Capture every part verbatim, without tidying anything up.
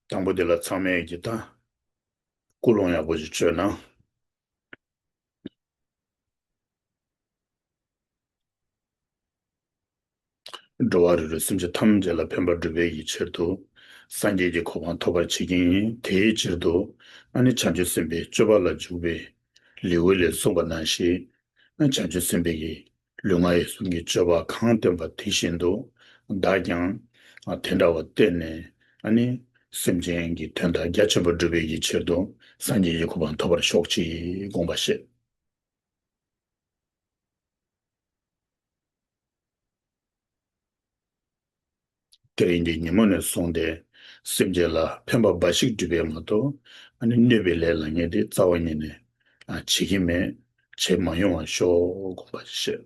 དང་པོ་དེ་ལ་ཚང་མས་ཀྱི་ད་ཀུན་སློང་ཡག་པོ་ཞིག་བཅོས་ན། འགྲོ་བ་རིགས་དྲུག་སེམས་ཅན་ཐམས་ཅད་ལ་ཕན་པ་སྒྲུབ་པའི་ཡི་ཕྱིར་དུ། སངས་རྒྱས་ཀྱི་གོ་འཕང་ཐོབ་པར་བྱེད་ཀྱི་ཡིན། དེའི་ཕྱིར་དུ། ཨ་ནི་བྱང་ཆུབ་སེམས་དཔའི་སྤྱོད་པ་ལ་འཇུག་པའི་ལེའུ་ལས་གསུངས་པ་ནང་བཞིན། ཨ་བྱང་ཆུབ་སེམས་དཔའི་གི་ལུས་ངག་ཡིད་གསུམ་གྱི་སྤྱོད་པ་གང་བསྟན་པ་དེ་བཞིན་དུ། བདག་ཀྱང་། ཨ་དེ་འདྲ་བ་བསྟེན་ནས། ཨ་ནི་སེམས་ཅན་གྱི་དོན་དག་རྒྱ་ཆེན་པོ་སྒྲུབ་པའི་ཡི་ཕྱིར་དུ། སངས་རྒྱས་ཀྱི་གོ་འཕང་ཐོབ་པར་ཤོག་ཅིག་དགོངས་པ་བཞེས། དེ་རིང་གི་ཉིན་མོ་ནས་བཟུང་སྟེ་སེམས་ཅན་ལ་ཕན་པ་འབའ་ཞིག་སྒྲུབ་པས་མ་གཏོགས། ཨ་ནི་གནོད་པའི་ལས་ལ་ངས་དེ་རྩ་བ་ཉིད་ནས་ཨ་བྱེད་ཀྱི་མེད། བྱེད་མ་ཡོང་བར་ཤོག་དགོངས་པ་བཞེས།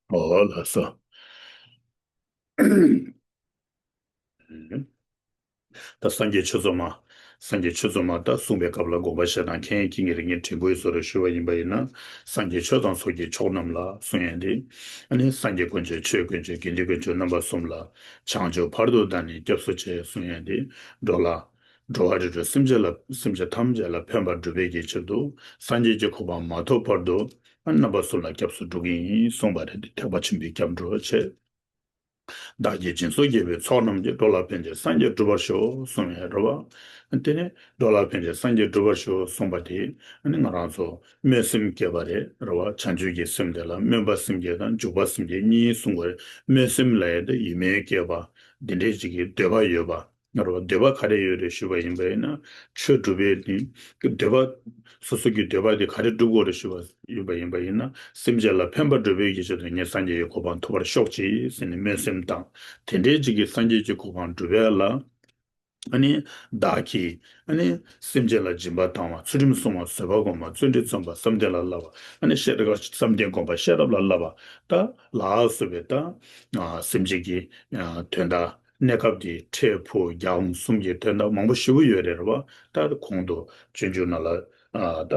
ཨོ་ལགས་སོ། ད་སངས་རྒྱས་ཆོས་ཚོགས་མ། སངས་རྒྱས་ཆོས་ཚོགས་མ་ད་གསུངས་པའི་སྐབས་ལ་དགོངས་པ་བཞེས་དང་། མཁྱེན་ཡིན་མཁྱེན་གྱི་རེ་ངས་དྲན་སྐུལ་བཟོ་རེ་ཞུ་བ་ཡིན་པ་ཡིན་ན། སངས་རྒྱས་ཆོས་དང་ཚོགས་ཀྱི་མཆོག་རྣམས་ལ་གསུང་ཡས་འདི། ཨ་ནི་སངས་རྒྱས་དཀོན་མཆོག་ཆོས་དཀོན་མཆོག་དགེ་འདུན་དཀོན་མཆོག་རྣམ་པ་གསུམ་ལ། བྱང་ཆུབ་བར་དུ་བདག་ནི་སྐྱབས་སུ་མཆི་གསུང་ཡས་འདི། འགྲོ་ལ། འགྲོ་བ་རིགས་དྲུག་སེམས་ཅན་ལ། སེམས་ཅན་ཐམས་ཅད་ལ་ཕན་པ་སྒྲུབ་པའི་གི་ཕྱིར་དུ། སངས་རྒྱས་ཀྱི་གོ་འཕང་མ་ཐོབ་བར་དུ། ཨ་རྣམ་པ་གསུམ་ལ་སྐྱབས་སུ་འགྲོ་གི་ཡིན་གསུངས་པ་རེད། འདི་ཐེག་པ་ཆེན་པོའི་སྐྱབས་འགྲོ་བྱེད། བདག་གིས་སྦྱིན་སོགས་བགྱིས་པའི་ཚོགས་རྣམས་ཀྱིས། འགྲོ་ལ་ཕན་ཕྱིར་སངས་རྒྱས་འགྲུབ་པར་ཤོག་གསུངས་ཡས་རེད་བ། དེ་ནས་འགྲོ་ལ་ཕན་ཕྱིར་སངས་རྒྱས་འགྲུབ་པར་ཤོག་གསུངས་པ་དེ། ཨ་ནི་ང་རང་ཚོ་སྨོན་སེམས་བསྐྱེད་པ་རེད་རེད་བ། བྱང་ཆུབ་ཀྱི་སེམས་དེ་ལ་སྨོན་པ་སེམས་བསྐྱེད་དང་འཇུག་པ་སེམས་བསྐྱེད་གཉིས་གསུངས་པ་རེད། སྨོན་སེམས་ལ་ཡང་དེ་ཡིད་སྨོན་བསྐྱེད་པ། འདི་འདྲའི་ཅིག་གི་འདོད་པ་ཡོད་པ། ང་རང་འདོད་པ་ག་རེ་ཡོད་རེད་ཞུས་པ་ཡིན་པ་ཡིན་ན། ཆོས་སྒྲུབ་པའི་ནི་འདོད་པ། སོ་སོ་གི་འདོད་པ་དེ་ག་རེ་སྒྲུབ་དགོས་རེད་ཞུས་པ་ཡིན་པ་ཡིན་པ་ཡིན་ན། སེམས་ཅན་ལ་ཕན་པ་སྒྲུབ་པའི་ཡི་ཆེད་དུ་ངས་སངས་རྒྱས་ཀྱི་གོ་འཕང་ཐོབ་པར་ཤོག་ཅིག་ཟེར་ནས་སྨོན་སེམས་དང་། དེ་འདྲའི་ཅིག་གིས་སངས་རྒྱས་ཀྱི་གོ་འཕང་སྒྲུབ་པ་ལ། ཨ་ནི་བདག་གིས་ཨ་ནི་སེམས་ཅན་ལ་སྦྱིན་པ་བཏང་བ། ཚུལ་ཁྲིམས་སྲུང་བ། བཟོད་པ་སྒོམ་པ། བརྩོན་འགྲུས་བརྩམ་པ། བསམ་གཏན་ལ་བསླབ་པ། ཨ་ནི་ཤེས་རབ། བསམ་གཏན་སྒོམ་པ། ཤེས་རབ་ལ་བསླབ་པ། ད་ལ་སོགས་པའི་ད་ཨ་སེམས་ཅན་གྱི་ཨ་དོན་དག་གནས་སྐབས་དེའི་འཕྲལ་ཕུགས་རྒྱ་གུང་གསུམ་གྱི་དོན་དག་མང་པོ་ཞེ་པོ་ཡོད་རེད་རེད་བ། ད་གོང་དུ་སྤྱོད་འཇུག་ནང་ལ་ཨ་ད་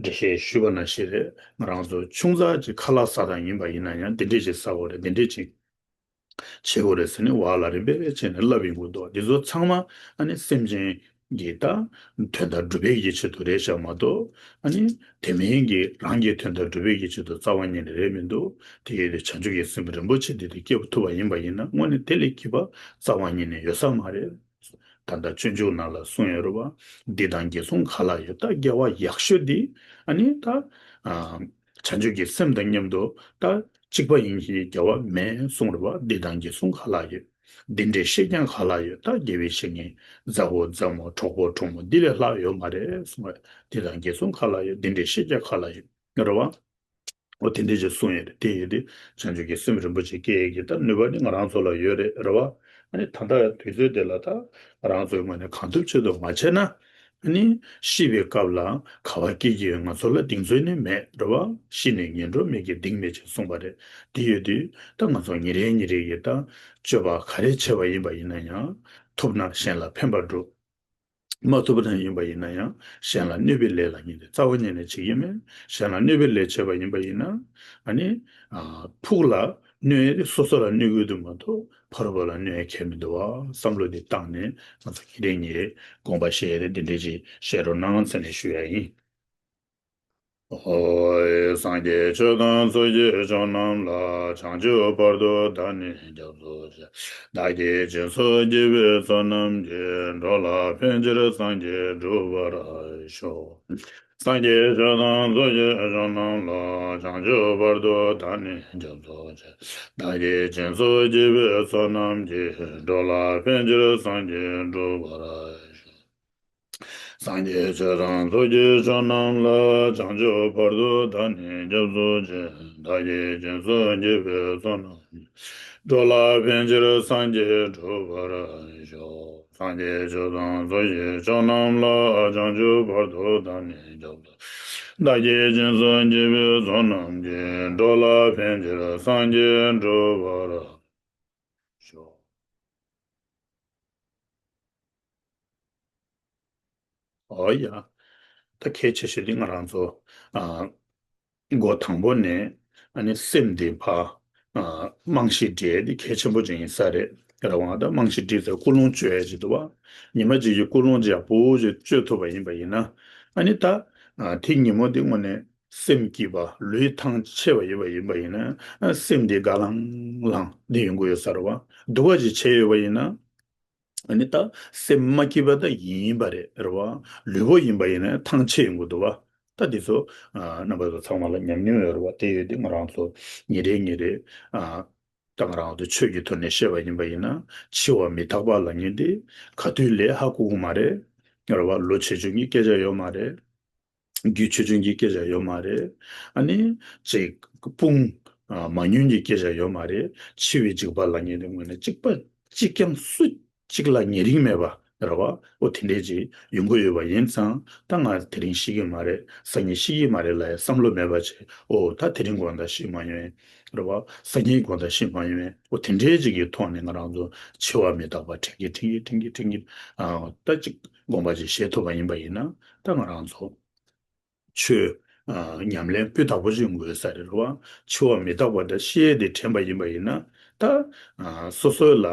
འགྲེལ་བཤད་ཞུས་པ་ནང་བཞིན་རེད། ང་རང་ཚོ་ཆུང་ཙག་ཅིག་ཁ་ལག་ཟ་སྟངས་ཡིན་པ་ཡིན་ན་ཡང་འདི་འདྲས་ཅིག་ཟ་དགོས་རེད། འདི་འདྲས་ཅིག་བྱེད་དགོས་རེད་ཟེར་ནས་བར་ལ་རིམ་པས་བྱས་ནས་བསླབ་ཡོང་གི་འདུག་འདི་ཚོ་ཚང་མ་ཨ་ནི་སེམས་ཅན་གྱི་ད་དོན་དག་སྒྲུབ་པའི་ཡི་ཆེད་དུ་རེད་ཤག་མ་གཏོགས། ཨ་ནི་དེ་མིན་གྱི་རང་གི་དོན་དག་སྒྲུབ་པའི་ཡི་ཆེད་དུ་རྩ་བ་ཉིད་ནས་རེད་མི་འདུག་དེ་ཡོད་དུས་བྱང་ཆུབ་ཀྱི་སེམས་རིན་པོ་ཆེ་འདི་དེ་སྐྱེ་ཐུབ་པ་ཡིན་པ་ཡིན་ན། དངོས་གནས་དེ་ལས་སྐྱིད་པ་རྩ་བ་ཉིད་ནས་ཡོད་ས་མ་རེད། ད་ལྟ་སྤྱོད་འཇུག་ནང་ལ་གསུངས་ཡོད་རེད་བ། འདི་དང་འགལ་གསུམ་ག་ལ་ཡོད། ད་དགེ་བ་ཡག་ཤོས་འདི་ཨ་ནི་ད་ཨ་བྱང་ཆུབ་ཀྱི་སེམས་དང་མཉམ་དུ་ད་གཅིག་པ་ཡིན་ཞེས་དགེ་བ་མེད་གསུངས་རེད་བ། འདི་དང་འགལ་གསུམ་ག་ལ་ཡོད། འདི་འདྲའི་བཤད་རྐྱང་ག་ལ་ཡོད། ད་དགེ་བའི་བཤེས་གཉེན་མཛའ་བོ་མཛའ་མོ་གྲོགས་པོ་གྲོགས་མོ་འདི་ལས་ལྷག་ཡོད་མ་རེད་གསུངས་རེད། འདི་དང་འགལ་གསུམ་ག་ལ་ཡོད། འདི་འདྲའི་བཤད་རྐྱང་ག་ལ་ཡོད། རེད་བ། འོ་དེ་འདྲས་ཅིག་གསུངས་ཡོད་རེད། དེ་ཡོད་དེ་བྱང་ཆུབ་ཀྱི་སེམས་རིན་པོ་ཆེ་སྐྱེ་ཡས་ཀྱི་ད་ནུས་པ་ནི་ང་རང་ཚོ་ལ་ཡོད་རེད། རེད་བ། ཨ་ནི་ད་ལྟ་དུས་ཚོད་དེ་ལ་ད་ང་རང་ཚོའི་ངོས་ནས་གང་ཐུབ་ཆེད་དུ་མ་བྱས་ན། ཨ་ནི་ཤི་བའི་སྐབས་ལ་ག་བ་སྐྱེ་གི་ཡོད། ང་ཚོ་ལ་གདེང་ཚོད་ནི་མེད། རེད་བ། ཤི་ནས་ངན་འགྲོར་མི་སྐྱེ་གདེང་མེད་ཅེས་གསུངས་པ་རེད། དེ་ཡོད་དུས་ད་ང་ཚོ་ཉིན་རེ་ཉིན་རེ་ཡི་ད་སྤྱོད་པ་ག་རེ་བྱས་པ་ཡིན་པ་ཡིན་ན་ཡང་། ཐུབ་ན་གཞན་ལ་ཕན་པ་སྒྲུབ། མ་ཐུབ་པ་ཙམ་ཡིན་པ་ཡིན་ན་ཡང་གཞན་ལ་གནོད་པའི་ལས་ལ་ངས་དེ་རྩ་བ་ཉིད་ནས་བྱེད་ཀྱི་མེད། གཞན་ལ་གནོད་པའི་ལས་བྱས་པ་ཡིན་པ་ཡིན་ན། ཨ་ནི་ཨ་ཕུགས་ལ་གནོད་ཡས་དེ་སོ་སོ་ལ་གནོད་ཀྱི་འདུག་མ་གཏོགས་ཕ་རོལ་པོ་ལ་གནོད་ཡས་གང་ཡང་མི་འདུག་བ། བསམ་བློ་འདི་བཏང་ནས་ང་ཚོ་ཉིན་རེ་ཉིན་རེ་དགོངས་པ་བཞེས་ཏེ་འདི་འདྲས་ཅིག་བཤད་རོགས་གནང་ཟེར་ནས་ཞུ་ཡ་ཡིན། ཧོ། སངས་རྒྱས་ཆོས་དང་ཚོགས་ཀྱི་མཆོག་རྣམས་ལ། བྱང་ཆུབ་བར་དུ་བདག་ནི་སྐྱབས་སུ་མཆི། བདག་གིས་སྦྱིན་སོགས་བགྱིས་པའི་ཚོགས་རྣམས་ཀྱིས། འགྲོ་ལ་ཕན་ཕྱིར་སངས་རྒྱས་འགྲུབ་པར་ཤོག། སངས་རྒྱས་ཆོས་དང་ཚོགས་ཀྱི་མཆོག་རྣམས་ལ། བྱང་ཆུབ་བར་དུ་བདག་ནི་སྐྱབས་སུ་མཆི། བདག་གིས་སྦྱིན་སོགས་བགྱིས་པའི་ཚོགས་རྣམས་ཀྱིས། འགྲོ་ལ་ཕན་ཕྱིར་སངས་རྒྱས་འགྲུབ་པར་ཤོག། སངས་རྒྱས་ཆོས་དང་ཚོགས་ཀྱི་མཆོག་རྣམས་ལ། བྱང་ཆུབ་བར་དུ་བདག་ནི་སྐྱབས་སུ་མཆི། བདག་གིས་སྦྱིན་སོགས་བགྱིས་པའི་ཚོགས་རྣམས་ཀྱིས། འགྲོ་ལ་ཕན་ཕྱིར་སངས་རྒྱས་འགྲུབ་པར་ཤོག། སངས་རྒྱས་ཆོས་དང་ཚོགས་ཀྱི་མཆོག་རྣམས་ལ། བྱང་ཆུབ་བར་དུ་བདག་ནི་སྐྱབས་སུ། བདག་གིས་སྦྱིན་སོགས་བགྱིས་པའི་ཚོགས་རྣམས་ཀྱིས། འགྲོ་ལ་ཕན་ཕྱིར་སངས་རྒྱས་འགྲུབ་པར། ཞོག། ཨོ་ཡ། ད་གལ་ཆེ་ཤོས་དེ་ང་རང་ཚོ། ཨ། འགོ་དང་པོ་ནས་ཨ་ནི་སེམས་འདི་ཕར། ཨ། རྨང་གཞི་སྒྲིལ་ཡས་འདི་གལ་ཆེན་པོ་ཅིག་ཡིན་ས་རེད། རེད་བ། ད་རྨང་གཞི་སྒྲིལ་ཚེ་ཀུན་སློང་བཅོས་ཡས་ཅིག་འདུག་བ། ཉི་མ་གཅིག་གི་ཀུན་སློང་ཅིག་ཡག་པོ་ཅིག་བཅོས་ཐུབ་པ་ཡིན་པ་ཡིན་ན། ཨ་ནི་ད། ཨ། དེ་ཉིན་མོ་འདི་དངོས་གནས་སེམས་སྐྱིད་པ་ལུས་ཐང་ཆད་པ་ཡིན་པ་ཡིན་པ་ཡིན་ན། ཨ། སེམས་འདི་དགའ་ལང་ལང་འདི་ཡོང་གི་ཡོད་ས་རེད་བ། སྡུག་པ་ཅིག་བྱས་ཡོད་པ་ཡིན་ན། ཨ་ནི་ད་སེམས་མ་སྐྱིད་པ་ད་ཡིན་པ་རེད། རེད་བ། ལུས་པོ་ཡིན་པ་ཡིན་ན་ཐང་ཆད་ཡོང་གི་འདུག་བ། ད་འདི་ཚོ། ཨ། རྣམ་པ་ཚོ་ཚང་མ་ལ་ཉམས་མྱོང་ཡོད་རེད་བ། དེ་ཡོད་དེ་ང་རང་ཚོ་ཉིན་རེ་ཉིན་རེ། ཨ། ད་ང་རང་ཚོ་ཆོས་ཀྱི་ཐོག་ནས་བཤད་པ་ཡིན་པ་ཡིན་ན། འཆི་བ་མི་རྟག་པ་ལབ་མཁན་དེ་ག་དུས་སླེབས་ཧ་གོ་གི་མ་རེད། རེད་བ། ལོ་ཆེ་ཆུང་གི་སྐད་ཆ་ཡོད་མ་རེད། རྒྱུས་ཆེ་ཆུང་གི་སྐད་ཆ་ཡོད་མ་རེད། ཨ་ནི་ཅིག་དཔུང་། ཨ། མ་ཉུང་གི་སྐད་ཆ་ཡོད་མ་རེད། འཆི་བའི་འཇིགས་པ་ལབ་མཁན་དེ་དངོས་གནས་གཅིག་པ་གཅིག་རྐྱང་སུ་གཅིག་ལ་ཉེ་རིང་མེད་པ་རེད་བ། འོ་དེ་འདྲས་ཅིག་ཡོང་གི་ཡོད་པ་ཡིན་ཙང་། ད་ང་དེ་རིང་ཤི་གི་མ་རེད། སང་ཉིན་ཤི་གི་མ་རེད་ལབ་ཡ་བསམ་བློ་མེད་པ་བྱས། འོ་ད་དེ་རིང་དགོང་དག་ཤི་མ་ཡོང་། རེད་བ། སང་ཉིན་དགོང་དག་ཤི་མ་ཡོང་། འོ་དེ་འདྲས་ཅིག་གི་ཐོག་ནས་ང་རང་ཚོ་འཆི་བ་མི་རྟག་པ་དྲན་གྱིན་དྲན་གྱིན་དྲན་གྱིན་དྲན་གྱིན། ཨ། ད་ཅིག་དགོངས་པ་ཅིག་བཞེས་ཐུབ་པ་ཡིན་པ་ཡིན་ན། ད་ང་རང་ཚོ་ཆོས། ཨ། ཉམས་ལེན་སྤུས་དག་པོ་ཞིག་དགོས་ས་རེད་བ། འཆི་བ་མི་རྟག་པ་དང་ཤི་ཡས་དེ་དྲན་པ་ཡིན་པ་ཡིན་ན། ད། ཨ། སོ་སོ་ལ་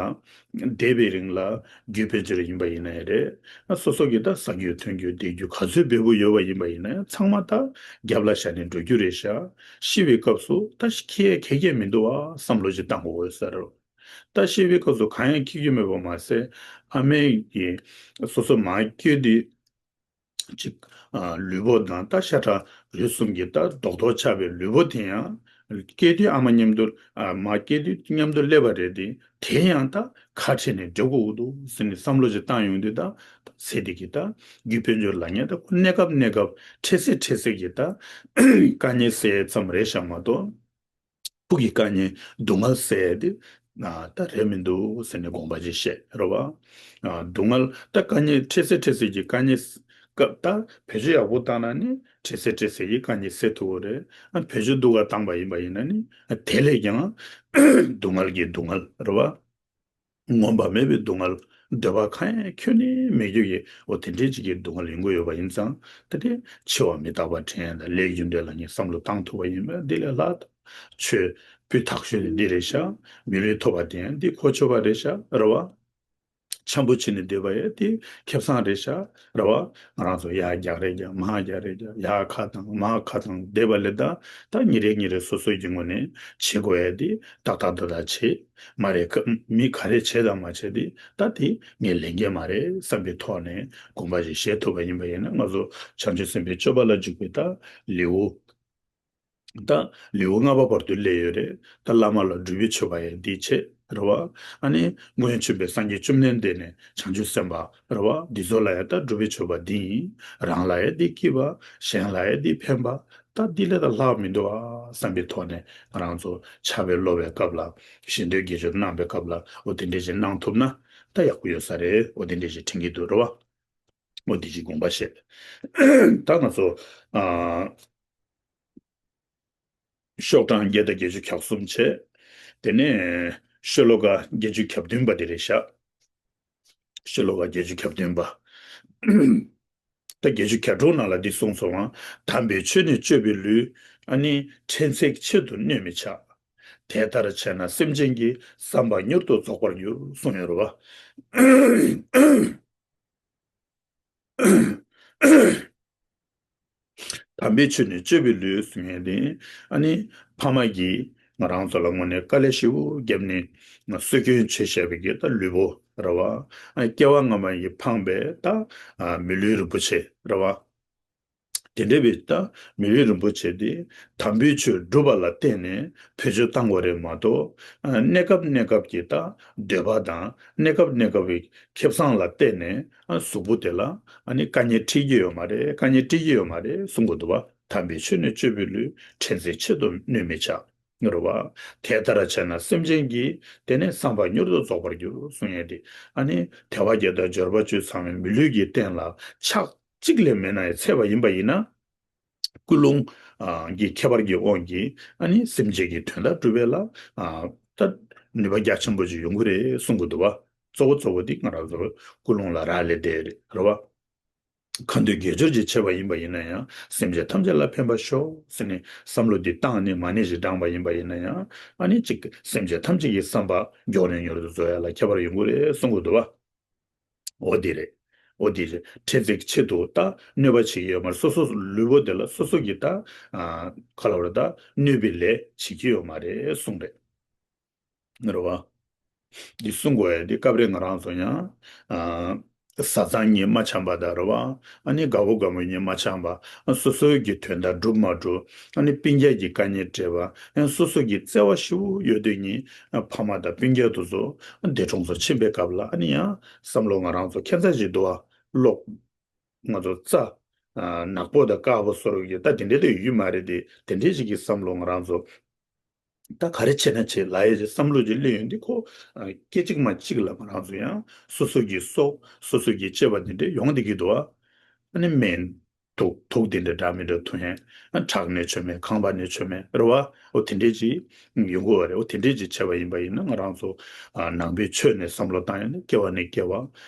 འདས་པའི་རིང་ལ་རྒྱུ་དཔལ་འབྱོར་ཡིན་པ་ཡིན་ན་ཡང་རེད། ཨ། སོ་སོ་གི་ད་ཟ་རྒྱུ་འཐུང་རྒྱུ་བསྡད་རྒྱུ་ག་ཚོད་འབེལ་པོ་ཡོད་པ་ཡིན་པ་ཡིན་ན་ཡང་། ཚང་མ་ད་རྒྱབ་ལ་བཞག་ནས་འགྲོ་རྒྱུ་རེད་ཤག། ཤི་བའི་སྐབས་སུ་ད་ཤི་ཡས་གང་ཡང་མི་འདུག་བ་བསམ་བློ་ཅིག་བཏང་དགོས་ས་རེད། ད་ཤི་བའི་སྐབས་སུ་གང་ཡང་འཁྱེར་རྒྱུ་མེད་པ་མ་ཟད། ཨ་མས་ཀྱིས་སོ་སོ་མ་སྐྱེས་དུས། གཅིག། ཨ། ལུས་པོ་དང་ད་ཤ་ཁྲག་རུས་གསུམ་གྱི་ད་རྡོག་རྡོག་ཆགས་པའི་ལུས་པོ་དེ་ཡང་། སྐྱེས་དུས་ཨ་མ་མཉམ་དུ། ཨ། མ་སྐྱེས་དུས་མཉམ་དུ་སླེབས་པ་རེད་དེ། དེ་ཡང་ད་ཁ་བྲལ་ནས་འགྲོ་དགོས་འདུག་ཟེར་ནས་བསམ་བློ་ཅིག་བཏང་ཡོང་དུས། ད་ཚེ་འདི་གི་ད་རྒྱུ་དཔལ་འབྱོར་ལ་ཉེ་ད་ཁོ་གནས་སྐབས་གནས་སྐབས་འཕྲལ་སེལ་འཕྲལ་སེལ་གྱི་ད་དཀའ་ངལ་སེལ་ཙམ་རེད་ཤག་མ་གཏོགས། ཕྲུ་གུའི་དཀའ་ངལ། སྡུག་བསྔལ་སེལ་ཡས་དེ། ཨ། ད་རེད་མི་འདུག་ཟེར་ནས་དགོངས་པ་ཅིག་བཞེས་རེད་བ། ཨ། སྡུག་བསྔལ་ད་དཀའ་ངལ་འཕྲལ་སེལ་འཕྲལ་སེལ་གྱི་དཀའ་ངལ་སྐབས། ད་བེད་སྤྱོད་ཡག་པོ་བཏང་ན་ནི་འཕྲལ་སེལ་འཕྲལ་སེལ་གྱི་དཀའ་ངལ་སེལ་ཐུབ་ཀྱི་རེད། ཨ། བེད་སྤྱོད་སྡུག་ག་བཏང་པ་ཡིན་པ་ཡིན་ན་ནི། ཨ། དེ་ལས་ཀྱང་སྡུག་བསྔལ་གྱི་སྡུག་བསྔལ་རེད་བ། མངོན་པ་མེད་པའི་སྡུག་བསྔལ། འདོད་པ་གང་ཡང་ཁྱོན་ནས་མེད་རྒྱུ་ཡི། འོ་དེ་འདྲའི་ཅིག་གི་སྡུག་བསྔལ་ཡོང་གི་ཡོད་པ་ཡིན་ཙང་། ད་དེ་འཆི་བ་མི་རྟག་པ་དྲན་ཡས་དང་ལས་རྒྱུ་འབྲས་ལ་ངས་བསམ་བློ་བཏང་ཐུབ་པ་ཡིན་པས། འདི་ལས་ལྷག་ཆོས་སྤུས་དག་ཤོས་དེ་འདི་རེད་ཤག། མི་ལུས་ཐོབ་པ་དེ་ཡང་འདི་གོ་ཆོད་པ་རེད་ཤག། རེད་བ། འཆམ་པོ་བྱས་ནས་སྡོད་པ་ཡང་འདི་ཁེ་བཟང་རེད་ཤག། རེད་བ། ང་རང་ཚོ་ཡར་རྒྱག་རེས་རྒྱག། མར་རྒྱག་རེས་རྒྱག། ཡར་ཁ་བཏང་མར་ཁ་བཏང་བསྡད་པ་ལས། ད་ད་ཉིན་རེ་ཉིན་རེ་སོ་སོའི་གི་ངོས་ནས་བྱེད་དགོས་ཡ་འདི་ཏག་ཏག་ཏག་ཏག་བྱེད། མ་རེད་ཁ། མི་ག་རེ་བྱེད་དང་མ་བྱེད་དེ་ད་དེ་ངས་ལས་འགན་མ་རེད་བསམ་པའི་ཐོག་ནས་དགོངས་པ་ཞིག་བཞེས་ཐུབ་པ་ཡིན་པ་ཡིན་ན། ང་ཚོ་བྱང་ཆུབ་སེམས་དཔའི་སྤྱོད་པ་ལ་འཇུག་པའི་ད་ལེའུ། ད་ལེའུ་ལྔ་པ་བར་དུ་སླེབས་ཡོད་རེད། ད་བླ་མ་ལ་སྒྲུབ་པའི་མཆོད་པ་ཡང་འདི་བྱེད། རེད་བ། ཨ་ནི་སྔོན་བྱོན་པའི་སངས་རྒྱས་བཅོམ་ལྡན་འདས་ནས་བྱང་ཆུབ་སེམས་དཔའ། རེད་བ། འདི་ཚོ་ལ་ཡང་ད་སྒྲུབ་པའི་མཆོད་པ་འདི་ཡིན། རང་ལ་ཡང་འདི་སྐྱིད་པ། གཞན་ལ་ཡང་འདི་ཕན་པ། ད་འདི་ལས་ད་ལྷག་མི་འདུག་ཨ་བསམ་པའི་ཐོག་ནས་ང་རང་ཚོ་ཕྱག་དཔེ་ཀློག་པའི་སྐབས་ལ། ཞལ་འདོན་དགེ་སྦྱོར་གནང་པའི་སྐབས་ལ། འོ་དེ་འདྲས་ཅིག་གནང་ཐུབ་ན་ད་ཡག་པོ་ཡོད་ས་རེད། འོ་དེ་འདྲས་ཅིག་དྲན་གྱི་འདུག། རེད་བ། འོ་དེ་ཅིག་དགོངས་པ་བཞེས། ད་ང་ཚོ། ཨ། ཤོག་གྲངས་བརྒྱད་དང་བརྒྱད་ཅུ་གྱ་གསུམ་བྱས། དེ་ནས་ཤོ་ལོ་ཀ་བརྒྱད་ཅུ་གྱ་བདུན་པ་དེ་རེད་ཤག། ཤོ་ལོ་ཀ་བརྒྱད་ཅུ་གྱ་བདུན་པ། ད་བརྒྱད་ཅུ་གྱ་དྲུག་ནང་ལ་འདི་གསུངས་སོང་ང་། དམ་པའི་ཆོས་ནི་སྤྱོད་པའི་ལུས། ཨ་ནི་ཕྲན་ཚེགས་ཆེད་དུ་གནོད་མི་བྱ། དེ་ལྟར་བྱས་ན་སེམས་ཅན་གྱི། བསམ་པ་མྱུར་དུ་རྫོགས་པར་འགྱུར་གསུངས་ཡོད་རེད་བ། དམ་པའི་ཆོས་ནི་སྤྱོད་པའི་ལུས་གསུང་མཁན་དེ། ཨ་ནི་ཕ་མ་གིས་ང་རང་ཚོ་ལ་དངོས་གནས་དཀའ་ལས་ཞེ་པོ་བརྒྱབ་ནས་གསོ་སྐྱོང་བྱས་བཞག་པའི་གི་ད་ལུས་པོ་རེད་བ། ཨ། སྐྱེ་བ་སྔ་མ་ཡི་འཕངས་པའི་ད། ཨ། མི་ལུས་རིན་པོ་ཆེ་རེད་བ། དེ་འདྲ་བའི་ད་མི་ལུས་རིན་པོ་ཆེ་དེ་དམ་པའི་ཆོས་སྒྲུབ་པ་ལ་བརྟེན་ནས་བེད་སྤྱོད་བཏང་དགོས་རེད་མ་གཏོགས། ཨ། གནས་སྐབས་གནས་སྐབས་ཀྱི་ད་འདོད་པ་དང་། གནས་སྐབས་གནས་སྐབས་ཀྱི་ཁེ་བཟང་ལ་བརྟེན་ནས། ཨ། གཟུགས་པོ་དེ་ལ། ཨ་ནི་དཀའ་ངལ་འཕྲད་ཀྱི་ཡོད་མ་རེད། དཀའ་ངལ་སྤྲད་ཀྱི་ཡོད་མ་རེད་གསུང་གི་འདུག་བ། དམ་པའི་ཆོས་ནི་སྤྱོད་པའི་ལུས། ཕྲན་ཚེགས་ཆེད་དུ་གནོད་མི་བྱ། རེད་བ། དེ་ལྟར་བྱས་ན་སེམས་ཅན་གྱི། དེ་ནས་བསམ་པ་མྱུར་དུ་རྫོགས་པར་འགྱུར་གསུང་ཡས་དེ། ཨ་ནི་དལ་བ་བརྒྱད་དང་འབྱོར་པ་བཅུ་ཚང་བའི་མི་ལུས་ཀྱི་རྟེན་ལ་ཆགས། གཅིག་ལས་མེད་ན་ཡང་ཚད་པ་ཡིན་པ་ཡིན་ན། ཀུན་སློང་། ཨ། གི་ཁྱད་པར་གྱི་དབང་གིས། ཨ་ནི་སེམས་ཅན་གྱི་དོན་དག་སྒྲུབ་པ་ལ། ཨ། ད་ ནུས་པ་རྒྱ་ཆེན་པོ་ཅིག་ཡོང་གི་རེད་གསུང་གི་འདུག་བ། གཙོ་བོ་གཙོ་བོ་འདི་ང་རང་ཚོ་ཀུན་སློང་ལ་རག་ལས་བསྡད་རེད་རེད་བ། ཁ་འདོན་དགེ་སྦྱོར་ཅིག་བྱས་པ་ཡིན་པ་ཡིན་ན་ཡང་སེམས་ཅན་ཐམས་ཅད་ལ་ཕན་པ་ཤོག་ཟེར་ནས་བསམ་བློ་འདི་བཏང་ནས་མ་ཎི་ཞིག་བགྲངས་པ་ཡིན་པ་ཡིན་ན་ཡང་ཨ་ནི་ཅིག་སེམས་ཅན་ཐམས་ཅད་ཀྱི་བསམ་པ་མགྱོགས་ནས་མྱུར་དུ་རྫོགས་ཡ་ལ་ཁྱད་པར་ཡོང་གི་རེད་གསུང་གི་འདུག་བ། འོ་དེ་རེད། འོ་དེ་རེད། ཁྲེལ་ཚིག་ཆེད་དུ་ད་གནོད་པ་བྱེད་ཀྱི་ཡོད་མ་རེད། སོ་སོ་ལུས་པོ་དེ་ལ་སོ་སོ་གིས་ད་ཨ་ག་ལབ་རེད། ད་གནོད་པའི་ལས་བྱེད་ཀྱི་ཡོད་མ་རེད་གསུངས་རེད། རེད་བ། འདི་གསུང་དགོས་ཡ་འདི་སྐབས་རེ་ང་རང་ཚོ་ཡང་ཨ་བཟའ་ཚང་གཉིས་མ་འཆམ་པ་དང་རེད་བ། ཨ་ནི་དགའ་བོ་དགའ་མོ་གཉིས་མ་འཆམ་པ། སོ་སོའི་གི་དོན་དག་འགྲུབ་མ་འགྲུབ། ཨ་ནི་སྤུན་ཀྱག་གི་དཀའ་ངལ་འཕྲད་པ། ཨ་སོ་སོ་གི་བརྩེ་བ་ཞེ་པོ་ཡོད་དུས་ཉིད་ཨ་ཕ་མ་དང་སྤུན་ཀྱག་དེ་ཚོ་འདས་གྲོངས་སུ་ཕྱིན་པའི་སྐབས་ལ་ཨ་ནི་ཡང་བསམ་བློ་ང་རང་ཚོ་ཁྱད་མཚར་ཞིག་འདུག་བ། ལོག་ང་ཚོ་རྩ་ཨ་ནག་པོ་དང་དཀར་པོ་སོགས་ཀྱི་ད་དེ་འདྲའི་དེ་ཡོད་མ་རེད་དེ། དེ་འདྲའི་ཞིག་གི་བསམ་བློ་ང་རང་ཚོ་ད་ག་རེ་བྱས་ན་བྱས་ལབ་ཡས་ཀྱི་བསམ་བློ་ཅིག་སླེབས་ཡོང་དུས་ཁོ་ཨ་སྐད་ཅིག་མ་གཅིག་ལ་ང་རང་ཚོ་ཡང་སོ་སོ་གི་སྲོག་སོ་སོ་གི་གཅེས་པ་དེ་འདྲ་ཡོང་བསྡད་ཀྱི་འདུག་བ། ཨ་ནི་སྨན་དུག་དུག་དེ་འདྲ་འདྲ་མི་འདྲ་འཐུང་ཡས། ཨ་ཁྲག་ནས་བྱོན་མེད། ཁང་པ་ནས་བྱོན་མེད་རེད་བ། འོ་དེ་འདྲས་ཅིག་ཡོང་གི་བ་རེད། འོ་དེ་འདྲས་ཅིག་བྱས་པ་ཡིན་པ་ཡིན་ན་ང་རང་ཚོ་ཨ་ནང་པའི་ཆོས་ནས་བསམ་བློ་བཏང་ཡས་ནི་སྐྱེ་བ་ནས་སྐྱེ་བ་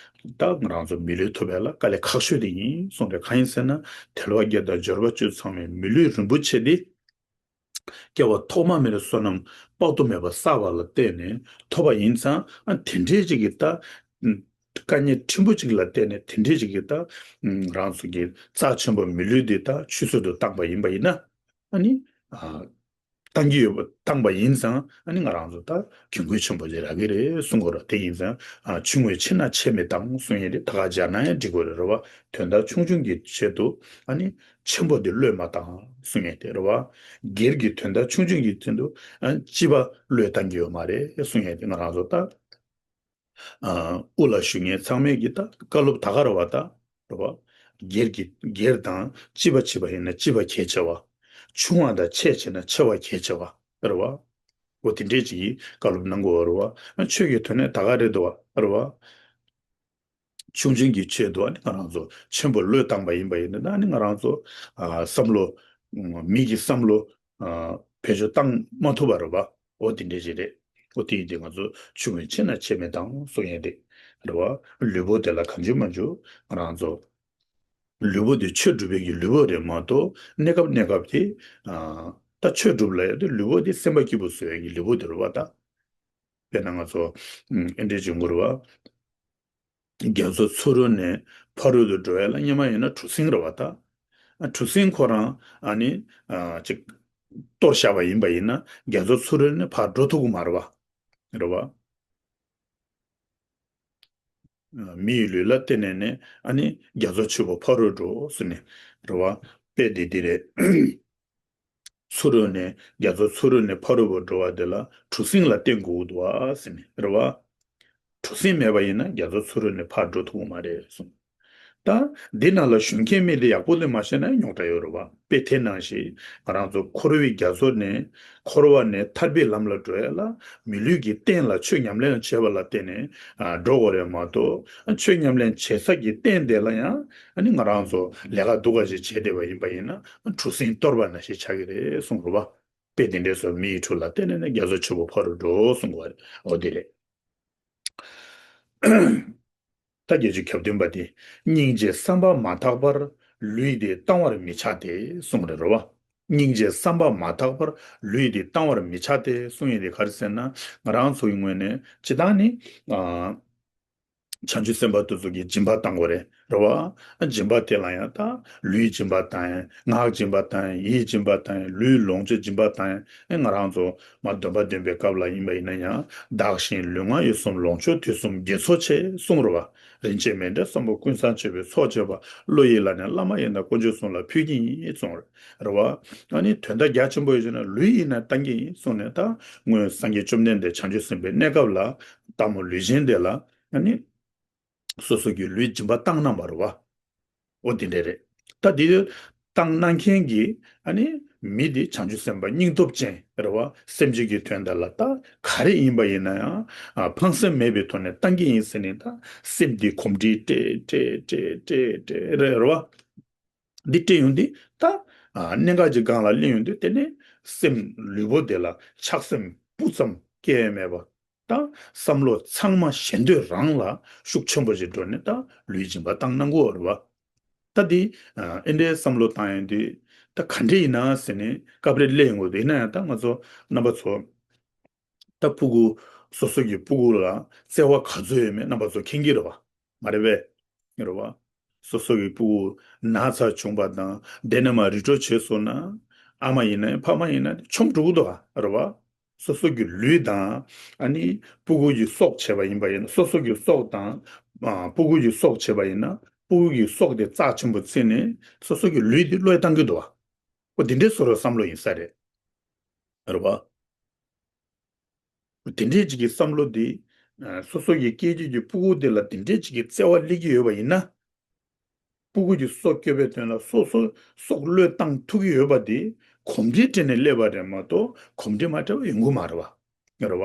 ད་ང་རང་ཚོ་མི་ལུས་ཐོབ་ཡས་ལ་དཀའ་ལས་ཁག་ཤོས་དེ་ཡིན་གསུངས་རེད། གང་ཡིན་ཟེར་ན་དལ་བ་བརྒྱད་དང་འབྱོར་པ་བཅུ་ཚང་བའི་མི་ལུས་རིན་པོ་ཆེ་དེ། སྐྱེ་བ་ཐོག་མ་མེད་པའི་བསོད་ནམས་དཔག་ཏུ་མེད་པ་བསགས་པ་ལ་བརྟེན་ནས་ཐོབ་པ་ཡིན་ཙང་། ཨ་དེ་འདྲའི་ཅིག་གི་ད་དཀའ་ངལ་ཕྲན་བུ་ཅིག་ལ་བརྟེན་ནས་དེ་འདྲའི་ཅིག་གི་ད་རང་ཚོ་གི་རྩ་ཆེན་པོ་མི་ལུས་འདི་ད་ཆུད་ཟོས་སུ་བཏང་པ་ཡིན་པ་ཡིན་ན། ཨ་ནི་ཨ་བཏང་གི་ཡོད་པ་བཏང་པ་ཡིན་ཙང་ཨ་ནི་ང་རང་ཚོ་ད་གྱོང་གུན་ཆེན་པོ་ཅིག་རག་གི་རེད་གསུང་གི་རེད། དེ་ཡིན་ཙང་ཨ་ཆུང་ངུས་ཆེ་ན་ཆེ་མི་བཏང་གསུང་ཡས་རེད། ད་ག་སྦྱར་ན་ཡང་འགྲིག་གི་རེད་རེད་བ། དོན་དག་ཆུང་ཆུང་གི་ཆེད་དུ་ཨ་ནི་ཆེན་པོ་དེ་བློས་མ་བཏང་གསུང་ཡས་དེ་རེད་བ། སྒེར་གྱི་དོན་དག་ཆུང་ཆུང་གི་དོན་དུ་ཨ་ལྕི་བ་བློས་བཏང་གི་ཡོད་མ་རེད་གསུང་ཡས་དེ་ང་རང་ཚོ་ད་ཨ་དབུ་ལ་བཞུགས་མཁན་ཚང་མས་ཀྱི་ད་བཀའ་སློབ་ད་ག་རེད་བ། ད་རེད་བ། སྒེར་གྱི་སྒེར་དང་ལྕི་བ་ལྕི་བ་ཡིན་ན་ལྕི་བ་གལ་ཆེ་བ། ཆུང་བ་དང་ཆེ་ཆེ་ན་ཆེ་བ་གལ་ཆེ་བ་རེད་བ། འོ་དེ་འདྲས་ཅིག་གི་བཀའ་སློབ་གནང་དགོས་པ་རེད་བ། ཆོས་ཀྱི་དོན་ནི་ད་ག་རེད་འདུག་བ་རེད་བ། ཆུང་ཆུང་གི་ཆེད་དུ་ཨ་ནི་ང་རང་ཚོ་ཆེན་པོ་བློས་བཏང་པ་ཡིན་པ་ཡིན་ན་ཨ་ནི་ང་རང་ཚོ་ཨ་བསམ་བློ་མི་གི་བསམ་བློ་ཨ་བེད་སྤྱོད་བཏང་མ་ཐུབ་པ་རེད་བ། འོ་དེ་འདྲས་ཅིག་རེད། འོ་དེ་ཡིན་དུས་ང་ཚོ་ཆུང་བས་ཆེ་ན་ཆེ་མི་བཏང་གསུང་ཡས་དེ་རེད་བ། ལུས་པོ་དེ་ལ་གང་བྱུང་མང་བྱུང་ང་རང་ཚོ་ལུས་པོ་དེ་ཆོས་སྒྲུབ་པའི་གི་ལུས་པོ་རེད་མ་གཏོགས་གནས་སྐབས་གནས་སྐབས་དེ་ཨ་ད་ཆོས་སྒྲུབ་ལ་ཡ་དེ་ལུས་པོ་དེ་སེམས་པ་སྐྱིད་པོ་བཟོ་ཡས་ཀྱི་ལུས་པོ་དེ་རེད་བ། ད་དཔེར་ན་ང་ཚོ་ཨ་འདྲས་ཅིག་ཡོང་གི་རེད་བ། རྒྱ་མཚོ་མཚོ་རོལ་ནས་ཕ་རོལ་ཏུ་འགྲོ་ཡ་ལ་སྔོན་མ་ཡིན་ན་གྲུ་གཟིངས་རེད་བ། ད་གྲུ་གཟིངས་ཁོ་རང་ཨ་ནི་ཨ་ཅིག་གཏོར་བཞག་པ་ཡིན་པ་ཡིན་ན་རྒྱ་མཚོ་མཚོ་རོལ་ནས་ཕར་འགྲོ་ཐུབ་ཀྱི་མ་རེད་བ། རེད་བ། མི་ཡི་ལུས་ལ་བརྟེན་ནས་ནི་ཨ་ནི་རྒྱ་མཚོ་ཆུ་བོ་ཕ་རོལ་འགྲོ་ཟེར་ནས་རེད་བ། དཔེ་འདི་འདི་རེད། མཚོ་རོལ་ནས་རྒྱ་མཚོ་མཚོ་རོལ་ནས་ཕ་རོལ་པོ་འགྲོ་བ་དེ་ལ་གྲུ་གཟིངས་ལ་བརྟེན་དགོས་འདུག་ཨ་ཟེར་ནས་རེད་བ། གྲུ་གཟིངས་མེད་པ་ཡིན་ན་རྒྱ་མཚོ་མཚོ་རོལ་ནས་ཕར་འགྲོ་ཐུབ་ཀྱི་མ་རེད་གསུངས། ད་འདི་ནང་ལ་ཞུགས་མཁན་མི་དེ་ཡག་པོ་དེ་མ་ཤེས་ན་རྙོག་དྲ་ཡོད་རེད་བ། དཔེ་དེ་ནང་བཞིན་ང་རང་ཚོ་འཁོར་བའི་རྒྱ་མཚོ་ནས་འཁོར་བ་ནས་ཐར་པའི་ལམ་ལ་འགྲོ་ཡ་ལ་མི་ལུས་ཀྱི་རྟེན་ལ་ཆོས་ཉམས་ལེན་བྱེད་པ་ལ་བརྟེན་ནས་ཨ་འགྲོ་དགོས་རེད་མ་གཏོགས་ཆོས་ཉམས་ལེན་བྱེད་ས་ཀྱི་རྟེན་དེ་ལ་ཡང་ཨ་ནི་ང་རང་ཚོ་ལས་ཀ་སྡུག་ག་ཞིག་བྱས་བསྡད་པ་ཡིན་པ་ཡིན་ན་གྲུ་གཟིངས་གཏོར་བ་ནང་བཞིན་ཆགས་ཀྱི་རེད་གསུངས་རེད་བ། དཔེ་དེ་འདྲས་སོགས་མི་ཡི་གྲུ་ལ་བརྟེན་ནས་ནི་རྒྱ་མཚོ་ཆུ་བོ་ཕ་རུ་འགྲོ་གསུང་བ་རེད། འོ་དེ་རེད། ད་བརྒྱད་ཅུ་གྱ་བདུན་པ་དེ། སྙིང་རྗེ་བསམ་པ་མ་དག་པར་ལུས་འདི་གཏང་བར་མི་བྱ་སྟེ་གསུངས་རེད་རོ་བ། སྙིང་རྗེ་བསམ་པ་མ་དག་པར་ལུས་འདི་གཏང་བར་མི་བྱ་སྟེ་གསུང་ཡས་དེ་ག་རེ་ཟེར་ན། ང་རང་ཚོའི་ངོས་ནས་སྤྱིར་བཏང་ནི། ཨ། བྱང་ཆུབ་སེམས་དཔའ་དེ་ཚོ་གི་སྦྱིན་པ་བཏང་དགོས་རེད་རེད་བ། སྦྱིན་པ་དེ་ལ་ཡང་ད་ལུས་སྦྱིན་པ་བཏང་ཡས། ངག་སྦྱིན་པ་བཏང་ཡས། ཡིད་སྦྱིན་པ་བཏང་ཡས། ལུས་ལོངས་སྤྱོད་སྦྱིན་པ་བཏང་ཡས། ཨེ་ང་རང་ཚོ་མ་འདོན་པ་འདོན་པའི་སྐབས་ལ་ཡིན་པ་ཡིན་ན་ཡང་བདག་གཞན་ལུས་ངག་ཡིད་གསུམ་ལོངས་སྤྱོད་དུས་གསུམ་དགེ་ཚོགས་ཆེ་གསུང་རེད་བ། རིན་ཆེན་མཎྜལ་བསམ་པ་ཀུན་བཟང་མཆོད་པའི་ཚོགས་བཅས་པ། བློ་ཡིས་བླངས་ནས་བླ་མ་ཡི་དམ་དཀོན་མཆོག་གསུམ་ལ་ཕུལ་གྱིན་ཡིན་གསུང་རེད་བ། ཨ་ནི་དོན་དག་རྒྱ་ཆེན་པོ་ཡོད་ཅེ་ན་ལུས་ཡིན་ན་བཏང་གི་ཡིན་གསུངས་ནས། ད་སྔོན་སངས་རྒྱས་བཅོམ་ལྡན་འདས་བྱང་ཆུབ་སེམས་དཔའི་གནས་སྐབས་ལ་སྟག་མོ་ལུས་ཅན་དེ་ལ་ཨ་ནི། སོ་སོ་གི་ལུས་སྦྱིན་པ་བཏང་གནང་བ་རེད་བ། འོ་དེ་འདྲ་རེད། ད་དེ་བཏང་གནང་མཁན་གྱི་ཨ་ནི་མི་དེ་བྱང་ཆུབ་སེམས་དཔའ་སྙིང་སྟོབས་ཅན་རེད་བ། སེམས་ཅན་གྱི་དོན་དག་ལ་ད་ག་རེ་ཡིན་པ་ཡིན་ན་ཡང་ཨ་ཕངས་སེམས་མེད་པའི་ཐོག་ནས་བཏང་གི་ཡིན་ཟེར་ནས། ད་སེམས་དེ་གོམས་འདྲིས་སྤྲད་སྤྲད་སྤྲད་སྤྲད་སྤྲད་རེད་རེད་བ། འདི་སྤྲད་ཡོང་དུས་ད་ཨ་གནད་འགག་ཅིག་སྒང་ལ་སླེབས་ཡོང་དུས་དེ་ནས་སེམས་ལུས་པོ་དེ་ལ་ཆགས་སེམས་སྤུ་ཙམ་སྐྱེ་ཡས་མེད་པ། ད་བསམ་བློ་ཚང་མ་ཞེ་འདོད་རང་ལ་ཤུགས་ཆེན་པོ་ཞིག་འགྲོ་ནས་ད་ལུས་སྦྱིན་པ་བཏང་གནང་གི་ཡོད་རེད་བ། ད་འདི་ཨ་འདྲའི་བསམ་བློ་བཏང་ཡོང་དུས་ད་ག་འདྲ་ཡིན་ན་ཟེར་ནས་སྐབས་རེ་སླེབས་ཡོང་གི་འདུག་ཡིན་ན་ཡང་ད་ང་ཚོ་རྣམ་པ་ཚོ་ད་ཕྲུ་གུ་སོ་སོ་གི་ཕྲུ་གུ་ལ་བརྩེ་བ་ག་ཚོད་ཡོད་མེད་རྣམ་པ་ཚོ་མཁྱེན་གྱི་རེད་བ། མ་རེད་པས། རེད་བ། སོ་སོ་གི་ཕྲུ་གུ་ན་ཚ་བྱུང་པ་དང་དེ་ནས་མར་རི་བྲོ་བྱས་སོང་ན་ཨ་མ་ཡིན་ན་ཡང་ཕ་མ་ཡིན་ན་ཡང་ཆོམ་འགྲོ་གི་འདུག་བ། རེད་བ། སོ་སོ་གི་ལུས་དང་ཨ་ནི་ཕྲུ་གུ་གི་སྲོག་བྱས་པ་ཡིན་པ་ཡིན་ན་སོ་སོ་གི་སྲོག་དང་ཨ་ཕྲུ་གུ་གི་སྲོག་བྱས་པ་ཡིན་ན་ཕྲུ་གུ་གི་སྲོག་དེ་རྩ་ཆེན་པོ་བརྩིས་ནས་སོ་སོ་གི་ལུས་དེ་བློས་བཏང་གི་འདུག་བ། འོ་དེ་འདྲའི་བཟོ་འདྲ་བསམ་བློ་ཡིན་ས་རེད། རེད་བ། དེ་འདྲའི་ཅིག་གི་བསམ་བློ་དེ། ཨ་སོ་སོ་ཡི་སྐྱེས་རྒྱུད་ཀྱི་ཕྲུ་གུ་དེ་ལ་དེ་འདྲའི་ཅིག་གི་བརྩེ་བ་སླེབས་ཀྱི་ཡོད་པ་ཡིན་ན། ཕྲུ་གུ་གི་སྲོག་སྐྱོབ་པའི་དོན་ལ་སོ་སོ་སྲོག་བློས་བཏང་ཐུབ་ཀྱི་ཡོད་པ་དེ་གོམས་འདྲིས་སྤྲད་ནས་སླེབས་པ་རེད་མ་གཏོགས་གོམས་འདྲིས་མ་སྤྲད་པ་ཡོང་གི་མ་རེད་བ། རེད་བ།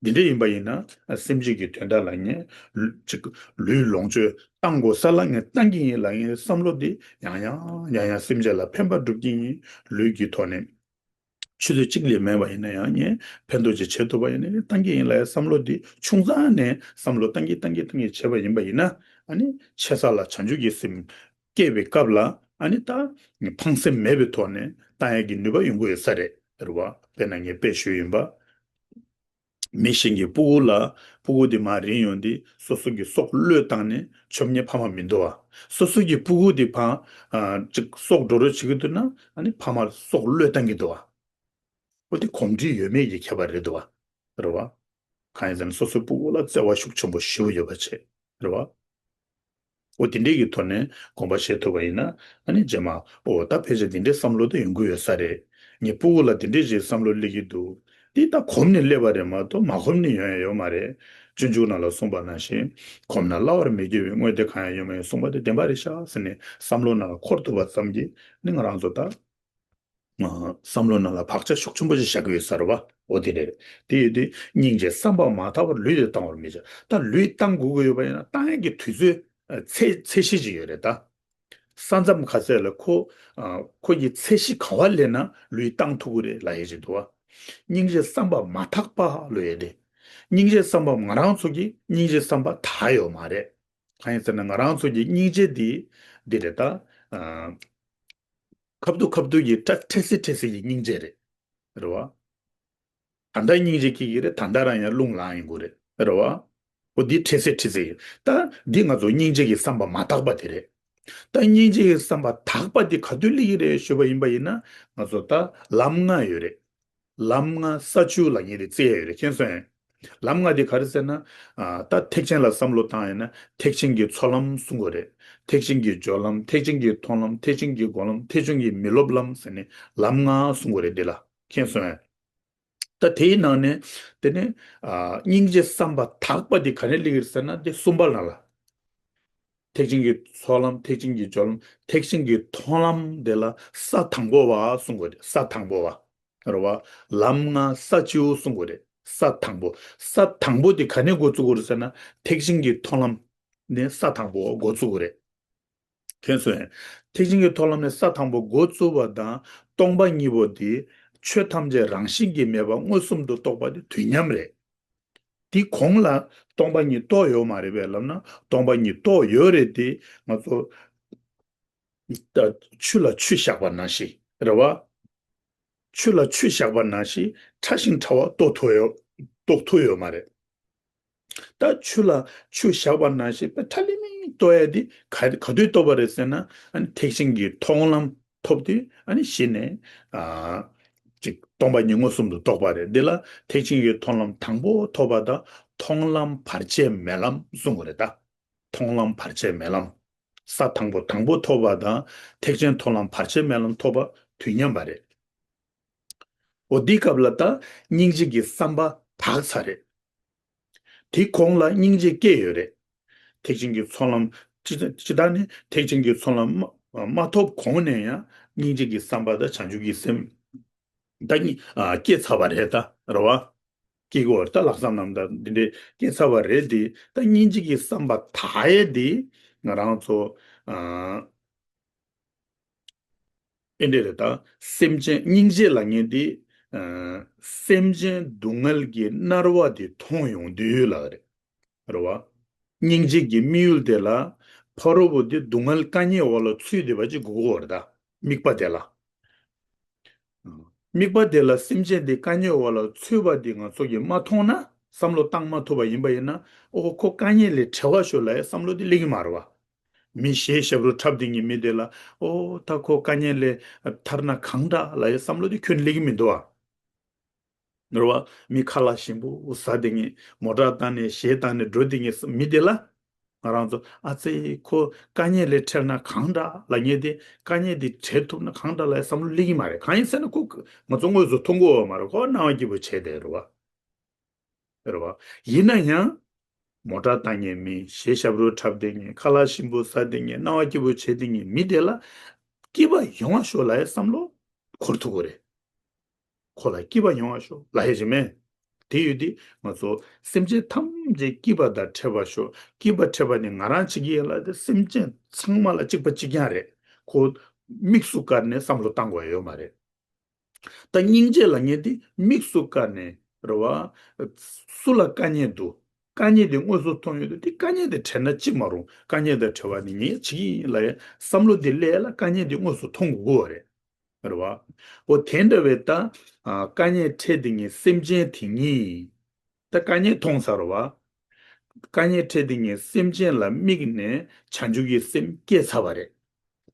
འདི་འདྲ་ཡིན་པ་ཡིན་ན་སེམས་ཅན་གྱི་དོན་དག་ལ་ངས་ལུ་ཅིག་ལུས་ལོངས་སྤྱོད་བཏང་དགོས་ས་ལ་ངས་བཏང་གི་ཡིན་ལབ་ཡིན་བསམ་བློ་འདི་ཡང་ཡང་ཡང་ཡང་སེམས་ཅན་ལ་ཕན་པ་སྒྲུབ་ཀྱི་ཡིན། ལུས་ཀྱི་ཐོག་ནས་ཆུ་ཚོད་གཅིག་ལས་མེད་པ་ཡིན་ན་ཡང་ངས་ཕན་ཐོགས་ཅིག་བྱེད་ཐུབ་པ་ཡིན་ན་ངས་བཏང་གི་ཡིན་ལབ་ཡ་བསམ་བློ་འདི་ཆུང་ཙག་ནས་བསམ་བློ་བཏང་གི་བཏང་གི་བཏང་གི་བྱས་པ་ཡིན་པ་ཡིན་ན་ཨ་ནི་ཆེ་ས་ལ་བྱང་ཆུབ་ཀྱི་སེམས་སྐྱེས་པའི་སྐབས་ལ་ཨ་ནི་ད་ཕངས་སེམས་མེད་པའི་ཐོག་ནས་བཏང་ཡ་གི་ནུས་པ་ཡོང་གི་ཡོད་ས་རེད། རེད་བ། དཔེར་ན་ངས་དཔེ་ཞུས་ཡིན་པ། མི་གཞན་གྱི་ཕྲུ་གུ་ལ་ཕྲུ་གུ་དེ་མར་རིལ་ཡོང་དུས་སོ་སོ་གི་སྲོག་བློས་བཏང་ནས་མཆོད་མཁན་ཕ་མ་མི་འདུག་བ། སོ་སོ་གི་ཕྲུ་གུ་དེ་ཕ་ཨ་ཅིག་སྲོག་འགྲོ་རོགས་བྱེད་ཀྱི་འདུག་ན་ཨ་ནི་ཕ་མར་སྲོག་བློས་བཏང་གི་འདུག་བ། འོ་དེ་གོམས་འདྲིས་ཡོད་མེད་ཀྱི་ཁྱད་པར་རེད་འདུག་བ། རེད་བ། གང་ཡིན་ཟེར་ན་སོ་སོའི་ཕྲུ་གུ་ལ་བརྩེ་བ་ཤུགས་ཆེན་པོ་ཞེ་པོ་ཡོད་པ་བྱས། རེད་བ། འོ་དེ་འདྲའི་གི་ཐོག་ནས་དགོངས་པ་བཞེས་ཐུབ་པ་ཡིན་ན་ཨ་ནི་རྗེས་མ་འོ་ད་ཕལ་ཆེར་དེ་འདྲའི་བསམ་བློ་དེ་ཡོང་གི་ཡོད་ས་རེད། ངའི་ཕྲུ་གུ་ལ་དེ་འདྲའི་ཞིག་བསམ་བློ་སླེབས་ཀྱི་འདུག་འདི་ད་གོམས་ནས་སླེབས་པ་རེད་མ་གཏོགས་མ་གོམས་ནས་ཡོང་ཡ་ཡོད་མ་རེད། སྤྱོད་འཇུག་ནང་ལ་གསུངས་པ་ནང་བཞིན་གོམས་ན་སླ་བར་མི་འགྱུར་བའི་དངོས་དེ་གང་ཡང་ཡོད་མ་ཡིན་གསུངས་པ་དེ་བདེན་པ་རེད་ཤག་ཟེར་ནས་བསམ་བློ་ནང་ལ་འཁོར་ཐུབ་པ་ཙམ་གྱིས་ནི་ང་རང་ཚོ་ད། བསམ་བློ་ནང་ལ་བག་ཆགས་ཤུགས་ཆེན་པོ་ཞིག་བཞག་གི་ཡོད་ས་རེད་བ། འོ་དེ་རེད། དེ་ཡོད་དུས་སྙིང་རྗེ་བསམ་པ་མ་ཐག་པར་ལུས་དེ་བཏང་བར་མི་བྱ། ད་ལུས་བཏང་དགོས་ཀྱི་ཡོད་པ་ཡིན་ན་བཏང་ཡས་ཀྱི་དུས་ཚོད་ཚད་ཚད་གཞི་ཅིག་ཡོད་རེད་ད། ས་མཚམས་ག་ཚད་ལ་ཁོ་ཁོ་ཡི་ཚད་གཞི་ག་བ་སླེབས་ན་ལུས་བཏང་ཐུབ་ཀྱི་རེད་ལབ་ཡས་ཅིག་འདུག་བ། སྙིང་རྗེ་བསམ་པ་མ་ཐག་པ་ལབ་ཡས་དེ། སྙིང་རྗེ་བསམ་པ་ང་རང་ཚོ་གི་སྙིང་རྗེ་བསམ་པ་དག་ཡོད་མ་རེད། གང་ཡིན་ཟེར་ན་ང་རང་ཚོ་གི་སྙིང་རྗེ་འདི་འདི་རེད་ད། ཁ་བསྡུ་ཁ་བསྡུ་གི་ཏྲ་ཁྲེ་སེ་ཁྲེ་སེ་གི་སྙིང་རྗེ་རེད། རེད་བ། ད་ལྟ་སྙིང་རྗེ་སྐྱེ་གི་རེད། ད་ལྟ་རང་ཡང་རླུང་ལངས་ཡོང་གི་རེད། རེད་བ། འོ་འདི་ཁྲེ་སེ་ཁྲེ་སེ་ཡིན། ད་འདི་ང་ཚོ་སྙིང་རྗེ་གི་བསམ་པ་མ་དག་པ་དེ་རེད། ད་སྙིང་རྗེ་གི་བསམ་པ་དག་པ་འདི་ག་དུས་སླེབས་ཀྱི་རེད་ཞུས་པ་ཡིན་པ་ཡིན་ན་ང་ཚོ་ད་ལམ་ལྔ་ཡོད་རེད། ལམ་ལྔ་ས་བཅུ་ལབ་མཁན་དེ་བརྩི་ཡ་ཡོད་རེད། མཁྱེན་སོང་ངས། ལམ་ལྔ་དེ་ག་རེ་ཟེར་ན། ཨ་ད་ཐེག་ཆེན་ལ་བསམ་བློ་བཏང་ཡོད་ན་ཐེག་ཆེན་གྱི་ཚོགས་ལམ་གསུང་གི་རེད། ཐེག་ཆེན་གྱི་སྦྱོར་ལམ། ཐེག་ཆེན་གྱི་མཐོང་ལམ། ཐེག་ཆེན་གྱི་སྒོམ་ལམ། ཐེག་ཆེན་གྱི་མི་སློབ་ལམ་ཟེར་ནས་ལམ་ལྔ་གསུང་གི་རེད་འདི་ལ། མཁྱེན་སོང་ངས། ད་དེའི་ནང་ནས་དེ་ནས་ཨ་སྙིང་རྗེ་བསམ་པ་དག་པ་དེ་ག་ནས་སླེབས་ཀྱི་རེད་ཟེར་ན་དེ་གསུམ་པ་ལ་ལ། ཐེག་ཆེན་གྱི་ཚོགས་ལམ། ཐེག་ཆེན་གྱི་སྦྱོར་ལམ། ཐེག་ཆེན་གྱི་མཐོང་ལམ་དེ་ལ་ས་དང་པོ་བ་གསུང་གི་རེད། ས་དང་པོ་བ། རེད་བ། ལམ་ལྔ་ས་བཅུ་གསུང་གི་རེད། ས་དང་པོ། ས་དང་པོ་དེ་ག་ནས་འགོ་བཙུགས་གི་རེད་ཟེར་ན་ཐེག་ཆེན་གྱི་མཐོང་ལམ་ནས་ས་དང་པོ་འགོ་བཙུགས་གི་རེད། མཁྱེན་སོང་ངས། ཐེག་ཆེན་གྱི་མཐོང་ལམ་ནས་ས་དང་པོ་འགོ་བཙུགས་པ་དང་སྟོང་པ་ཉིད་པོ་དེ་ཆོས་ཐམས་ཅད་རང་བཞིན་གྱིས་མེད་པ་མངོན་སུམ་དུ་རྟོགས་པ་དེ་དུས་མཉམ་རེད། དེ་གོང་ལ་སྟོང་པ་ཉིད་རྟོགས་ཡོད་མ་རེད་པས་ལབ་ན་སྟོང་པ་ཉིད་རྟོགས་ཡོད་རེད་དེ་ང་ཚོ་ད་ཆུ་ལ་ཆུ་བཞག་པ་ནང་བཞིན་རེད་བ། ཆུ་ལ་ཆུ་བཞག་པ་ནང་བཞིན་ཕྲ་ཞིང་ཕྲ་བ་རྟོགས་ཐུབ་ཡོད་རྟོགས་ཐུབ་ཡོད་མ་རེད། ད་ཆུ་ལ་ཆུ་བཞག་པ་ནང་བཞིན་དཔེ་ཁྲ་ལི་མིག་རྟོགས་ཡ་དེ་ག་ག་དུས་རྟོགས་པ་རེད་ཟེར་ན་ཨ་ནི་ཐེག་ཆེན་གྱི་མཐོང་ལམ་ཐོབ་དུས་ཨ་ནི་གཞི་ནས་ཨ་ཅིག་སྟོང་པ་ཉིད་མངོན་སུམ་དུ་རྟོགས་པ་རེད། འདི་ལ་ཐེག་ཆེན་གྱི་མཐོང་ལམ་དང་པོ་ཐོབ་པ་དང་མཐོང་ལམ་བར་ཆད་མེད་ལམ་གསུང་གི་རེད་ད། མཐོང་ལམ་བར་ཆད་མེད་ལམ། ས་དང་པོ་དང་པོ་ཐོབ་པ་དང་ཐེག་ཆེན་མཐོང་ལམ་བར་ཆད་མེད་ལམ་ཐོབ་པ་དུས་མཉམ་པ་རེད། འོ་འདི་སྐབས་ལ་ད་སྙིང་རྗེ་གི་བསམ་པ་དག་ཚར་རེད། དེ་གོང་ལ་སྙིང་རྗེ་སྐྱེས་ཡོད་རེད། ཐེག་ཆེན་གྱི་ཚོགས་ལམ་ཅི་ཅི་ལྟར་ནི་ཐེག་ཆེན་གྱི་ཚོགས་ལམ་མ་མ་ཐོབ་གོང་ནས་ཡང་སྙིང་རྗེ་གི་བསམ་པ་དང་བྱང་ཆུབ་ཀྱི་སེམས་ད་གཉིས་ཨ་སྐྱེས་ཚར་བ་རེད་ད་རེད་བ། སྐྱེ་དགོས་ད་ལྷག་བསམ་རྣམ་དག་འདི་འདྲའི་སྐྱེ་ཚར་བ་རེད་དེ་ད་སྙིང་རྗེ་གི་བསམ་པ་དག་ཡས་དེ་ང་རང་ཚོ་ཨ་ཨེ་འདྲ་རེད་ད། སེམས་ཅན་སྙིང་རྗེ་ལབ་མཁན་དེ་ སེམས་ཅན་སྡུག་བསྔལ་གྱི་མནར་བ་དེ་མཐོང་ཡོང་དུས་ལ་རེད། རེད་བ། སྙིང་རྗེ་གི་དམིགས་ཡུལ་དེ་ལ་ཕ་རོལ་པོ་དེ་སྡུག་བསྔལ་དཀའ་ངལ་འོག་ལ་ཚུད་བསྡད་པ་ཅིག་དགོས་ཀྱི་ཡོད་རེད་ད། དམིགས་པ་དེ་ལ། དམིགས་པ་དེ་ལ་སེམས་ཅན་དེ་དཀའ་ངལ་འོག་ལ་ཚུད་པ་དེ་ང་ཚོ་གིས་མ་མཐོང་ན། བསམ་བློ་བཏང་མ་ཐུབ་པ་ཡིན་པ་ཡིན་ན། ཨོ་ཁོ་དཀའ་ངལ་ལས་བྲལ་བ་ཤོག་ལབ་ཡ་བསམ་བློ་དེ་སླེབས་ཀྱི་མ་རེད་བ། མི་གཞས་ཞབས་བྲོ་འཁྲབ་བསྡད་མཁན་མི་དེ་ལ་ཨོ་ད་ཁོ་དཀའ་ངལ་ལས་ཐར་ན་གང་དྲག་ལབ་ཡ་བསམ་བློ་དེ་ཁྱོན་ནས་སླེབས་ཀྱི་མི་འདུག་བ། ནོར་བ་མི་ཁ་ལག་ཞིམ་པོ་ཟ་བསྡད་མཁན། མོ་ཊ་བཏང་ནས་གཞས་བཏང་ནས་འགྲོ་བསྡད་མཁན་མི་དེ་ལ། ང་རང་ཚོ་ཨ་ཙི་ཁོ་དཀའ་ངལ་ལས་ཐར་ན་གང་དྲག་ལབ་མཁན་དེ། དཀའ་ངལ་དེ་བྲལ་ཐུབ་ན་གང་དྲག་ལབ་ཡ་བསམ་བློ་སླེབས་ཀྱི་མ་རེད། གང་ཡིན་ཟེར་ན་ཁོ་ང་ཚོ་དངོས་སུ་མཐོང་གི་ཡོད་མ་རེད། ཁོ་སྣང་བ་སྐྱིད་པོ་བྱས་བསྡད་རེད་བ། རེད་བ། ཡིན་ན་ཡང་། མོ་ཊ་བཏང་མཁན་མི། གཞས་ཞབས་བྲོ་འཁྲབ་བསྡད་མཁན། ཁ་ལག་ཞིམ་པོ་ཟ་བསྡད་མཁན། སྣང་བ་སྐྱིད་པོ་བྱེད་བསྡད་མཁན་མི་དེ་ལ་སྐྱིད་པ་ཡོང་བ་ཤོག་ལབ་ཡ་བསམ་བློ་འཁོར་ཐུབ་ཀྱི་རེད། ཁོ་ལ་སྐྱིད་པ་ཡོང་བ་ཤོག་ལབ་ཡ་ཅིག་མེད། དེ་ཡོད་དུས་ང་ཚོ་སེམས་ཅན་ཐམས་ཅད་སྐྱིད་པ་དང་འཕྲད་པར་ཤོག་སྐྱིད་པ་འཕྲད་པ་ནི་ང་རང་བྱེད་ཀྱི་ཡིན་ལབ་དེ། སེམས་ཅན་ཚང་མ་ལ་གཅིག་པ་གཅིག་རྐྱང་རེད། ཁོ་དམིགས་སུ་བཀར་ནས་བསམ་བློ་བཏང་དགོས་ཡ་ཡོད་མ་རེད། ད་སྙིང་རྗེ་ལབ་མཁན་དེ་དམིགས་སུ་བཀར་ནས་རེད་བ། སུ་ལ་དཀའ་ངལ་འདུག་དཀའ་ངལ་དེ་དངོས་སུ་མཐོང་ཡོང་དུས། དེ་དཀའ་ངལ་དེ་བྲལ་ན་ཅི་མ་རུང་། དཀའ་ངལ་དེ་བྲལ་བ་ནི་ངས་བྱེད་ཀྱི་ཡིན་ལབ་ཡ་བསམ་བློ་དེ་སླེབས་ཡ་ལ་དཀའ་ངལ་དེ་དངོས་སུ་མཐོང་དགོས་ཀྱི་ཡོད་རེད། རེད་བ། འོ་དེ་འདྲ་བའི་ད་ཨ་དཀའ་ངལ་འཕྲད་བསྡད་མཁན་སེམས་ཅན་དེ་ཉིད། ད་དཀའ་ངལ་མཐོང་ཚར་བ། དཀའ་ངལ་འཕྲད་བསྡད་མཁན་སེམས་ཅན་ལ་དམིགས་ནས་བྱང་ཆུབ་ཀྱི་སེམས་སྐྱེས་ཚར་བ་རེད།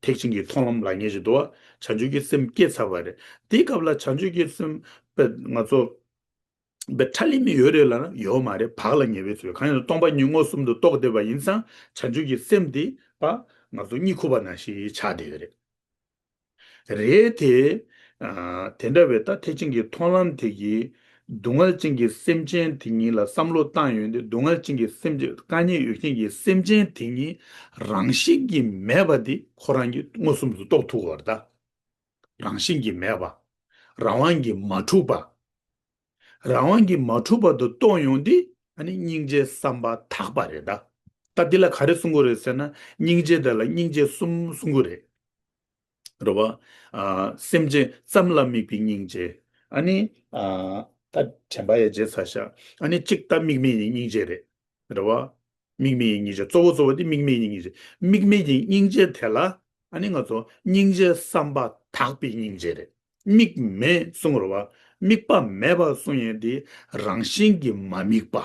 ཐེག་ཆེན་གྱི་མཐོང་ལམ་ལབ་མཁན་ཞིག་འདུག་བ། བྱང་ཆུབ་ཀྱི་སེམས་སྐྱེས་ཚར་བ་རེད། དེའི་སྐབས་ལ་བྱང་ཆུབ་ཀྱི་སེམས་པ་ང་ཚོ་པའི་ཁྲ་ལི་མི་ཡོད་རེད་ལབ་ན་ཡོད་མ་རེད། བག་ལ་ཉལ་བའི་ཚུལ། གང་ཡིན་ན་སྟོང་པ་ཉིད་མངོན་སུམ་དུ་རྟོགས་བསྡད་པ་ཡིན་ཙང་། བྱང་ཆུབ་ཀྱི་སེམས་དེ་པ་ང་ཚོ་གཉིད་ཁུག་པ་ནང་བཞིན་ཆགས་བསྡད་ཡོད་རེད། རེད་དེ། ཨ་དེ་འདྲ་བའི་ད་ཐེག་ཆེན་གྱི་མཐོང་ལམ་དེ་གིས་སྡུག་བསྔལ་ཅན་གྱི་སེམས་ཅན་དེ་ཉིད་ལ་བསམ་བློ་བཏང་ཡོང་དུས། སྡུག་བསྔལ་ཅན་གྱི་སེམས་ཅན། དཀའ་ངལ་ཡོད་མཁན་གྱི་སེམས་ཅན་དེ་ཉིད་རང་བཞིན་གྱིས་མེད་པ་དེ་ཁོ་རང་གིས་མངོན་སུམ་དུ་རྟོགས་ཐུབ་པ་རེད་ད། རང་བཞིན་གྱིས་མེད་པ། རང་དབང་གིས་མ་གྲུབ་པ། རང་དབང་གིས་མ་གྲུབ་པ་དུ་རྟོགས་ཡོང་དུས། ཨ་ནི་སྙིང་རྗེ་བསམ་པ་དག་པ་རེད་ད། ད་འདི་ལ་ག་རེ་གསུང་གི་རེད་ཟེར་ན། སྙིང་རྗེ་དེ་ལ་སྙིང་རྗེ་གསུམ་གསུང་གི་རེད། རེད་བ། ཨ་སེམས་ཅན་ཙམ་ལ་དམིགས་པའི་སྙིང་རྗེ། ཨ་ནི་ཨ་ད་དྲན་པ་ཡང་བརྗེད་ཚར་ཤག་ཨ་ནི་གཅིག་ད་དམིགས་མེད་ཀྱི་སྙིང་རྗེ་རེད། རེད་བ། དམིགས་མེད་ཀྱི་སྙིང་རྗེ། གཙོ་བོ་གཙོ་བོ་དེ་དམིགས་མེད་ཀྱི་སྙིང་རྗེ། དམིགས་མེད་ཀྱི་སྙིང་རྗེ་དེ་ལ། ཨ་ནི་ང་ཚོ་སྙིང་རྗེ་བསམ་པ་དག་པའི་སྙིང་རྗེ་རེད། དམིགས་མེད་གསུང་རེད་བ། དམིགས་པ་མེད་པ་གསུང་ཡས་དེ་རང་བཞིན་གྱིས་མ་དམིགས་པ།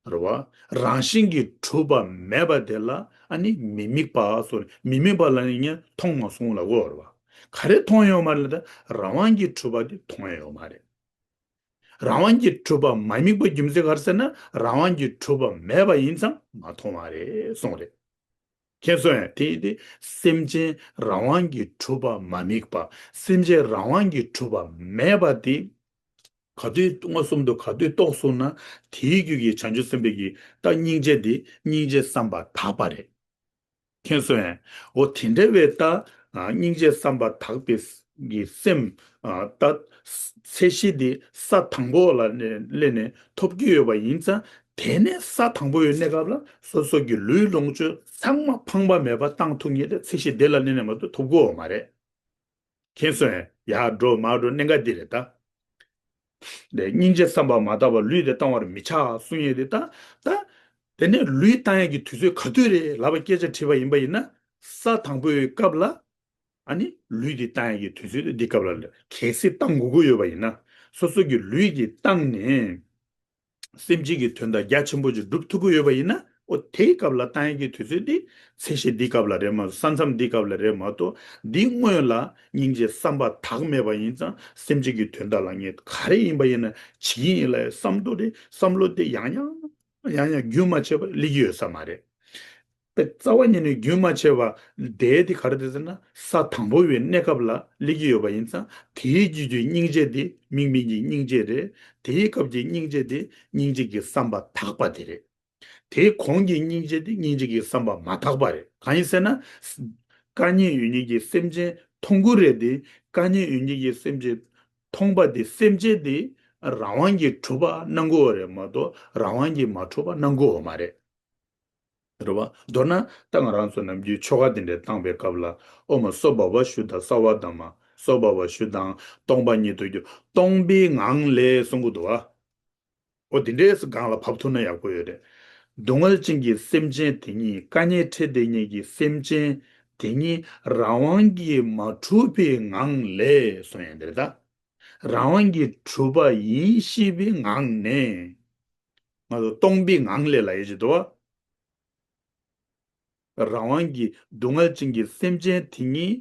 རེད་བ། རང་བཞིན་གྱིས་གྲུབ་པ་མེད་པ་དེ་ལ་ཨ་ནི་མི་དམིགས་པ་གསུངས། མི་དམིགས་པ་ལ་ནི་ངས་མཐོང་མ་སོང་ལབ་དགོས་རེད་བ། ག་རེ་མཐོང་ཡོད་མ་རེད་ལབ་ན། རང་དབང་གིས་གྲུབ་པ་དེ་མཐོང་ཡོད་མ་རེད། རང་དབང་གིས་གྲུབ་པ་མ་དམིགས་པ་རྒྱུ་མཚན་ག་རེ་ཟེར་ན། རང་དབང་གིས་གྲུབ་པ་མེད་པ་ཡིན་ཙང་མ་མཐོང་བ་རེད་གསུངས་རེད། མཁྱེན་སོང་ངས། དེ་ཡིན་དུས་སེམས་ཅན་རང་དབང་གིས་གྲུབ་པ་མ་དམིགས་པ། སེམས་ཅན་རང་དབང་གིས་གྲུབ་པ་མེད་པ་དེ་ག་དུས་མངོན་སུམ་དུ་ག་དུས་རྟོགས་སོང་ན། དེའི་རྒྱུད་ཀྱི་བྱང་ཆུབ་སེམས་དཔའི་གི་ད་སྙིང་རྗེ་དེ་སྙིང་རྗེ་བསམ་པ་དག་པ་རེད། མཁྱེན་སོང་ངས། འོ་དེ་འདྲ་བའི་ད་ཨ་སྙིང་རྗེ་བསམ་པ་དག་པའི་གི་སེམས་ཨ་ད་ཚད་གཞི་དེ་ས་དང་པོ་ལ་སླེབས་ནས་ཐོབ་ཀྱི་ཡོད་པ་ཡིན་ཙང་། དེ་ནས་ས་དང་པོ་ཡི་གནས་སྐབས་ལ་སོ་སོ་གི་ལུས་ལོངས་སྤྱོད་ཚང་མ་ཕངས་པ་མེད་པར་བཏང་ཐུབ་མཁན་དེ་ཚད་གཞི་དེ་ལ་སླེབས་ནས་མ་གཏོགས་ཐོབ་ཀྱི་ཡོད་མ་རེད། མཁྱེན་སོང་ངས། ཡར་འགྲོ་མར་འགྲོ་གནད་འགག་འདི་རེད་ད། དེ་སྙིང་རྗེ་བསམ་པ་མ་དག་པར་ལུས་དེ་བཏང་བར་མི་བྱ་གསུང་ཡས་དེ་ད། ད། དེ་ནས་ལུས་བཏང་ཡས་ཀྱི་དུས་ཚོད་ག་དུས་རེད་ལབ་པ་སྐད་ཆ་དྲིས་པ་ཡིན་པ་ཡིན་ན། ས་དང་པོའི་སྐབས་ལ། ཨ་ནི་ལུས་དེ་བཏང་ཡས་ཀྱི་དུས་ཚོད་དེ་འདི་སྐབས་ལ་རེད། གལ་སྲིད་བཏང་དགོས་ཀྱི་ཡོད་པ་ཡིན་ན། སོ་སོ་གི་ལུས་ཀྱིས་བཏང་ནས། སེམས་ཅན་གྱི་དོན་དག་རྒྱ་ཆེན་པོ་ཅིག་སྒྲུབ་ཐུབ་ཀྱི་ཡོད་པ་ཡིན་ན། ཨོ་དེའི་སྐབས་ལ་བཏང་ཡས་ཀྱི་དུས་ཚོད་འདི་ཚད་གཞི་འདིའི་སྐབས་ལ་རེད་མ་གཏོགས། ས་མཚམས་འདིའི་སྐབས་ལ་རེད་མ་གཏོགས། འདི་སྔོན་ལ་སྙིང་རྗེ་བསམ་པ་དག་མེད་པ་ཡིན་ཙང་། སེམས་ཅན་གྱི་དོན་དག་ལ་ངས་ག་རེ་ཡིན་པ་ཡིན་ན་བྱེད་ཀྱི་ཡིན་ལབ་བསམ་བློ་དེ་བསམ་བློ་དེ་ཡང་ཡང་ཡང་ཡང་རྒྱུན་མ་ཆད་པར་སླེབས་ཀྱི་ཡོད་ས་མ་རེད། པའི་རྩ་བ་ཉིད་ནས་རྒྱུན་མ་ཆད་པ་དེ་དེ་ག་རེ་དེ་ཟེར་ན། ས་དང་པོ་བའི་གནས་སྐབས་ལ་སླེབས་ཀྱི་ཡོད་པ་ཡིན་ཙང་། དེའི་རྒྱུད་ཀྱི་སྙིང་རྗེ་དེ་དམིགས་མེད་ཀྱི་སྙིང་རྗེ་རེད། དེའི་སྐབས་ཀྱི་སྙིང་རྗེ་དེ་སྙིང་རྗེ་གི་བསམ་པ་དག་པ་དེ་རེད། དེའི་གོང་གི་སྙིང་རྗེ་དེ་སྙིང་རྗེ་གི་བསམ་པ་མ་དག་པ་རེད། གང་ཡིན་ཟེར་ན། དཀའ་ངལ་ཡོད་མཁན་གྱི་སེམས་ཅན་མཐོང་གི་རེད་དེ། དཀའ་ངལ་ཡོད་མཁན་གྱི་སེམས་ཅན་མཐོང་པ་དེ། སེམས་ཅན་དེ་རང་དབང་གིས་གྲུབ་པ་སྣང་གི་ཡོད་རེད་མ་གཏོགས། རང་དབང་གིས་མ་གྲུབ་པ་སྣང་གི་ཡོད་མ་རེད། རེད་བ། མདོར་ན་ད་ང་རང་ཚོ་ནམ་རྒྱུན་ཆོ་ག་དེ་འདྲ་བཏང་པའི་སྐབས་ལ། ཨོཾ་སྭ་བྷཱ་ཝ་ཤུདྡྷ་སརྦ་དྷརྨ། སོ་བ་བ་ཞུ་དང་སྟོང་པ་ཉིད་དུ་གྱུར། སྟོང་པའི་ངང་ལས་གསུང་གི་འདུག་བ། འོ་དེ་འདྲའི་སྒང་ལ་བབས་ཐུབ་ན་ཡག་པོ་ཡོད་རེད། སྡུག་བསྔལ་ཅན་གྱི་སེམས་ཅན་དེ་ཉིད་དཀའ་ངལ་འཕྲད་བསྡད་མཁན་གྱི་སེམས་ཅན་དེ་ཉིད་རང་དབང་གིས་མ་གྲུབ་པའི་ངང་ལས་གསུང་ཡ་འདི་རེད་ད། རང་དབང་གིས་གྲུབ་པ་ཡིན་ཤེས་པའི་ངང་ནས། ང་ཚོ་སྟོང་པའི་ངང་ལས་ལབ་ཡ་ཅིག་འདུག་བ། རང་དབང་གིས་སྡུག་བསྔལ་ཅན་གྱི་སེམས་ཅན་དེ་ཉིད་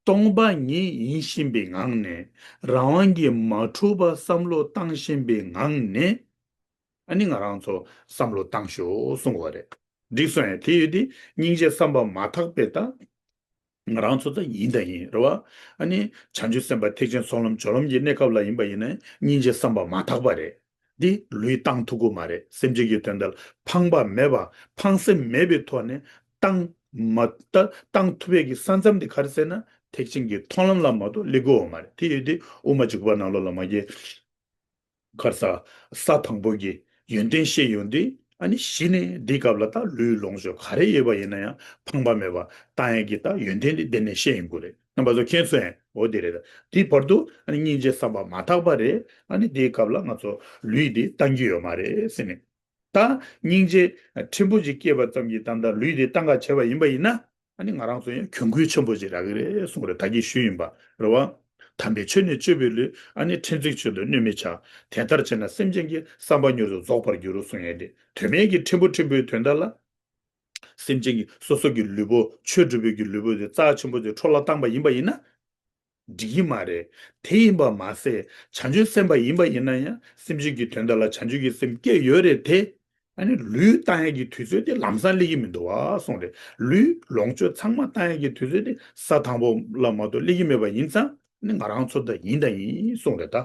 སྟོང་པ་ཉིད་ཡིན་བཞིན་པའི་ངང་ནས། རང་དབང་གིས་མ་གྲུབ་པ་བསམ་བློ་བཏང་བཞིན་པའི་ངང་ནས། ཨ་ནི་ང་རང་ཚོ་བསམ་བློ་བཏང་ཤོག་གསུང་གི་ཡོད་རེད། འགྲིག་སོང་ཡ། དེ་ཡོད་དེ་སྙིང་རྗེ་བསམ་པ་མ་ཐག་པའི་ད། ང་རང་ཚོ་ད་ཡིན་དང་ཡིན་རེད་བ། ཨ་ནི་བྱང་ཆུབ་སེམས་དཔའ་ཐེག་ཆེན་ཚོགས་ལམ་སྦྱོར་ལམ་གྱི་གནས་སྐབས་ལ་ཡིན་པ་ཡིན་ན་སྙིང་རྗེ་བསམ་པ་མ་ཐག་པ་རེད། འདི་ལུས་བཏང་ཐུབ་ཀྱི་མ་རེད། སེམས་ཅན་གྱི་དོན་དག་ལ་ཕངས་པ་མེད་པ་ཕངས་སེམས་མེད་པའི་ཐོག་ནས་བཏང་མ་ད་བཏང་ཐུབ་པའི་གི་ས་མཚམས་འདི་ག་རེ་ཟེར་ན་ཐེག་ཆེན་གྱི་མཐོང་ལམ་ལ་མ་གཏོགས་སླེབས་ཀྱི་ཡོད་མ་རེད། དེ་ཡོད་དུས་དབུ་མ་འཇུག་པ་ནང་ལོགས་ལ་མ་གི་ག་རེ་ཟ། ས་དང་པོ་གི་ཡོན་ཏན་བཤད་ཡོང་དུས་ཨ་ནི་གཞི་ནས་འདིའི་སྐབས་ལ་ད་ལུས་ལོངས་སྤྱོད་ག་རེ་ཡོད་པ་ཡིན་ན་ཡང་ཕངས་པ་མེད་པ་བཏང་ཡས་ཀྱི་ད་ཡོན་ཏན་འདི་འདི་ནས་བཤད་ཡོང་གི་རེད། རྣམ་པ་ཚོ་མཁྱེན་སོང་ངས། འོ་དེ་རེད། ད་དེའི་བར་དུ་ཨ་ནི་སྙིང་རྗེ་བསམ་པ་མ་ཐག་པ་རེད། ཨ་ནི་དེའི་སྐབས་ལ་ང་ཚོ་ལུས་འདི་བཏང་རྒྱུ་ཡོད་མ་རེད་ཟེར་ནས། ད་སྙིང་རྗེ་ཕྲན་བུ་ཅིག་སྐྱེས་པ་ཙམ་གྱིས་ད་ལྟ་ལུས་འདི་བཏང་ག་བྱས་པ་ཡིན་པ་ཡིན་ན། ཨ་ནི་ང་རང་ཚོ་ཡང་གྱོང་གུད་ཆེན་པོ་ཅིག་རག་གི་རེད་གསུངས་རེད། ད་གིན་ཞུས་ཡིན་པ་རེད་བ། དམ་པའི་ཆོས་ནི་སྤྱོད་པའི་ལུས། ཨ་ནི་ཕྲན་ཚེགས་ཆོས་དུ་གནོད་མི་བྱ། དེ་ལྟར་བྱས་ན་སེམས་ཅན་གྱི། བསམ་པ་མྱུར་དུ་རྫོགས་པར་འགྱུར་གསུངས་ཡས་དེ་དོན་མེད་ཀྱི་ཕྲན་བུ་ཕྲན་བུའི་དོན་དག་ལ། སེམས་ཅན་གྱི་སོ་སོ་གི་ལུས་པོ་ཆོས་སྒྲུབ་པའི་གི་ལུས་པོ་དེ་རྩ་ཆེན་པོ་དེ་འཕྲོ་བརླག་བཏང་པ་ཡིན་པ་ཡིན་ན། འགྲིག་གི་མ་རེད། དེ་ཡིན་པ་མ་ཟད་བྱང་ཆུབ་སེམས་དཔའ་ཡིན་པ་ཡིན་ན་ཡང་སེམས་ཅན་གྱི་དོན་དག་ལ་བྱང་ཆུབ་ཀྱི་སེམས་སྐྱེ་ཡོད་རེད་དེ། ཨ་ནི་ལུས་བཏང་ཡས་ཀྱི་དུས་ཚོད་དེ་ལམ་སང་སླེབས་ཀྱི་མི་འདུག་བ་གསུངས་རེད། ལུས་ལོངས་སྤྱོད་ཚང་མ་བཏང་ཡས་ཀྱི་དུས་ཚོད་དེ་ས་དང་པོ་ལ་མ་གཏོགས་སླེབས་ཀྱི་མེད་པ་ཡིན་ཙང་ཨ་ནི་ང་རང་ཚོ་ད་ཡིན་ད་ཡིན་གསུངས་རེད། ད་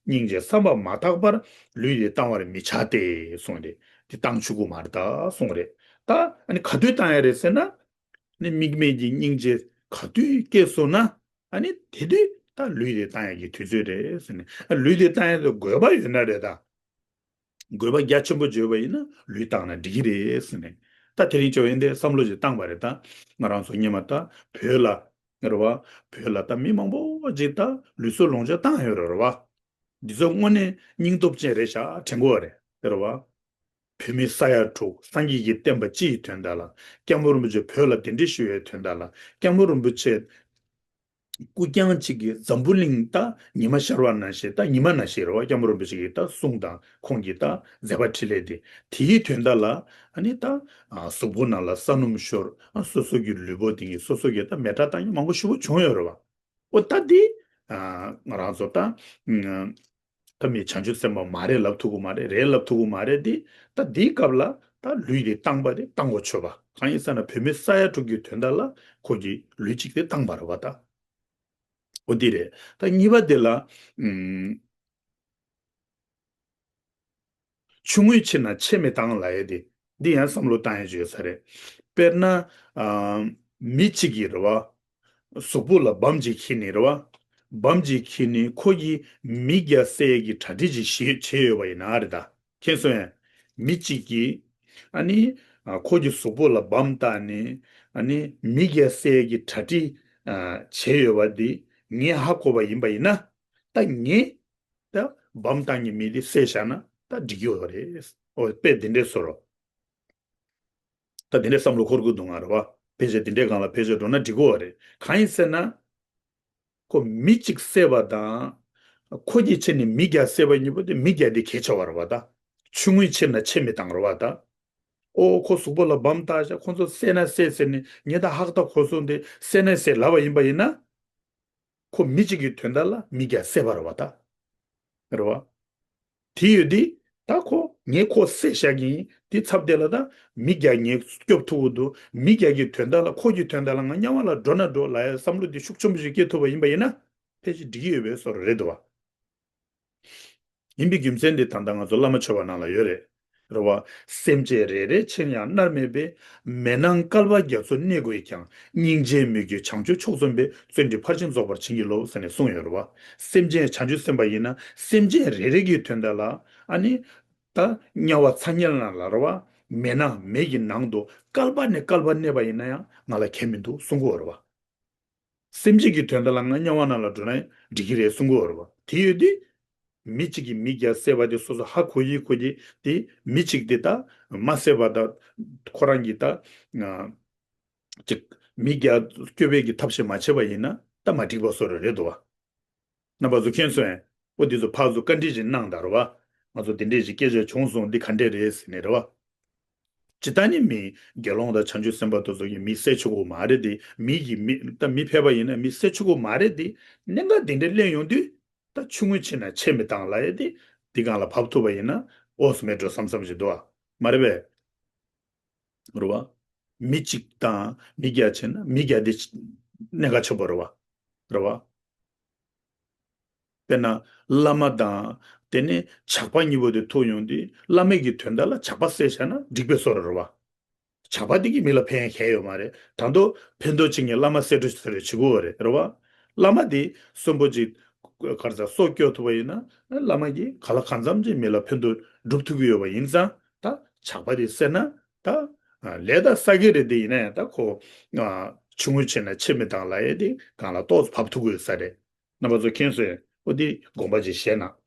སྙིང་རྗེ་བསམ་པ་མ་ཐག་པར་ལུས་དེ་བཏང་བར་མི་བྱ་སྟེ་གསུངས་རེད། དེ་བཏང་ཆོག་གི་མ་རེད་ད་གསུངས་རེད། ད་ཨ་ནི་ག་དུས་བཏང་ཡས་རེད་ཟེར་ན། ནི་དམིགས་མེད་ཀྱི་སྙིང་རྗེ་ག་དུས་སྐྱེས་སོང་ན། ཨ་ནི་དེ་དུས་ད་ལུས་དེ་བཏང་ཡག་གི་དུས་ཚོད་རེད་ཟེར་ནས། ཨ་ལུས་དེ་བཏང་ཡག་དུ་དགོས་པ་ཡོད་ན་རེད་ད། དགོས་པ་རྒྱ་ཆེན་པོ་བརྗོད་པ་ཡིན་ན་ལུས་བཏང་ན་འགྲིག་གི་རེད་ཟེར་ནས། ད་དེ་རིང་ཅོ་ཡིན་དེ་བསམ་བློ་ཞིག་བཏང་པ་རེད་ད། ང་རང་ཚོ་སྔོན་མ་ད་བོད་ལ་རེད་བ། བོད་ལ་ད་མི་མང་པོ་ཅིག་ད་ལུས་སྲོག་ལོངས་སྤྱོད་བཏང་ཡོད་རེད་བ། འདི་ཚོ་དངོས་གནས་སྙིང་སྟོབས་ཅན་རེད་ཤག་དྲན་གོ་བ་རེད་རེད་བ། བོད་མི་ས་ཡ་དྲུག་སངས་རྒྱས་ཀྱི་བསྟན་པ་སྤྱི་ཡི་དོན་དག་ལ། སྐྱབས་མགོན་རིན་པོ་ཆེ་བོད་ལ་གདན་འདྲེན་ཞུ་བའི་དོན་དག་ལ། སྐྱབས་མགོན་རིན་པོ་ཆེ་སྐུ་རྐྱང་གཅིག་གིས་འཛམ་བུ་གླིང་ད་ཉི་མ་ཤར་བ་ནང་བཞིན་ད་ཉི་མ་ནང་བཞིན་རེད་བ། སྐྱབས་མགོན་རིན་པོ་ཆེ་གི་ད་གསུང་དང་ཁོང་གི་ད་མཛད་པ་འཕྲིན་ལས་དེ་དེའི་དོན་དག་ལ། ཨ་ནི་ད་གཟུགས་པོ་ནང་ལ་ས་སྣུམ་ཤོར། སོ་སོ་གི་ལུས་པོ་དེ་གི་སོ་སོ་གི་ད་མེ་སྲེག་བཏང་མཁན་མང་པོ་ཞེ་པོ་བྱུང་ཡོད་རེད་བ། འོ་ད་འདི་ང་རང་ཚོ་ད་ད་མི་བྱང་ཆུབ་སེམས་དཔའ་མ་རེད་ལབ་ཐུབ་ཀྱི་མ་རེད། རེད་ལབ་ཐུབ་ཀྱི་མ་རེད། འདི་ད་འདིའི་སྐབས་ལ་ད་ལུས་འདི་བཏང་པ་དེ་བཏང་གོ་ཆོད་པ། གང་ཡིན་ཟེར་ན་བོད་མི་ས་ཡ་དྲུག་གི་དོན་དག་ལ་ཁོ་གི་ལུས་གཅིག་དེ་བཏང་པ་རེད་བ་ད། འོ་འདི་རེད། ད་གཉིས་པ་དེ་ལ། ཆུང་ངུའི་ཕྱིར་ན་ཆེ་མི་བཏང་ལབ་ཡས་དེ། འདི་ཡང་བསམ་བློ་བཏང་ཡས་ཅིག་ཡོད་ས་རེད། དཔེར་ན། ཨ། མི་གཅིག་གིས་རེད་བ། གཟུགས་པོ་ལ་སྦམ་གཅིག་འཁྱེར་ནས་རེད་བ། སྦམ་གཅིག་འཁྱེར་ནས་ཁོ་གིས་མི་བརྒྱ་བསད་ཡས་ཀྱི་གྲ་སྒྲིག་ཅིག་བྱེད་བྱས་ཡོད་པ་ཡིན་ན་རེད་ད། མཁྱེན་སོང་ངས། མི་གཅིག་གིས། ཨ་ནི། ཨ། ཁོ་གི་གཟུགས་པོ་ལ་སྦམ་བཏགས་ནས། ཨ་ནི་མི་བརྒྱ་བསད་ཡས་ཀྱི་གྲ་སྒྲིག་ཨ། བྱས་ཡོད་པ་འདི་ངས་ཧ་གོ་བ་ཡིན་པ་ཡིན་ན། ད་ངས། ད་སྦམ་བཏང་མཁན་མི་དེ་བསད་བཞག་ན་ད་འགྲིག་གི་ཡོད་རེད། འོ་དཔེ་འདི་འདྲས་བཟོ་རོགས། ད་འདི་འདྲས་བསམ་བློ་འཁོར་གི་འདུག་ང་རེད་བ། ཕལ་ཆེར་འདི་འདྲས་སྒང་ལ་ཕལ་ཆེར་འགྲོ་ན་འགྲིག་གི་ཡོད་རེད། གང་ཡིན་ཟེར་ན། ཁོ་མི་གཅིག་བསད་པ་དང་། ཁོ་གི་ཆེད་ནས་མི་བརྒྱ་བསད་པ་གཉིས་པོ་དེ་མི་བརྒྱ་དེ་གལ་ཆེ་བ་རེད་བ་ད། ཆུང་ངུའི་ཕྱིར་ན་ཆེ་མི་བཏང་རེད་བ་ད། ཨོ་ཁོ་གཟུགས་པོ་ལ་སྦམ་བཏགས་བཞག་ཁོ་ཚོ་བསད་ན་བསད་ཟེར་ནས་ངས་ད་ཧག་ད་ཁོ་ཚོ་འདི་བསད་ན་བསད་ལབ་པ་ཡིན་པ་ཡིན་ན། ཁོ་མི་གཅིག་གི་དོན་དག་ལ་མི་བརྒྱ་བསད་པ་རེད་བ་ད། རེད་བ། དེ་ཡོད་དེ། ད་ཁོ་ངས་ཁོ་བསད་བཞག་གི་ཡིན། དེ་ཚབ་དེ་ལ་ད་མི་བརྒྱ་ངས་སྐྱོབ་ཐུབ་ཀྱི་འདུག་མི་བརྒྱ་གི་དོན་དག་ལ་ཁོ་གི་དོན་དག་ལ་ང་དམྱལ་བ་ལ་འགྲོ་ན་འགྲོ་ལབ་ཡ་བསམ་བློ་དེ་ཤུགས་ཆེན་པོ་ཞིག་སྐྱེ་ཐུབ་པ་ཡིན་པ་ཡིན་ན་ཕལ་ཆེར་འགྲིག་གི་ཡོད་པའི་བཟོ་འདྲ་རེད་འདུག་བ། ཡིན་པའི་རྒྱུ་མཚན་འདི་ད་ལྟ་ང་ཚོ་བླ་མ་མཆོད་པ་ནང་ལ་ཡོད་རེད། རེད་བ། སེམས་ཅན་རེ་རེ་ཕྱིར་ཡང་མནར་མེད་པའི། མེ་ནང་བསྐལ་པ་རྒྱ་མཚོ་གནས་དགོས་ཀྱང་། སྙིང་རྗེའི་མོས་གུས་བྱང་ཆུབ་མཆོག་བརྩོན་པས། བརྩོན་འགྲུས་ཕར་ཕྱིན་རྫོགས་པར་བྱིན་གྱིས་རློབས་ཟེར་ནས་གསུངས་ཡོད་རེད་བ། སེམས་ཅན་བྱང་ཆུབ་སེམས་དཔའ་ཡིན་ན་སེམས་ཅན་རེ་རེ་གི་དོན་དག་ལ་ཨ་ནི། ད་དམྱལ་བ་ཚ་དམྱལ་ནང་ལ་རེད་བ། མེ་ནང་མེ་གི་ནང་དུ་བསྐལ་པ་ནས་བསྐལ་པ་གནས་པ་ཡིན་ན་ཡང་ང་ལ་ཁྱད་མི་འདུག་གསུང་གི་ཡོད་རེད་བ། སེམས་ཅན་གྱི་དོན་དག་ལ་ང་དམྱལ་བ་ནང་ལ་འགྲོ་ན་འགྲིག་གི་རེད་གསུང་གི་ཡོད་རེད་བ། དེ་ཡོད་དུས། མི་གཅིག་གིས་མི་བརྒྱ་བསད་པ་དེ་སོ་སོ་ཧ་གོ་ཡི་གོ་གི་དེ་མི་གཅིག་དེ་ད་མ་བསད་པ་ད་ཁོ་རང་གིས་ད་ཅིག་མི་བརྒྱ་སྐྱོབ་པའི་གི་ཐབས་ཤེས་མ་བྱས་པ་ཡིན་ན་ད་མ་འགྲིག་པ་བཟོ་འདྲ་རེད་འདུག་བ། རྣམ་པ་ཚོ་མཁྱེན་སོང་ངས། ཨོ་འདི་ཚོ་ཕར་ཚུར་བཀའ་འདྲི་ཞིག་གནང་དང་རེད་བ། ང་ཚོ་འདི་འདྲས་ཞིག་སྐད་ཆ་བྱུང་སོང་འདི་ག་འདྲས་རེད་ཟེར་ནས་རེད་བ། ཇི་ལྟར་ནི་མི་དགེ་སློང་དང་བྱང་ཆུབ་སེམས་དཔའ་དེ་ཚོ་གིས་མི་བསད་ཆོག་གི་མ་རེད་དེ། མི་གིས་མི་ད་མི་ཕལ་པ་ཡིན་ན་མི་བསད་ཆོག་གི་མ་རེད་དེ། གནད་འགག་འདི་འདྲ་གླེང་ཡོང་དུས་ད་ཆུང་ངུ་བྱས་ན་ཆེ་མི་བཏང་ལབ་ཡས་དེ། འདི་སྒང་ལ་བབས་ཐུབ་པ་ཡིན་ན་ཨོ་སི་མེད་འགྲོ་བསམ་བསམ་ཞིག་འདུག་ཨ། མ་རེད་པས། རེད་བ། མི་གཅིག་དང་མི་བརྒྱ་བྱས་ན་མི་བརྒྱ་དེ་གནད་འགག་ཆེན་པོ་རེད་བ། རེད་བ། དཔེར་ན། བླ་མ་དང་། དེ་ནས་ཇག་པ་གཉིས་པོ་དེ་ཐུག་ཡོང་དུས་བླ་མ་གི་དོན་དག་ལ་ཇག་པ་བསད་བཞག་ན་འགྲིག་པའི་བཟོ་འདྲ་རེད་བ། ཇག་པ་དེ་གིས་མི་ལ་ཕན་ཡ་གང་ཡང་ཡོད་མ་རེད། ད་དུང་ཕན་ཐོགས་བྱེད་མཁན་བླ་མ་བསད་འགྲོ་ཟེར་བྱེད་དགོས་པ་རེད། རེད་བ། བླ་མ་དེ་གསོན་པོ་ཅིག་ག་རེ་ཟ་སྲོག་སྐྱོབ་ཐུབ་པ་ཡིན་ན་བླ་མ་གིས་ག་ལ་གང་འཚམ་ཅིག་མི་ལ་ཕན་ཐོགས་སྒྲུབ་ཐུབ་ཀྱི་ཡོད་པ་ཡིན་ཙང་། ད་ཇག་པ་དེ་བསད་ན་ད་ལས་ད་བསགས་ཀྱི་རེད། དེ་ཡིན་ན་ཡང་ད་ཁོ་ཆུང་ངུ་བྱས་ན་ཆེ་མི་བཏང་ལབ་ཡས་དེ་སྒང་ལ་ཏོག་ཙམ་བབས་ཐུབ་ཀྱི་ཡོད་ས་རེད། རྣམ་པ་ཚོ་མཁྱེན་སོང་ངས། ཨོ་འདི་དགོངས་པ་ཅིག་བཞེས་གནང་།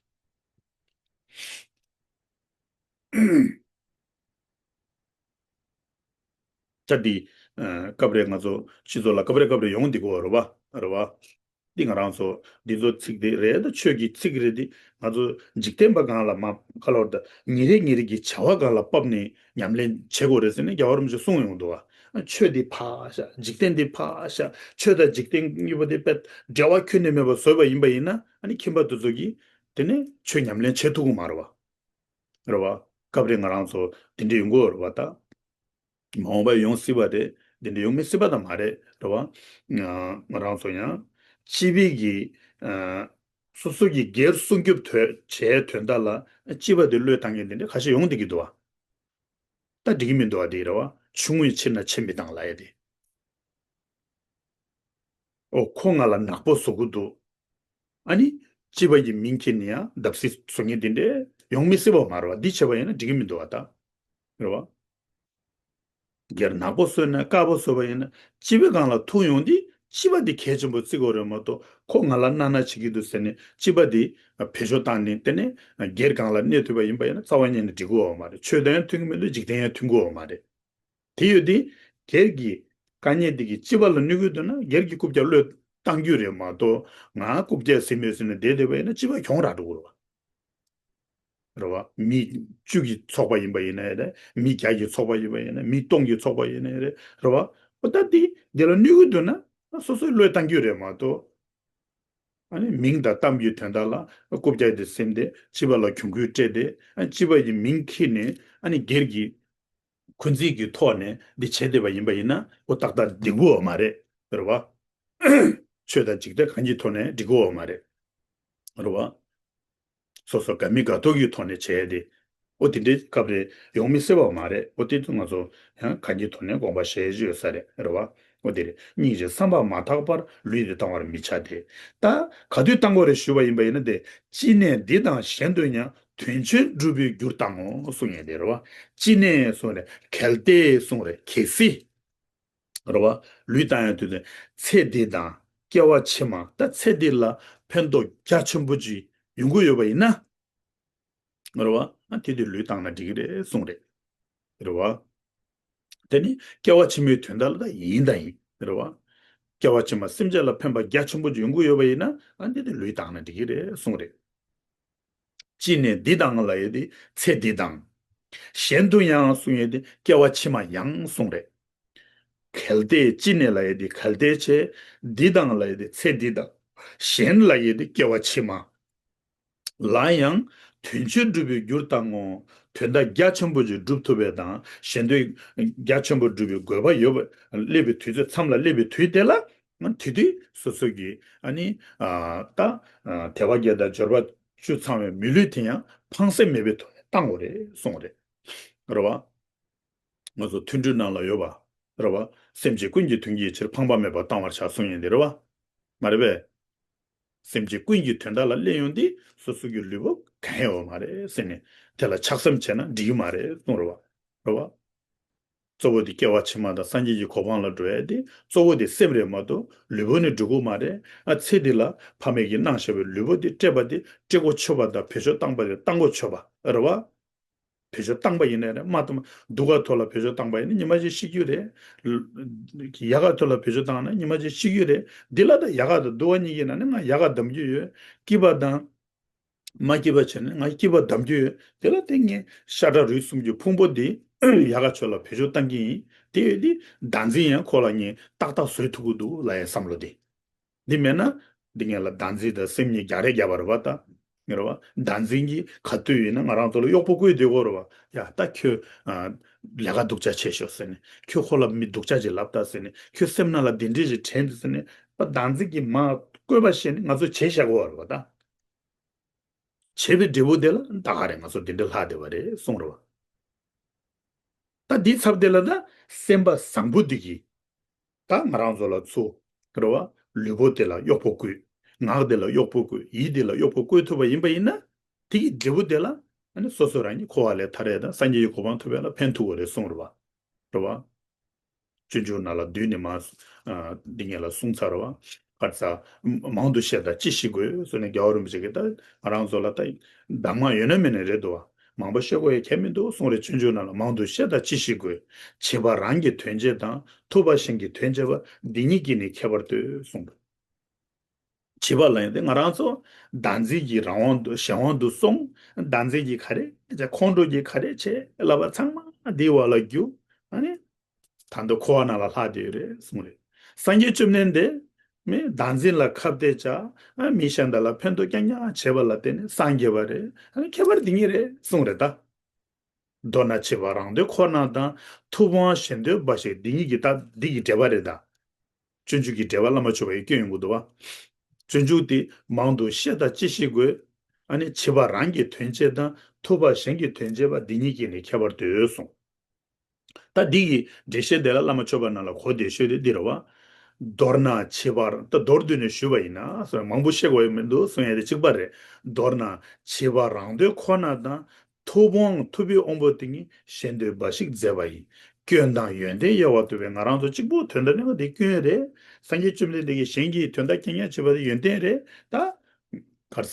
ཅག་འདི། ཨ། སྐབས་རེ་ང་ཚོ་སྤྱི་ཚོགས་ལ་སྐབས་རེ་སྐབས་རེ་ཡོང་བསྡད་ཀྱི་ཡོད་རེད་བ། རེད་བ། འདི་ང་རང་ཚོ་འདི་ཚོ་ཚིག་འདི་རེད་ད་ཆོས་ཀྱི་ཚིག་རེད་འདི་ང་ཚོ་འཇིག་རྟེན་པ་སྒང་ལ་མ་ཁ་ལོར་ད་ཉིན་རེ་ཉིན་རེ་གི་བྱ་བ་སྒང་ལ་ཕབ་ནས་ཉམས་ལེན་བྱེད་དགོས་རེད་ཟེར་ནས་རྒྱལ་བ་རིན་པོ་ཆེས་གསུངས་ཡོང་འདུག་བ། ཆོས་འདི་ཕར་བཞག་འཇིག་རྟེན་འདི་ཕར་བཞག་ཆོས་དང་འཇིག་རྟེན་གཉིས་པོ་དེ་དཔེ་འབྲེལ་བ་ཁྱོན་ནས་མེད་པ་བཟོས་པ་ཡིན་པ་ཡིན་ན་ཨ་ནི་ཁྱིམ་པ་དེ་ཚོ་གིས་དེ་ནས་ཆོས་ཉམས་ལེན་བྱེད་ཐུབ་ཀྱི་མ་རེད་བ། རེད་བ། སྐབས་རེ་ང་རང་ཚོ་དེ་འདྲ་ཡོང་གི་ཡོད་རེད་བ་ད། མ་འོངས་པ་ཡོང་སྲིད་པ་རེད། འདི་འདྲ་ཡོང་མི་སྲིད་པ་ད་མ་རེད། རེད་བ། ང་རང་ཚོ་ཡང་སྤྱི་པའི་གི་ཨ། སོ་སོ་གི་སྒེར་སྲུང་སྐྱོབ་དོ་བྱས་དོན་དག་ལ་སྤྱི་པ་དེ་བློས་བཏང་མཁན་དེ་འདྲ་ཁ་ཤས་ཡོང་བསྡད་ཀྱི་འདུག་བ། ད་འགྲིག་གི་མི་འདུག་བ། དེ་རེད་བ། ཆུང་ངུས་ཕྱིན་ན་ཆེ་མི་བཏང་ལབ་ཡ་དེ། ཨོ་ཁོ་ང་ལ་ནག་པོ་བཟོ་གི་འདུག་ཨ་ནི་སྤྱི་པ་ཡི་མིང་འཁྱེར་ནས་ཡང་བརྡབ་གསིག་བཟོ་མཁན་དེ་འདྲ་ཡོང་མི་སྲིད་པ་མ་རེད་བ། འདི་བྱས་པ་ཡིན་ན་འགྲིག་གི་མི་འདུག་བ་ད། རེད་བ། སྒེར་ནག་པོ་བཟོས་ན་དཀར་པོ་བཟོས་པ་ཡིན་ན་སྤྱི་པའི་སྒང་ལ་ཐུག་ཡོང་དུས་སྤྱི་པ་དེ་གལ་ཆེན་པོ་བརྩི་དགོས་རེད་མ་གཏོགས་ཁོ་ང་ལ་གནོད་ན་བྱེད་ཀྱི་འདུག་ཟེར་ནས་སྤྱི་པ་དེ་བེད་སྤྱོད་བཏང་ནས་དེ་ནས་སྒེར་སྒང་ལ་གནོད་ཐུབ་པ་ཡིན་པ་ཡིན་ན་རྩ་བ་ཉིད་ནས་འགྲིག་གི་ཡོད་མ་རེད། ཆོས་དང་ཡང་མཐུན་གྱི་མི་འདུག་འཇིག་རྟེན་ཡང་མཐུན་གྱི་ཡོད་མ་རེད། དེ་ཡོད་དུས་སྒེར་གྱི་དཀའ་ངལ་འདི་གིས་སྤྱི་པ་ལ་གནོད་ཀྱི་འདུག་ན་སྒེར་གྱི་རྐུབ་བཀྱག་བློས་བཏང་རྒྱུ་རེད་མ་གཏོགས་ང་རྐུབ་བཀྱག་ཟིན་མེད་ཟིན་ན་བསྡད་བསྡད་པ་ཡིན་ན་སྤྱི་པ་གྱོང་རག་འགྲོ་གི་རེད་བ། རེད་བ། མི་བཅུ་གི་ཚོགས་པ་ཡིན་པ་ཡིན་ནའི་རེད། མི་བརྒྱ་གི་ཚོགས་པ་ཡིན་པ་ཡིན་ན་མི་སྟོང་གི་ཚོགས་པ་ཡིན་ནའི་རེད། རེད་བ། འོ་ད་འདི་འདི་ལ་གནོད་ཀྱི་འདུག་ན་སོ་སོས་བློས་བཏང་རྒྱུ་རེད་མ་གཏོགས། ཨ་ནི་མིང་དང་གཏམ་གྱི་དོན་དག་ལ་རྐུབ་བཀྱག་དེ་ཟིན་ཏེ་སྤྱི་པ་ལ་གྱོང་གུན་སྤྲད་དེ་ཨ་སྤྱི་པ་ཡི་མིང་འཁྱེར་ནས་ཨ་ནི་སྒེར་གྱི་འཁོན་འཛིན་གྱི་ཐོག་ནས་འདི་བྱེད་བསྡད་པ་ཡིན་པ་ཡིན་ན་ཨོ་ཏག་ཏག་འགྲིག་གི་ཡོད་མ་རེད། རེད་བ། ཆོས་དང་འཇིག་རྟེན་གང་གི་ཐོག་ནས་འགྲིག་གི་ཡོད་མ་རེད། རེད་བ། སོ་སོ་དགའ་མི་དགའ་ཐོག་གི་ཐོག་ནས་བྱས་ཏེ། ཨོ་དེ་འདྲའི་སྐབས་རེ་ཡོང་མི་སྲིད་པ་མ་རེད། ཨོ་དེ་ཚོ་ང་ཚོ་ཡང་གང་གི་ཐོག་ནས་དགོངས་པ་བཞེས་རྒྱུ་ཡོད་ས་རེད། རེད་བ། ཨོ་དེ་རེད། སྙིང་རྗེ་བསམ་པ་མ་དག་པར་ལུས་འདི་བཏང་བར་མི་བྱ་སྟེ། ད་ག་དུས་བཏང་དགོས་རེད་ཞུས་པ་ཡིན་པ་ཡིན་ན་དེ། ཅི་ནས་འདི་དང་གཞན་དུ་ཡང་དོན་ཆེན་སྒྲུབ་པའི་རྒྱུར་བཏང་ངོ་གསུངས་ཡོད་དེ་རེད་བ། ཅི་ནས་གསུངས་རེད། གལ་ཏེ་གསུངས་རེད། གལ་སྲིད། རེད་བ། ལུས་བཏང་ཡང་དུས་དེ་ཚེ་འདི་དང་སྐྱེ་བ་ཕྱི་མ་ད་ཚེ་འདི་ལ་ཕན་ཐོགས་རྒྱ་ཆེན་པོ་ཅིག་ཡོང་གི་ཡོད་པ་ཡིན་ན། རེད་བ། ཨ་དེ་དུས་ལུས་བཏང་ན་འགྲིག་གི་རེད་གསུངས་རེད། རེད་བ། དེ་ནི་སྐྱེ་བ་ཕྱི་མའི་དོན་དག་ལ་ད་ཡིན་དང་ཡིན། རེད་བ། སྐྱེ་བ་ཕྱི་མ་སེམས་ཅན་ལ་ཕན་པ་རྒྱ་ཆེན་པོ་ཅིག་ཡོང་གི་ཡོད་པ་ཡིན་ན་ཨ་དེ་དུས་ལུས་བཏང་ན་འགྲིག་གི་རེད་གསུངས་རེད། ཅི་ནས་འདི་དང་ལབ་ཡས་དེ་ཚེ་འདི་དང་། གཞན་དུ་ཡང་གསུང་ཡས་དེ་སྐྱེ་བ་ཕྱི་མ་ཡང་གསུངས་རེད། གལ་ཏེ་ཅི་ནས་ལབ་ཡས་དེ་གལ་ཏེ་ཆེ། འདི་དང་ལབ་ཡས་དེ་ཚེ་འདི་དང་། གཞན་ལབ་ཡས་དེ་སྐྱེ་བ་ཕྱི་མ། ལ་ཡང་དོན་ཆེན་སྒྲུབ་པའི་རྒྱུར་བཏང་ངོ་། དོན་དག་རྒྱ་ཆེན་པོ་ཅིག་སྒྲུབ་ཐུབ་པའི་དང་གཞན་དོན་རྒྱ་ཆེན་པོ་སྒྲུབ་པའི་དགོས་པ་ཡོད་པ་སླེབས་པའི་དུས་ཚོད་མཚམས་ལ་སླེབས་པའི་དུས་དེ་ལ་དེ་དུས་སོ་སོ་གི་ཨ་ནི་ད་དལ་བ་བརྒྱད་དང་འབྱོར་པ་བཅུ་ཚང་བའི་མི་ལུས་དེ་ཡང་ཕངས་སེམས་མེད་པའི་ཐོག་ནས་བཏང་དགོས་རེད་གསུངས་རེད། རེད་བ། ང་ཚོ་མཐུན་སྒྲིལ་ནང་ལ་ཡོད་པ། རེད་བ། སེམས་ཅན་ཀུན་གྱི་དོན་གྱི་ཕྱིར་ཕངས་པ་མེད་པར་བཏང་བར་བྱ་གསུངས་ཡིན་ཏེ་རེད་བ། མ་རེད་པས། སེམས་ཅན་ཀུན་གྱི་དོན་དག་ལ་སླེབས་ཡོང་དུས་སོ་སོ་གི་ལུས་པོ་གང་ཡང་ཡོད་མ་རེད་ཟེར་ནས་དེ་ལ་ཆགས་སེམས་བྱས་ན་འགྲིག་གི་མ་རེད་གསུངས་རེད་བ། རེད་བ། གཙོ་བོ་དེ་སྐྱེ་བ་ཕྱི་མ་དང་སངས་རྒྱས་ཀྱི་གོ་འཕང་ལ་འགྲོ་ཡ་དེ་གཙོ་བོ་དེ་སེམས་རེད་མ་གཏོགས་ལུས་པོ་ནི་འགྲོ་གི་མ་རེད། ཨ་ཚེ་འདི་ལ་ཕ་མེས་ཀྱིས་གནང་བཞག་པའི་ལུས་པོ་དེ་སྤྲད་པ་དེ་སྤྲད་གོ་ཆོད་པ་དང་བེད་སྤྱོད་བཏང་པ་དེ་བཏང་གོ་ཆོད་པ་རེད་བ། བེད་སྤྱོད་བཏང་པ་ཡིན་ནའི་རེད་མ་གཏོགས་སྡུག་ག་ཐོག་ལ་བེད་སྤྱོད་བཏང་པ་ཡིན་ན་ཉི་མ་གཅིག་ཤི་རྒྱུ་རེད། ཡག་ག་ཐོག་ལ་བེད་སྤྱོད་བཏང་ན་ཉི་མ་གཅིག་ཤི་རྒྱུ་རེད། འདི་ལ་ད་ཡག་ག་དང་སྡུག་ག་གཉིས་ཀྱི་ནང་ནས་ང་ཡག་ག་གདམ་རྒྱུ་ཡོད། སྐྱིད་པ་དང་མ་སྐྱིད་པ་བྱས་ནས་ང་སྐྱིད་པ་གདམ་རྒྱུ་ཡོད། དེ་ལ་དེ་ངས་ཤ་ཁྲག་རུས་གསུམ་གྱི་ཕུང་པོ་འདི་ཡག་ག་ཕྱོགས་ལ་བེད་སྤྱོད་བཏང་གི་ཡིན། དེ་ཡོད་དེ་བདག་འཛིན་ཡང་ཁོ་ལ་ངས་ཏག་ཏག་བཟོས་ཐུབ་ཀྱི་འདུག་ལབ་ཡའི་བསམ་བློ་དེ། འདི་མེད་ན། འདི་ངས་ལ་བདག་འཛིན་དང་སེམས་གཉིས་རྒྱག་རེས་རྒྱག་པ་རེད་པ་ད། ངེས་རེད་པ། བདག་འཛིན་གྱིས་ག་དུས་ཡིན་ན་ང་རང་ཚོ་ལ་གཡོག་པོ་བསྐོས་བསྡད་ཀྱི་ཡོད་རེད་པ། ཡ་ད་ཁྱོད། ཨ། ལས་ཀ་སྡུག་ཅག་བྱས་ཤོག་ཟེར་ནས། ཁྱོད་ཁོ་ལ་མི་སྡུག་ཅག་ཅིག་ལབ་ད་ཟེར་ནས། ཁྱོད་སེམས་ནང་ལ་འདི་འདྲས་ཅིག་དྲན་འདུག་ཟེར་ནས། པ་བདག་འཛིན་གྱིས་མ་བསྐོས་པ་བྱས་ནས་ང་ཚོ་བྱས་བཞག་གི་ཡོད་རེད་པ་ད། བྱས་པའི་འབྲས་བུ་དེ་ལ་ད་ག་རེ་ང་ཚོ་འདི་འདྲ་ལྷག་བསྡད་པ་རེད་གསུངས་རེད་པ། ད་འདིའི་ཚབ་དེ་ལ་ད་སེམས་པ་བཟང་པོ་འདི་གིས་ད་ང་རང་ཚོ་ལ་ཚུར་རེད་པ། ལུས་པོ་དེ་ལ་གཡོག་པོ་བསྐོས། ངག་དེ་ལ་གཡོག་པོ་བསྐོས། ཡིད་དེ་ལ་གཡོག་པོ་བསྐོས་ཐུབ་པ་ཡིན་པ་ཡིན་ན། དེ་གི་འབྲས་བུ་དེ་ལ་ཨ་ནི་སོ་སོ་རང་གི་འཁོར་བ་ལས་ཐར་ཡས་དང་སངས་རྒྱས་ཀྱི་གོ་འཕང་ཐོབ་ཡས་ལ་ཕན་ཐོགས་ཀྱི་རེད་གསུངས་རེད་པ། རེད་པ། སྤྱོད་འཇུག་ནང་ལ་བསྡུས་ནས་མ། ཨ། འདི་ངས་ལ་གསུངས་ཚར་བ། ག་རེ་ཟ། མང་དུ་བཤད་དང་ཅི་ཞིག་དགོས་ཟེར་ནས་རྒྱལ་བ་རིན་པོ་ཆེ་གིས་ད་ང་རང་ཚོ་ལ་ད་གདམས་ངག་ཡོད་ན་མེད་ན་རེད་འདུག་པ། མང་པོ་བཤད་དགོས་ཡ་གང་ཡང་མི་འདུག་གསུངས་རེད། སྤྱོད་འཇུག་ནང་ལ་མང་དུ་བཤད་དང་ཅི་ཞིག་དགོས། བྱས་པ་རང་གི་དོན་བྱེད་དང་ཐུབ་པ་གཞན་གྱི་དོན་བྱེད་པ་འདི་གཉིས་ཀྱིས་ནི་ཁྱད་པར་ལྟོས་གསུངས་པ། བྱས་པ་ལ་ཡང་དེ་ང་རང་ཚོ་བདག་འཛིན་གྱི་རང་དབང་དུ་གཞན་དབང་དུ་སོང་། བདག་འཛིན་གྱི་ག་རེ་བྱས། ཁོང་ཁྲོ་གི་ག་རེ་བྱས་ལབ་པ་ཚང་མ་འདིའི་འོག་ལ་རྒྱུག་ཨ་ནི། ད་དུང་འཁོར་བ་ནང་ལ་ལྷག་བསྡད་ཡོད་རེད་གསུངས་རེད། སངས་རྒྱས་བཅོམ་ལྡན་འདས་མི་བདག་འཛིན་ལ་ཁ་གཏད་བཅག་ཨ་མི་གཞན་དག་ལ་ཕན་ཐོགས་རྐྱང་རྐྱང་བྱས་པ་ལ་བརྟེན་ནས་སངས་རྒྱས་པ་རེད། ཨ་ནི་ཁྱད་པར་འདི་གཉིས་རེད་གསུངས་རེད་ད། མདོར་ན་བྱས་པ་རང་དོན་ཁོ་ན་དང་ཐུབ་དབང་གཞན་དོན་འབའ་ཞིག་འདི་གཉིས་ཀྱི་ད་འདི་གི་འབྲེལ་བ་རེད་ད། སྤྱོད་འཇུག་གི་འགྲེལ་པ་བླ་མ་མཆོད་པ་ཡིས་སྐྱོན་ཡོང་གི་འདུག་པ། སྤྱོད་འཇུག་དེ་མང་དུ་བཤད་དང་ཅི་ཞིག་དགོས། ཨ་ནི་བྱས་པ་རང་གི་དོན་བྱེད་དང་ཐུབ་པ་གཞན་གྱི་དོན་བྱེད་པ་འདི་གཉིས་ཀྱིས་ནི་ཁྱད་པར་ལྟོས་གསུངས། ད་འདི་ཡི་འགྲེལ་བཤད་དེ་ལ་བླ་མ་མཆོད་པ་ནང་ལ་གོ་བདེ་ཤོས་དེ་འདི་རེད་པ། མདོར་ན་བྱས་པ་ད་མདོར་བསྡུས་ནས་ཞུས་པ་ཡིན་ན་མང་པོ་བཤད་དགོས་ཡ་མི་འདུག་གསུང་ཡ་དེ་གཅིག་པ་རེད། མདོར་ན་བྱས་པ་རང་དོན་ཁོ་ན་དང་། ཐུབ་དབང་ཐུབ་པའི་དབང་པོ་དེ་ཉིད་གཞན་དོན་འབའ་ཞིག་མཛད་པ་ཡིན། སྐྱོན་དང་ཡོན་ཏན་དབྱེ་བ་རྟོགས་པའི་ང་རང་ཚོ་གཅིག་པུ་དོན་དམ་གནས་པ་དེ་སྐྱོན་རེད། སངས་རྒྱས་བཅོམ་ལྡན་འདས་ཀྱིས་གཞན་གྱི་དོན་དག་རྐྱང་རྐྱང་བྱེད་པ་དེ་ཡོན་ཏན་རེད་ད། ག་རེ་ཟ།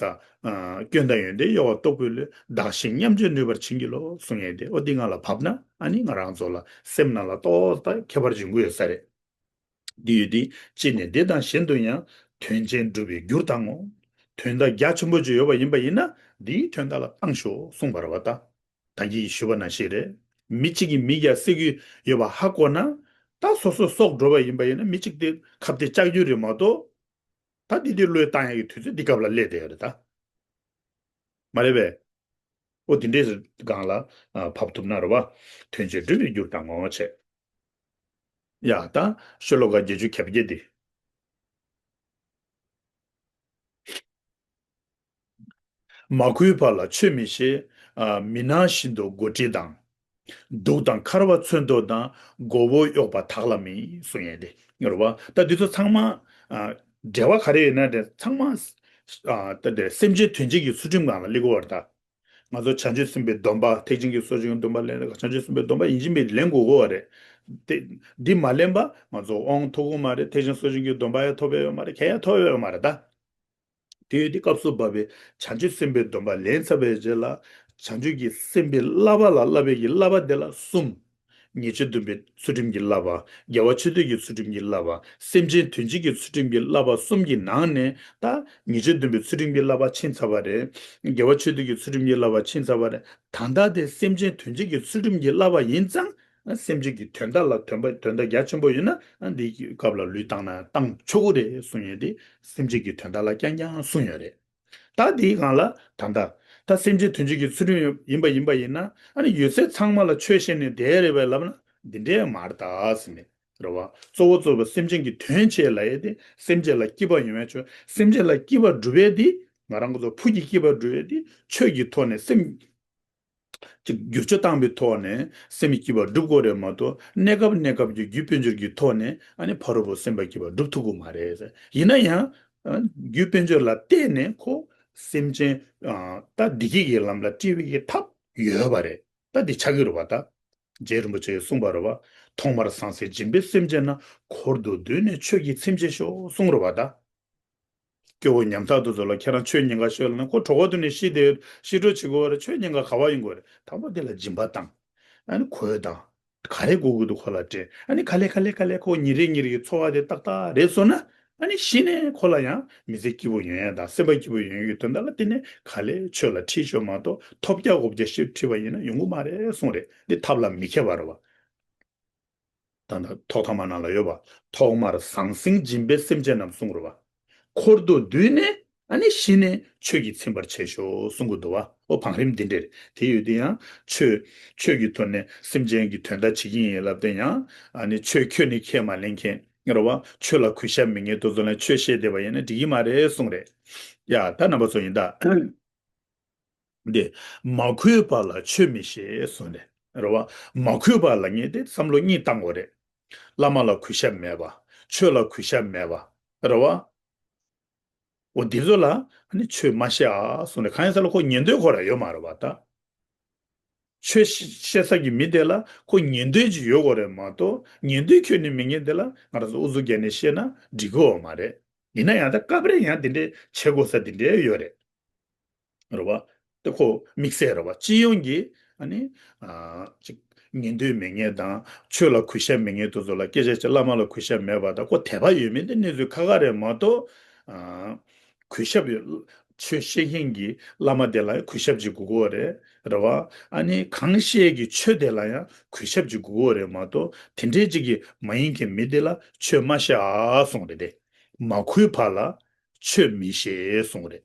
ཨ། སྐྱོན་དང་ཡོན་ཏན་དབྱེ་བ་རྟོགས་པའི་བློས་བདག་གཞན་མཉམ་བརྗེ་ནུས་པར་བྱིན་གྱིས་རློབས་གསུང་ཡས་དེ་ཨོ་འདི་ང་ལ་བབས་ན་ཨ་ནི་ང་རང་ཚོ་ལ་སེམས་ནང་ལ་ཏོག་ཙམ་ཁྱད་པར་འབྱུང་གི་ཡོད་ས་རེད། འདི་ཡོད་དེ། ཅི་ནས་འདི་དང་གཞན་དུ་ཡང་དོན་ཆེན་འགྲུབ་པའི་རྒྱུར་བཏང་ངོ་། དོན་དག་རྒྱ་ཆེན་པོ་ཅིག་ཡོད་པ་ཡིན་པ་ཡིན་ན་འདིའི་དོན་དག་ལ་བཏང་ཤོག་གསུངས་པ་རེད་པ་ད། ད་གིན་ཞུས་པ་ནང་བཞིན་རེད། མི་གཅིག་གིས་མི་བརྒྱ་བསད་ཀྱི་ཡོད་པ་ཧ་གོ་ན། ད་སོ་སོ་སྲོག་འགྲོ་བ་ཡིན་པ་ཡིན་ན་མི་གཅིག་དེ་ཁ་གཏད་བཅག་རྒྱུ་རེད་མ་གཏོགས། ད་འདི་དེ་བློས་བཏང་ཡག་གི་དུས་ཚོད་འདི་སྐབས་ལ་སླེབས་བསྡད་ཡོད་རེད་ད། མ་རེད་པས། ཨོ་དེ་འདྲའི་སྒང་ལ་ཨ་བབས་ཐུབ་ན་རེད་པ། དོན་ཆེན་འགྲུབ་པའི་རྒྱུར་བཏང་ངོ་། བྱས། ཡ་ད་ཤོ་ལོ་ཀ་བརྒྱད་ཅུ་གྱ་བརྒྱད་འདི། མ་གོས་པ་ལ་ཆོས་མི་ཤེས། ཨ་མི་སྣང་བཞིན་དུ་མགོ་དཀྲིས་དང་། གདུགས་དང་འཁར་བ་མཚོན་ཐོགས་དང་། མགོ་བོ་གཡོགས་པ་དག་ལ་མིན་གསུང་ཡས་དེ་རེད་པ། ད་འདི་ཚོ་ཚང་མ་ཨ་འབྲེལ་བ་ག་རེ་ཡོད་ན་དེ་ཚང་མ་ཨ་ད་དེ་སེམས་ཅན་དོན་བྱེད་ཀྱི་ཚུལ་ཁྲིམས་སྒང་ལ་སླེབས་ཀྱི་ཡོད་རེད་ད། ང་ཚོ་བྱང་ཆུབ་སེམས་དཔའི་སྡོམ་པ་ཐེག་ཆེན་གྱི་སྲོག་ཤིང་གི་སྡོམ་པ་ལེན་རེད། བྱང་ཆུབ་སེམས་དཔའི་སྡོམ་པ་ཡིན་གཅིག་མིན་གཅིག་ལེན་དགོས་དགོས་པ་རེད། དེ་འདི་མ་ལེན་པ་ང་ཚོ་དབང་ཐོབ་ཀྱི་མ་རེད། ཐེག་ཆེན་སྲོག་ཤིང་གི་སྡོམ་པ་ཡང་ཐོབ་ཡ་ཡོད་མ་རེད། གང་ཡང་ཐོབ་ཡ་ཡོད་མ་རེད་ད། དེ་ཡོད་དེ་སྐབས་སུ་བབ་པའི་བྱང་ཆུབ་སེམས་དཔའི་སྡོམ་པ་ལེན་ཚར་བའི་རྗེས་ལ་བྱང་ཆུབ་ཀྱི་སེམས་དཔའི་བསླབ་པ་ལ་བསླབ་པའི་གི་བསླབ་པ་དེ་ལ་གསུམ། ཉེས་སྤྱོད་སྡོམ་པའི་ཚུལ་ཁྲིམས་ཀྱི་བསླབ་པ། དགེ་བ་ཆོས་སྡུད་ཀྱི་ཚུལ་ཁྲིམས་ཀྱི་བསླབ་པ། སེམས་ཅན་དོན་བྱེད་ཀྱི་ཚུལ་ཁྲིམས་ཀྱི་བསླབ་པ་གསུམ་གྱི་ནང་ནས་ད་ཉེས་སྤྱོད་སྡོམ་པའི་ཚུལ་ཁྲིམས་ཀྱི་བསླབ་པ་ཕྱིན་ཚར་བ་རེད། དགེ་བ་ཆོས་སྡུད་ཀྱི་ཚུལ་ཁྲིམས་ཀྱི་བསླབ་པ་ཕྱིན་ཚར་བ་རེད། ད་ལྟ་དེ་སེམས་ཅན་དོན་བྱེད་ཀྱི་ཚུལ་ཁྲིམས་ཀྱི་བསླབ་པ་ཡིན་ཙང་སེམས་ཅན་གྱི་དོན་དག་ལ་དོན་པ་དོན་དག་རྒྱ་ཆེན་པོ་ཡོད་ན་འདིའི་སྐབས་ལ་ལུས་བཏང་ན་བཏང་ཆོག་གི་རེད་གསུང་ཡས་དེ་སེམས་ཅན་གྱི་དོན་དག་ལ་རྐྱང་རྐྱང་གསུངས་ཡོད་རེད། ད་དེའི་སྒང་ལ་ད་ལྟ་ད་སེམས་ཅན་དོན་བྱེད་ཀྱི་ཚུལ་ཁྲིམས་ཡིན་པ་ཡིན་པ་ཡིན་ན་ཨ་ནི་ཡོད་ཚད་ཚང་མ་ལ་ཆོས་བཤད་ནས་བསྡད་རེད་པས་ལབ་ན་འདི་འདྲས་མ་རེད་ད་ཟེར་ནས་རེད་བ། གཙོ་བོ་གཙོ་བོ་སེམས་ཅན་གྱི་དོན་བྱེད་ལབ་ཡས་དེ་སེམས་ཅན་ལ་སྐྱིད་པ་ཡོང་བའི་ཆོས། སེམས་ཅན་ལ་སྐྱིད་པ་སྒྲུབ་ཡས་དེ་ང་རང་ཚོ་ཕུགས་ཀྱི་སྐྱིད་པ་སྒྲུབ་ཡས་དེ་ཆོས་ཀྱི་ཐོག་ནས་སེམས་ཅིག་བསྒྱུར་བཅོས་བཏང་པའི་ཐོག་ནས་སེམས་ཀྱི་སྐྱིད་པ་སྒྲུབ་དགོས་རེད་མ་གཏོགས་གནས་སྐབས་གནས་སྐབས་ཀྱི་རྒྱུ་དཔལ་འབྱོར་གྱི་ཐོག་ནས་ཨ་ནི་ཕ་རོལ་པོ་སེམས་དཔའ་སྐྱིད་པ་སྒྲུབ་ཐུབ་ཀྱི་མ་རེད། ཡིན་ན་ཡང་རྒྱུ་དཔལ་འབྱོར་ལ་བརྟེན་ནས་ཁོ་སེམས་ཅན་ད་བདེ་སྐྱིད་ཀྱི་ལམ་ལ་སྤྲད་པའི་གི་ཐབས་ཡོད་པ་རེད། ད་འདི་ཆགས་ཀྱི་རེད་བ་ད། རྗེ་རིན་པོ་ཆེས་གསུངས་པ་རེད་བ། ཐོག་མར་ཟང་ཟིང་སྦྱིན་པས་སེམས་བསྐྱེད་ན། འཁོར་དུ་འདུས་ནས་ཆོས་ཀྱི་ཚིམ་བྱེད་ཤོག་གསུངས་རེད་བ་ད། སྐྱེ་བོ་ཉམ་ཐག་དེ་ཚོ་ལ་ཁྱེད་རང་ཆོས་ཉན་ག་ཤོག་ལབ་ན་ཁོ་གྲོད་ཁོག་དེ་ནས་ཤི་དེ་ཤི་འགྲོ་བྱེད་དགོས་རེད། ཆོས་ཉན་ག་ག་བ་ཡོང་དགོས་རེད། དང་པོ་དེ་ལ་སྦྱིན་པ་བཏང་། ཨ་ནི་གོས་དང་། ག་རེ་དགོས་ཀྱི་འདུག་ཁོ་ལ་སྤྲད། ཨ་ནི་ག་ལེ་ག་ལེ་ག་ལེ་ཁོ་ཉིན་རེ་ཉིན་རེ་གི་འཚོ་བ་དེ་ཏག་ཏག་རེད་སོང་ན། ཨ་ནི་གཞི་ནས་ཁོ་ལ་ཡང་མི་ཚེ་སྐྱིད་པོ་ཡོང་ཡ་དང་སེམས་པ་སྐྱིད་པོ་ཡོང་ཡ་གི་དོན་དག་ལ་བརྟེན་ནས་ག་ལེ་ཆོས་ལ་ཁྲིད་ཤོག་མ་གཏོགས་ཐོབ་རྒྱག་དགོས་རྒྱག་ཞིག་ཁྲིད་པ་ཡིན་ན་ཡོང་གི་མ་རེད་གསུངས་རེད། འདི་ཐབས་ལ་མི་མཁས་པ་རེད་བ། ད་ལྟ་ཐོག་ཐ་མ་ནང་ལ་ཡོད་པ། ཐོག་མར་ཟང་ཟིང་སྦྱིན་པས་སེམས་བསྐྱེད་རྣམས་གསུངས་རེད་བ། འཁོར་དུ་འདུས་ནས་ཨ་ནི་གཞི་ནས་ཆོས་ཀྱིས་ཚིམ་པར་བྱེད་ཤོག་གསུང་གི་འདུག་བ། ཨོ་བང་རིམ་འདི་འདྲ་རེད། དེ་ཡོད་དུས་ཡང་ཆོས་ཆོས་ཀྱི་ཐོག་ནས་སེམས་ཅན་གྱི་དོན་དག་བྱེད་ཀྱི་ཡིན་ལབ་དུས་ཡང་ཨ་ནི་ཆོས་ཁྱོན་ནས་ཁས་མ་ལེན་མཁན་རེད་བ། ཆོས་ལ་གུས་ཞབས་མེད་མཁན་དེ་ཚོ་ལ་ཆོས་བཤད་བསྡད་པ་ཡིན་ན་འགྲིག་གི་མ་རེད་གསུངས་རེད། ཡ་ད་རྣམ་པ་ཚོ་ཡིན་ད། འདི། མ་གུས་པ་ལ་ཆོས་མི་བཤད་གསུངས་ནས། རེད་བ། མ་གུས་པ་ལབ་མཁན་དེ་བསམ་བློ་གཉིས་བཏང་དགོས་རེད། བླ་མ་ལ་གུས་ཞབས་མེད་པ། ཆོས་ལ་གུས་ཞབས་མེད་པ། རེད་བ། འོ་འདི་ཚོ་ལ་ཨ་ནི་ཆོས་མ་བཤད་ཨ་གསུངས་ནས། གང་ཡིན་ཟེར་ན་ཁོ་ཉན་འདོད་ཁོ་རང་ཡོད་མ་རེད་བ་ད། ཆོས་བཤད་ས་གི་མི་དེ་ལ་ཁོ་ཉན་འདོད་ཅིག་ཡོད་དགོས་རེད་མ་གཏོགས་ཉན་འདོད་ཁྱོན་ནས་མེད་མཁན་དེ་ལ་ང་རང་ཚོ་ཨུ་ཚུགས་རྒྱག་ནས་བཤད་ན་འགྲིག་གི་ཡོད་མ་རེད། ཡིན་ན་ཡང་ད་སྐབས་རེ་ཡང་དེ་འདྲའི་བྱེད་དགོས་ས་དེ་འདྲའི་ཡོད་རེད། རེད་བ། དེ་ཁོ་དམིགས་བསལ་རེད་བ། སྤྱི་ཡོངས་ཀྱི་ཨ་ནི་ཨ་ཅིག་ཉན་འདོད་མེད་མཁན་དང་ཆོས་ལ་གུས་ཞབས་མེད་མཁན་དེ་ཚོ་ལ་སྐད་ཆ་བཤད། བླ་མ་ལ་གུས་ཞབས་མེད་པ་དང་ཁོ་དད་པ་ཡོད་མེད་དེ་གནས་ཚུལ་ཁག་ཁག་རེད་མ་གཏོགས། ཨ་གུས་ཞབས་ཡོད། ཆོས་བཤད་མཁན་གྱི་བླ་མ་དེ་ལ་གུས་ཞབས་ཅིག་དགོས་ཀྱི་ཡོད་རེད། རེད་བ། ཨ་ནི་གང་བཤད་ཀྱི་ཆོས་དེ་ལ་ཡང་གུས་ཞབས་ཅིག་དགོས་ཀྱི་ཡོད་རེད་མ་གཏོགས་དེ་འདྲའི་ཅིག་གི་མ་ཡིན་མཁན་མི་དེ་ལ་ཆོས་མ་བཤད་ཨ་གསུངས་རེད་དེ། མ་གུས་པ་ལ་ཆོས་མི་བཤད་གསུངས་རེད།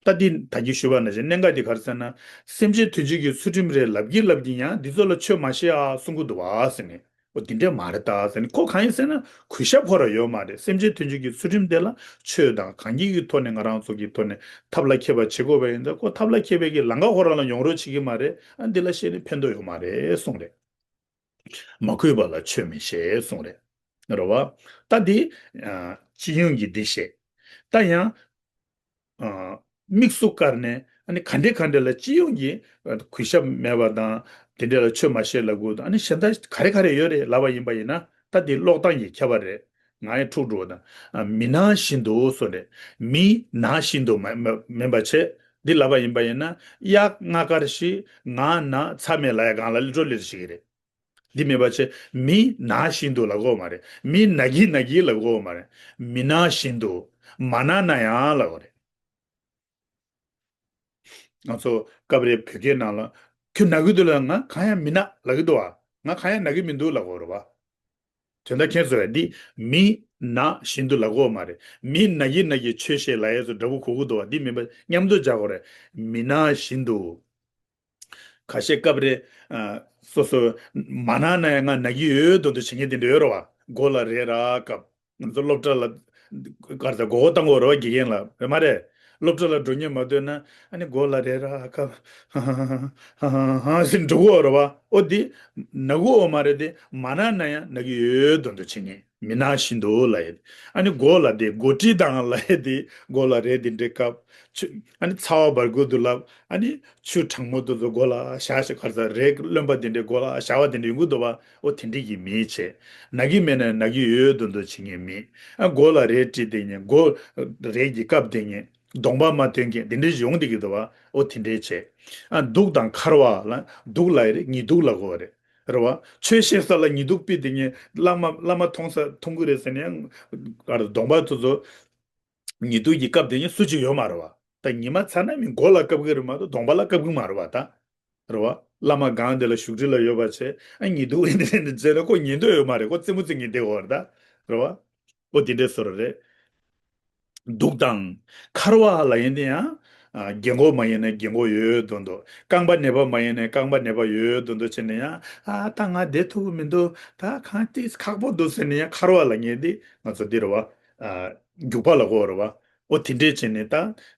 ད་འདི་ད་གིན་ཞུས་པ་ནང་བཞིན་གནད་འགག་འདི་ག་རེ་ཟེར་ན། སེམས་ཅན་དོན་བྱེད་ཀྱི་ཚུལ་ཁྲིམས་རེད་ལབ་ཀྱིན་ལབ་ཀྱིན་ཡང་འདི་ཚོ་ལ་ཆོས་མ་བཤད་ཨ་གསུང་གི་འདུག་བ་ཟེར་ནས། འོ་འདི་འདྲ་མ་རེད་ད་ཟེར་ནས། ཁོ་གང་ཡིན་ཟེར་ན་གུས་ཞབས་ཁོ་རང་ཡོད་མ་རེད། སེམས་ཅན་དོན་བྱེད་ཀྱི་ཚུལ་ཁྲིམས་དེ་ལ་ཆོས་དང་གང་གིས་ཀྱི་ཐོག་ནས་ང་རང་ཚོ་གི་ཐོག་ནས་ཐབས་ལ་མཁས་པ་བྱེད་དགོས་པ་ཡིན་ད་ཁོ་ཐབས་ལ་མཁས་པའི་གི་ལམ་ཁ་ཁོ་རང་ལ་ཡོང་རོགས་བྱེད་ཀྱི་མ་རེད། ཨ་འདི་ལ་བཤད་ནས་ཕན་ཐོགས་ཡོད་མ་རེད་གསུངས་རེད། མ་གུས་པ་ལ་ཆོས་མི་བཤད་གསུངས་རེད། རེད་བ། ད་འདི་ཨ་སྤྱི་ཡོངས་ཀྱི་འདི་བཤད། ད་ཡང་ཨ་དམིགས་སུ་བཀར་ནས་ཨ་ནི་ག་འདྲ་ག་འདྲ་ལ་སྤྱི་ཡོངས་ཀྱི་ཨ་གུས་ཞབས་མེད་པ་དང་དེ་འདྲ་ལ་ཆོས་མ་བཤད་ལབ་དགོས་དང་། ཨ་ནི་གཞན་དག་ག་རེ་ག་རེ་ཡོད་རེད་ལབ་པ་ཡིན་པ་ཡིན་ན། ད་འདི་ཀློག་སྟངས་ཀྱི་ཁྱད་པར་རེད། ང་ཡང་འཁྲུག་འགྲོ་དང་། ཨ་མི་ན་བཞིན་དུ་གསུངས་རེད། མི་ན་བཞིན་དུ་མ་མ་མིན་པ་བྱས། འདི་ལབ་པ་ཡིན་པ་ཡིན་ན། གཡག་ང་དཀར་ཞིག་ང་ན་ཚ་མེད་ལ་ཡ་གང་ལ་ལི་འགྲོ་ལི་ཞིག་རེད། འདི་མིན་པ་བྱས་མི་ན་བཞིན་དུ་ལབ་དགོས་མ་རེད། མི་ན་གི་ན་གི་ལབ་དགོས་མ་རེད། མི་ན་བཞིན་དུ། མ་ན་ན་ཡང་ལབ་དགོས་རེད། ང་ཚོ་སྐབས་རེ་བོད་སྐད་ནང་ལ་ཁྱོད་ན་གི་འདུག་ལབ་ང་གང་ཡང་མིན་ན་ལབ་གི་འདུག་བ། ང་གང་ཡང་ན་གི་མི་འདུག་ལབ་དགོས་རེད་བ། དོན་དག་ཁྱེད་ཚོས་འདི་མི་ན་བཞིན་དུ་ལབ་དགོས་མ་རེད། མི་ན་གི་ན་གི་ཆོས་བཤད་ལབ་ཡས་ཚོ་འདྲ་པོ་གོ་གི་འདུག་བ། འདི་མིན་པ་མཉམ་དུ་སྦྱར་དགོས་རེད། མི་ན་བཞིན་དུ། ཁ་ཤས་སྐབས་རེ་ཨ་སོ་སོ་མ་ན་ན་ཡང་ང་ན་གི་ཡོད་དོན་དུ་བྱེད་མཁན་དེ་འདྲ་ཡོད་རེད་བ། མགོ་ལ་རས་ར་བཀབ། ང་ཚོ་སློབ་གྲྭ་ལ་གར་ས་མགོ་སྐོར་བཏང་དགོས་རེད་བ། དགེ་རྒན་ལ་རེད་མ་རེད། སློབ་གྲྭ་ལ་འགྲོ་སྙིང་མ་འདོད་ན་ཨ་ནི་མགོ་ལ་རས་ར་བཀབ། ཧ་ཧ་ཧ་ཧ་ཧ་ཟེར་འགྲོ་གི་ཡོད་རེད་བ། ཨོ་འདི་ན་གི་ཡོད་མ་རེད་དེ། མ་ན་ན་ཡང་ན་གི་ཡོད་དོན་དུ་བྱེད་མཁན། མི་ན་བཞིན་དུ་ལབ་ཡས། ཨ་ནི་མགོ་ལ་དེ་མགོ་དཀྲིས་དང་ལབ་ཡས་དེ་མགོ་ལ་རས་དེ་འདྲས་བཀབ། ཆུ་ཨ་ནི་ཚ་བ་འབར་དགོས་འདུག་ལབ། ཨ་ནི་ཆུ་གྲང་མོ་དེ་ཚོ་མགོ་ལ་བཞག་བཞག་གར་ས་རས་རློན་པ་དེ་འདྲས་མགོ་ལ་བཞག་པ་དེ་འདྲས་ཡོང་གི་འདུག་བ། ཨོ་དེ་འདྲས་ཀྱི་མི་བྱེད། ན་གི་མེད་ན་ན་གི་ཡོད་དོན་དུ་བྱེད་མཁན་མི། ཨ་མགོ་ལ་རས་དཀྲིས་བསྡད་མཁན། མགོ་རས་ཀྱིས་བཀབ་བསྡད་མཁན། གདོང་པ་མ་སྟོན་མཁན་དེ་འདྲས་ཡོང་བསྡད་ཀྱི་འདུག་བ། ཨོ་དེ་འདྲས་བྱེད། ཨ་གདུགས་དང་འཁར་བ་ལ་གདུགས་ལབ་ཡས་རེད། ཉི་གདུགས་ལབ་དགོས་རེད། རེད་བ། ཆོས་བཤད་ས་ལ་ཉི་གདུགས་ཕུད་བསྡད་མཁན། བླ་མ་བླ་མ་མཐོང་ས་མཐོང་གི་རེད་ཟེར་ནས་ཡང་ཨ་ར་གདོང་པ་ཚོ་ཚོ་ཉི་གདུགས་ཀྱིས་བཀབ་བསྡད་མཁན་སུ་གཅིག་ཡོད་མ་རེད་བ། ད་ཉི་མ་ཚ་ན་མི་མགོ་ལ་བཀབ་གི་རེད་མ་གཏོགས་གདོང་པ་ལ་བཀབ་གི་མ་རེད་བ་ད། རེད་བ། བླ་མ་སྒང་དེ་ལ་བཞུགས་ཁྲི་ལ་ཡོད་པ་བྱས། ཨ་ཉི་གདུགས་འདི་འདྲ་འདི་བྱས་ན་ཁོ་ཉན་འདོད་ཡོད་མ་རེད། ཁོ་རྩེད་མོ་རྩེ་གིན་བསྡད་ཡོད་རེད་ད། རེད་བ། ཨོ་དེ་འདྲས་བཟོ་འདྲ་རེད། གདུགས་དང་འཁར་བ་ལབ་ཡས་དེ་ཡང་། ཨ་རྒན་གོག་མ་ཡིན་ན་རྒན་གོག་ཡོད་དོན་དུ། རྐང་པ་ནད་པ་མ་ཡིན་ན་རྐང་པ་ནད་པ་ཡོད་དོན་དུ་བྱས་ནས་ཡང་། ཨ་ད་ང་བསྡད་ཐུབ་ཀྱི་མི་འདུག་ད་གང་ཏིས་ཁག་པོ་འདུག་ཟེར་ནས་ཡང་འཁར་བ་ལབ་མཁན་དེ་ང་ཚོ་འདི་རེད་བ། ཨ་རྒྱུག་པ་ལབ་དགོས་རེད་བ། ཨོ་དེ་འདྲས་བྱས་ནས་ད་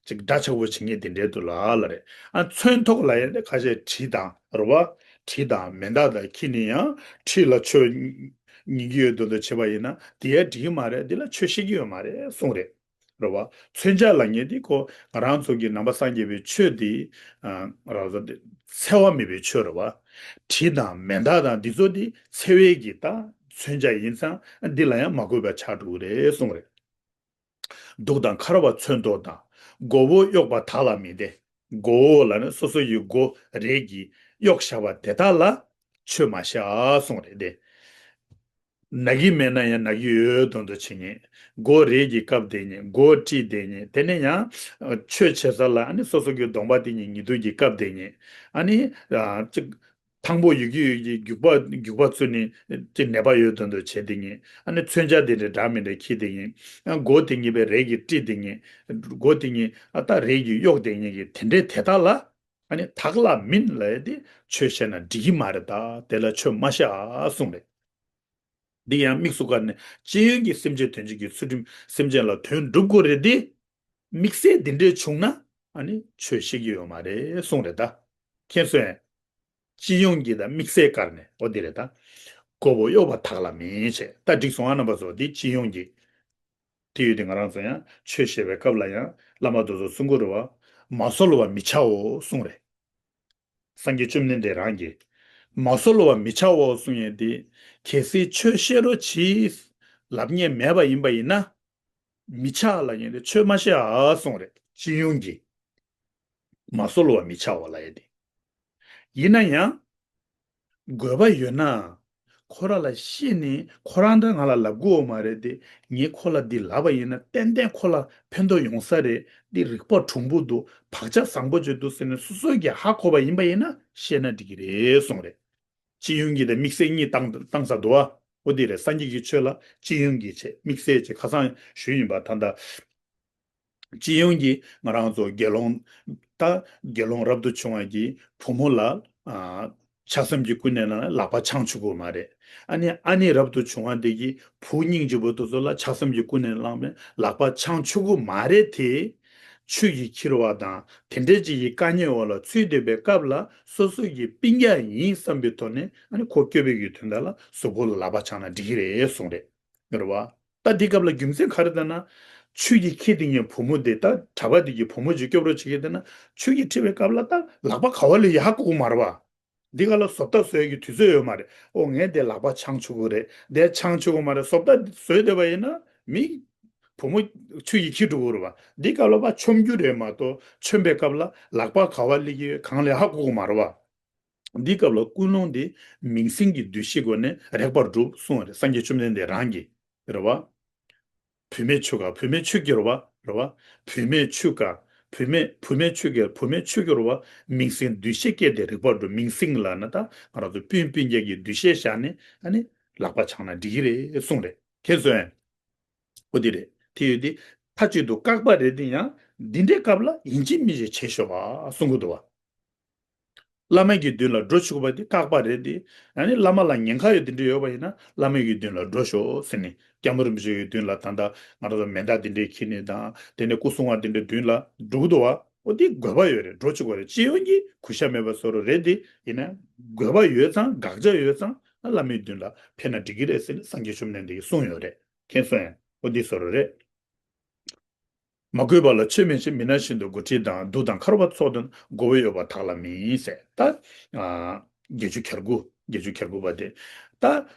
ཅིག་འདྲ་ཆགས་པོ་བྱེད་མཁན་དེ་འདྲས་འདུག་ལ་ལ་རེད། ཨ་མཚོན་ཐོག་ལབ་ཡས་དེ་ཁ་ཤས་གྲི་དང་རེད་བ། གྲི་དང་མེ་མདའ་དང་འཁྱེར་ནས་ཡང་ཁྲི་ལ་ཆོས་ཉན་གྱི་ཡོད་དོན་དུ་བྱེད་པ་ཡིན་ན་དེ་ཡང་འགྲིག་གི་མ་རེད། འདི་ལ་ཆོས་བཤད་ཀྱི་ཡོད་མ་རེད་གསུངས་རེད། རེད་བ། མཚོན་ཆ་ལབ་མཁན་དེ་ཁོ་ང་རང་ཚོ་གི་ནང་པ་སངས་རྒྱས་པའི་ཆོས་དེ་ཨ་རང་ཚོ་དེ་འཚེ་བ་མེད་པའི་ཆོས་རེད་བ། དྲི་དང་མེ་མདག་དང་འདི་ཚོ་འདི་འཚེ་བའི་གི་ད་མཚོན་བྱ་ཡིན་ཙང་འདི་ལ་ཡང་མ་གུས་པ་ཆགས་འགྲོ་གི་རེད་གསུངས་རེད། གདུགས་དང་འཁར་བ་མཚོན་ཐོགས་དང་། མགོ་བོ་གཡོགས་པ་དག་ལ་མིན་ཏེ། མགོ་བོ་ལ་ནི་སོ་སོ་ཡི་མགོ་རས་ཀྱིས་གཡོགས་བཞག་པ་དེ་དག་ལ་ཆོས་མ་བཤད་གསུངས་རེད་དེ། ན་གི་མེད་ན་ཡང་ན་གི་ཡོད་དོན་དུ་བྱེད་ཉེན། མགོ་རས་ཀྱིས་བཀབ་བསྡད་ཉེན། མགོ་དཀྲིས་བསྡད་ཉེན། དེ་ནས་ཡང་ཆོས་བྱེད་ས་ལ་ཨ་ནི་སོ་སོ་གི་གདོང་པ་དེ་ཉིད་ཉེ་དུ་གིས་བཀབ་བསྡད་ཉེན། ཨ་ནི་ཅིག་ཐང་པོ་ཡོད་ཀྱི་ཡོད་ཀྱི་རྒྱུག་པ་རྒྱུག་པ་ཚུ་ནི་ཅིག་ནད་པ་ཡོད་དོན་དུ་བྱེད་བསྡད་ཉེན། ཨ་ནི་མཚོན་ཆ་དེ་འདྲ་འདྲ་མི་འདྲ་འཁྱེར་བསྡད་ཉེན། ཨ་མགོ་དེ་ཉིད་པའི་རས་ཀྱིས་དཀྲིས་བསྡད་ཉེན། མགོ་དེ་ཉིད་ཨ་ད་རས་ཀྱིས་གཡོགས་བསྡད་ཉེན་གྱི་དེ་འདྲའི་དེ་དག་ལ། ཨ་ནི་དག་ལ་མིན་ལབ་ཡ་དེ་ཆོས་བཤད་ན་འགྲིག་གི་མ་རེད། ད་དེ་ལ་ཆོས་མ་བཤད་གསུངས་རེད། འདི་ཡང་དམིགས་སུ་བཀར་ནས་སྤྱི་ཡོངས་ཀྱི་སེམས་ཅན་དོན་བྱེད་ཀྱི་ཚུལ་ཁྲིམས་སེམས་ཅན་ལ་དོན་འགྲུབ་དགོས་རེད་དེ། དམིགས་བསལ་འདི་འདྲའི་བྱུང་ན་ཨ་ནི་ཆོས་བཤད་ཀྱི་ཡོད་མ་རེད་གསུངས་རེད་ད། མཁྱེན་སོང་ངས། སྤྱི་ཡོངས་ཀྱི་དང་དམིགས་བསལ་བཀར་ནས་འོ་འདི་རེད་ད། མགོ་བོ་གཡོགས་པ་དག་ལ་མིན་བྱས་ད་འགྲིག་སོང་ཨ་རྣམ་པ་ཚོ། འདི་སྤྱི་ཡོངས་ཀྱི། དེ་ཡོད་དེ་ང་རང་ཚོ་ཡང་ཆོས་བཤད་པའི་སྐབས་ལ་ཡང་བླ་མ་དེ་ཚོ་གསུང་གི་རེད་བ། མ་གསོལ་བ་མི་བྱའོ་གསུངས་རེད། སངས་རྒྱས་བཅོམ་ལྡན་འདས་རང་གིས། མ་གསོལ་བ་མི་བྱའོ་གསུང་ཡས་དེ། གལ་སྲིད་ཆོས་བཤད་རོགས་གྱིས། ལབ་མཁན་མེད་པ་ཡིན་པ་ཡིན་ན། མི་བྱ་ལབ་མཁན་དེ་ཆོས་མ་བཤད་ཨ་གསུངས་རེད། སྤྱི་ཡོངས་ཀྱིས། མ་གསོལ་བ་མི་བྱའོ་ལབ་ཡས་དེ། ཡིན་ན་ཡང་། དགོས་པ་ཡོད་ན། ཁོ་རང་ལ་བཤད་ནས་ཁོ་རང་འདྲ་ང་ལ་ལབ་དགོས་མ་རེད་དེ། ངས་ཁོ་ལ་འདི་ལབ་པ་ཡིན་ན་ཏན་ཏན་ཁོ་ལ་ཕན་ཐོགས་ཡོང་ས་རེད། འདི་རིག་པ་གྲུང་པོ་འདུག་བག་ཆགས་བཟང་པོ་ཅིག་འདུག་ཟེར་ནས་སོ་སོ་གིས་ཧ་གོ་བ་ཡིན་པ་ཡིན་ན་བཤད་ན་འགྲིག་གི་རེད་གསུངས་རེད། སྤྱི་ཡོངས་ཀྱི་དང་དམིགས་བསལ་གཉིས་བཏང་བཏང་ས་འདུག་ཨ། འོ་དེ་རེད། སངས་རྒྱས་ཀྱི་ཆོས་ལ་སྤྱི་ཡོངས་ཀྱི་བྱས་དམིགས་བསལ་བྱས་ཁ་སང་ཞུས་ཡིན་པ་ད་ལྟ། སྤྱི་ཡོངས་ཀྱི་ང་རང་ཚོ་དགེ་སློང་། ད་དགེ་སློང་རབ་ཏུ་བྱུང་བ་གི་བུ་མོ་ལ་ཨ་ཆགས་སེམས་ཀྱིས་ཀུན་ནས་བསླངས་ལག་པ་འཆང་ཆོག་གི་མ་རེད། ཨ་ནི་ཨ་ནེ་རབ་ཏུ་བྱུང་བ་འདི་གི་བུ་སྙིང་རྗེ་པོ་དེ་ཚོ་ལ་ཆགས་སེམས་ཀྱིས་ཀུན་ནས་བསླངས་པས་ལག་པ་འཆང་ཆོག་གི་མ་རེད་དེ། ཆུ་ཡིས་འཁྱེར་བ་དང་དེ་འདྲའི་ཅིག་གི་དཀའ་ངལ་འོག་ལ་ཚུད་བསྡད་པའི་སྐབས་ལ་སོ་སོ་གི་སྤུན་ཀྱག་ཡིན་བསམ་པའི་ཐོག་ནས་ཨ་ནི་ཁོ་སྐྱོབ་པའི་གི་དོན་དག་ལ་གཟུགས་པོ་ལ་ལག་པ་འཆང་ན་འགྲིག་གི་རེད་གསུངས་རེད། རེད་བ། ད་འདི་སྐབས་ལ་རྒྱུ་མཚན་ག་རེ་ལྟར་ན། ཆུ་ཡིས་འཁྱེར་དེ་ངའི་བུ་མོ་དེ་ད་གྲྭ་པ་དེ་གི་བུ་མོ་ཅིག་སྐྱོབ་རོགས་བྱེད་ཀྱི་བསྡད་ན་ཆུ་ཡིས་འཁྱེར་བའི་སྐབས་ལ་ད་ལག་པ་ག་བ་ལ་ཡར་བཀུག་མ་རེད་བ། འདི་ག་ལ་བཟོ་ལྟ་བཟོ་ཡ་གི་དུས་ཚོད་ཡོད་མ་རེད། ཨོ་ངས་དེ་ལག་པ་འཆང་ཆོག་གི་རེད། དེ་འཆང་ཆོག་གི་མ་རེད། བཟོ་ལྟ་བཟོས་བསྡད་པ་ཡིན་ན་མི་བུ་མོ་ཆུ་ཡིས་འཁྱེར་འགྲོ་གི་རེད་བ། འདི་སྐབས་ལ་ཕར་མཆོང་རྒྱུ་རེད་མ་གཏོགས་མཆོང་བའི་སྐབས་ལ་ལག་པ་ག་བ་སླེབས་ཀྱི་ཡོད་གང་ལ་ཡར་བཀུག་གི་མ་རེད་བ། འདི་སྐབས་ལ་ཀུན་སློང་འདི་མིང་སྲིང་གི་འདུ་ཤེས་སྒོ་ནས་རེག་པར་གྲུབ་གསུངས་པ་རེད། སངས་རྒྱས་བཅོམ་ལྡན་འདས་རང་གིས་རེད་བ། བུད་མེད་ཆོས་ག་བུད་མེད་ཆོས་ཀྱི་རེད་བ། རེད་བ། བུད་མེད་ཆོས་ག་བུད་མེད་བུད་མེད་ཆོས་ཀྱི་བུད་མེད་ཆོས་ཀྱི་རེད་བ། མིང་སྲིང་འདུ་ཤེས་སྐྱེས་ཏེ་རེག་པར་གྲུབ། མིང་སྲིང་ལབ་ན་ད་ང་རང་ཚོ་སྤུན་སྤུན་ཀྱག་གི་འདུ་ཤེས་བཞག་ནས་ཨ་ནི་ལག་པ་འཆང་ན་འགྲིག་གི་རེད་གསུངས་རེད། མཁྱེན་སོང་ངས། འོ་དེ་རེད། དེ་ཡོད་དེ། མཐའ་གཅིག་ཏུ་བཀག་པ་རེད་དེ་ཡང་འདི་འདྲའི་སྐབས་ལ་ཡིན་གཅིག་མིན་གཅིག་བྱེད་ཤོག་པ་གསུང་གི་འདུག་བ། བླ་མ་གི་མདུན་ལ་འགྲོ་ཆོག་པ་དེ་བཀག་པ་རེད་དེ། ཡང་ནི་བླ་མ་ལ་ཉེན་ཁ་ཡོད་དེ་འདྲ་ཡོད་པ་ཡིན་ན་བླ་མ་གི་མདུན་ལ་འགྲོ་ཤོག་ཟེར་ནས་སྐྱབས་མགོན་རིན་པོ་ཆེ་གི་མདུན་ལ་ད་ལྟ་ང་རང་ཚོ་མེ་མདའ་དེ་འདྲའི་འཁྱེར་ནས་དང་དེ་ནས་སྐུ་སྲུང་བ་དེ་འདྲའི་མདུན་ལ་འགྲོ་གི་འདུག་བ། འོ་དེ་དགོས་པ་ཡོད་རེད། འགྲོ་ཆོག་པ་རེད། སྤྱི་ཡོངས་ཀྱི་གུས་ཞབས་མེད་པ་བཟོ་རོགས་རེད་དེ་ཡིན་ན་དགོས་པ་ཡོད་ཙང་དགག་བྱ་ཡོད་ཙང་བླ་མའི་མདུན་ལ་ཕེབས་ན་འགྲིག་གི་རེད་ཟེར་ནས་སངས་རྒྱས་བཅོམ་ལྡན་འདས་ཀྱིས་གསུངས་ཡོད་རེད། མཁྱེན་སོང་ངས། འོ་འདི་བཟོ་འདྲ་རེད། མ་གུས་པ་ལ་ཆོས་མི་བྱེད། མི་ན་བཞིན་དུ་མགོ་ཁྲིད་དང་། གདུགས་དང་འཁར་བ་ཚོགས་དང་། མགོ་བོ་གཡོགས་པ་དག་ལ་མིན་ཟེར། ད་ཨ་བརྒྱད་ཅུ་གྱ་དགུ། བརྒྱད་ཅུ་གྱ་དགུ་པ་དེ། ད་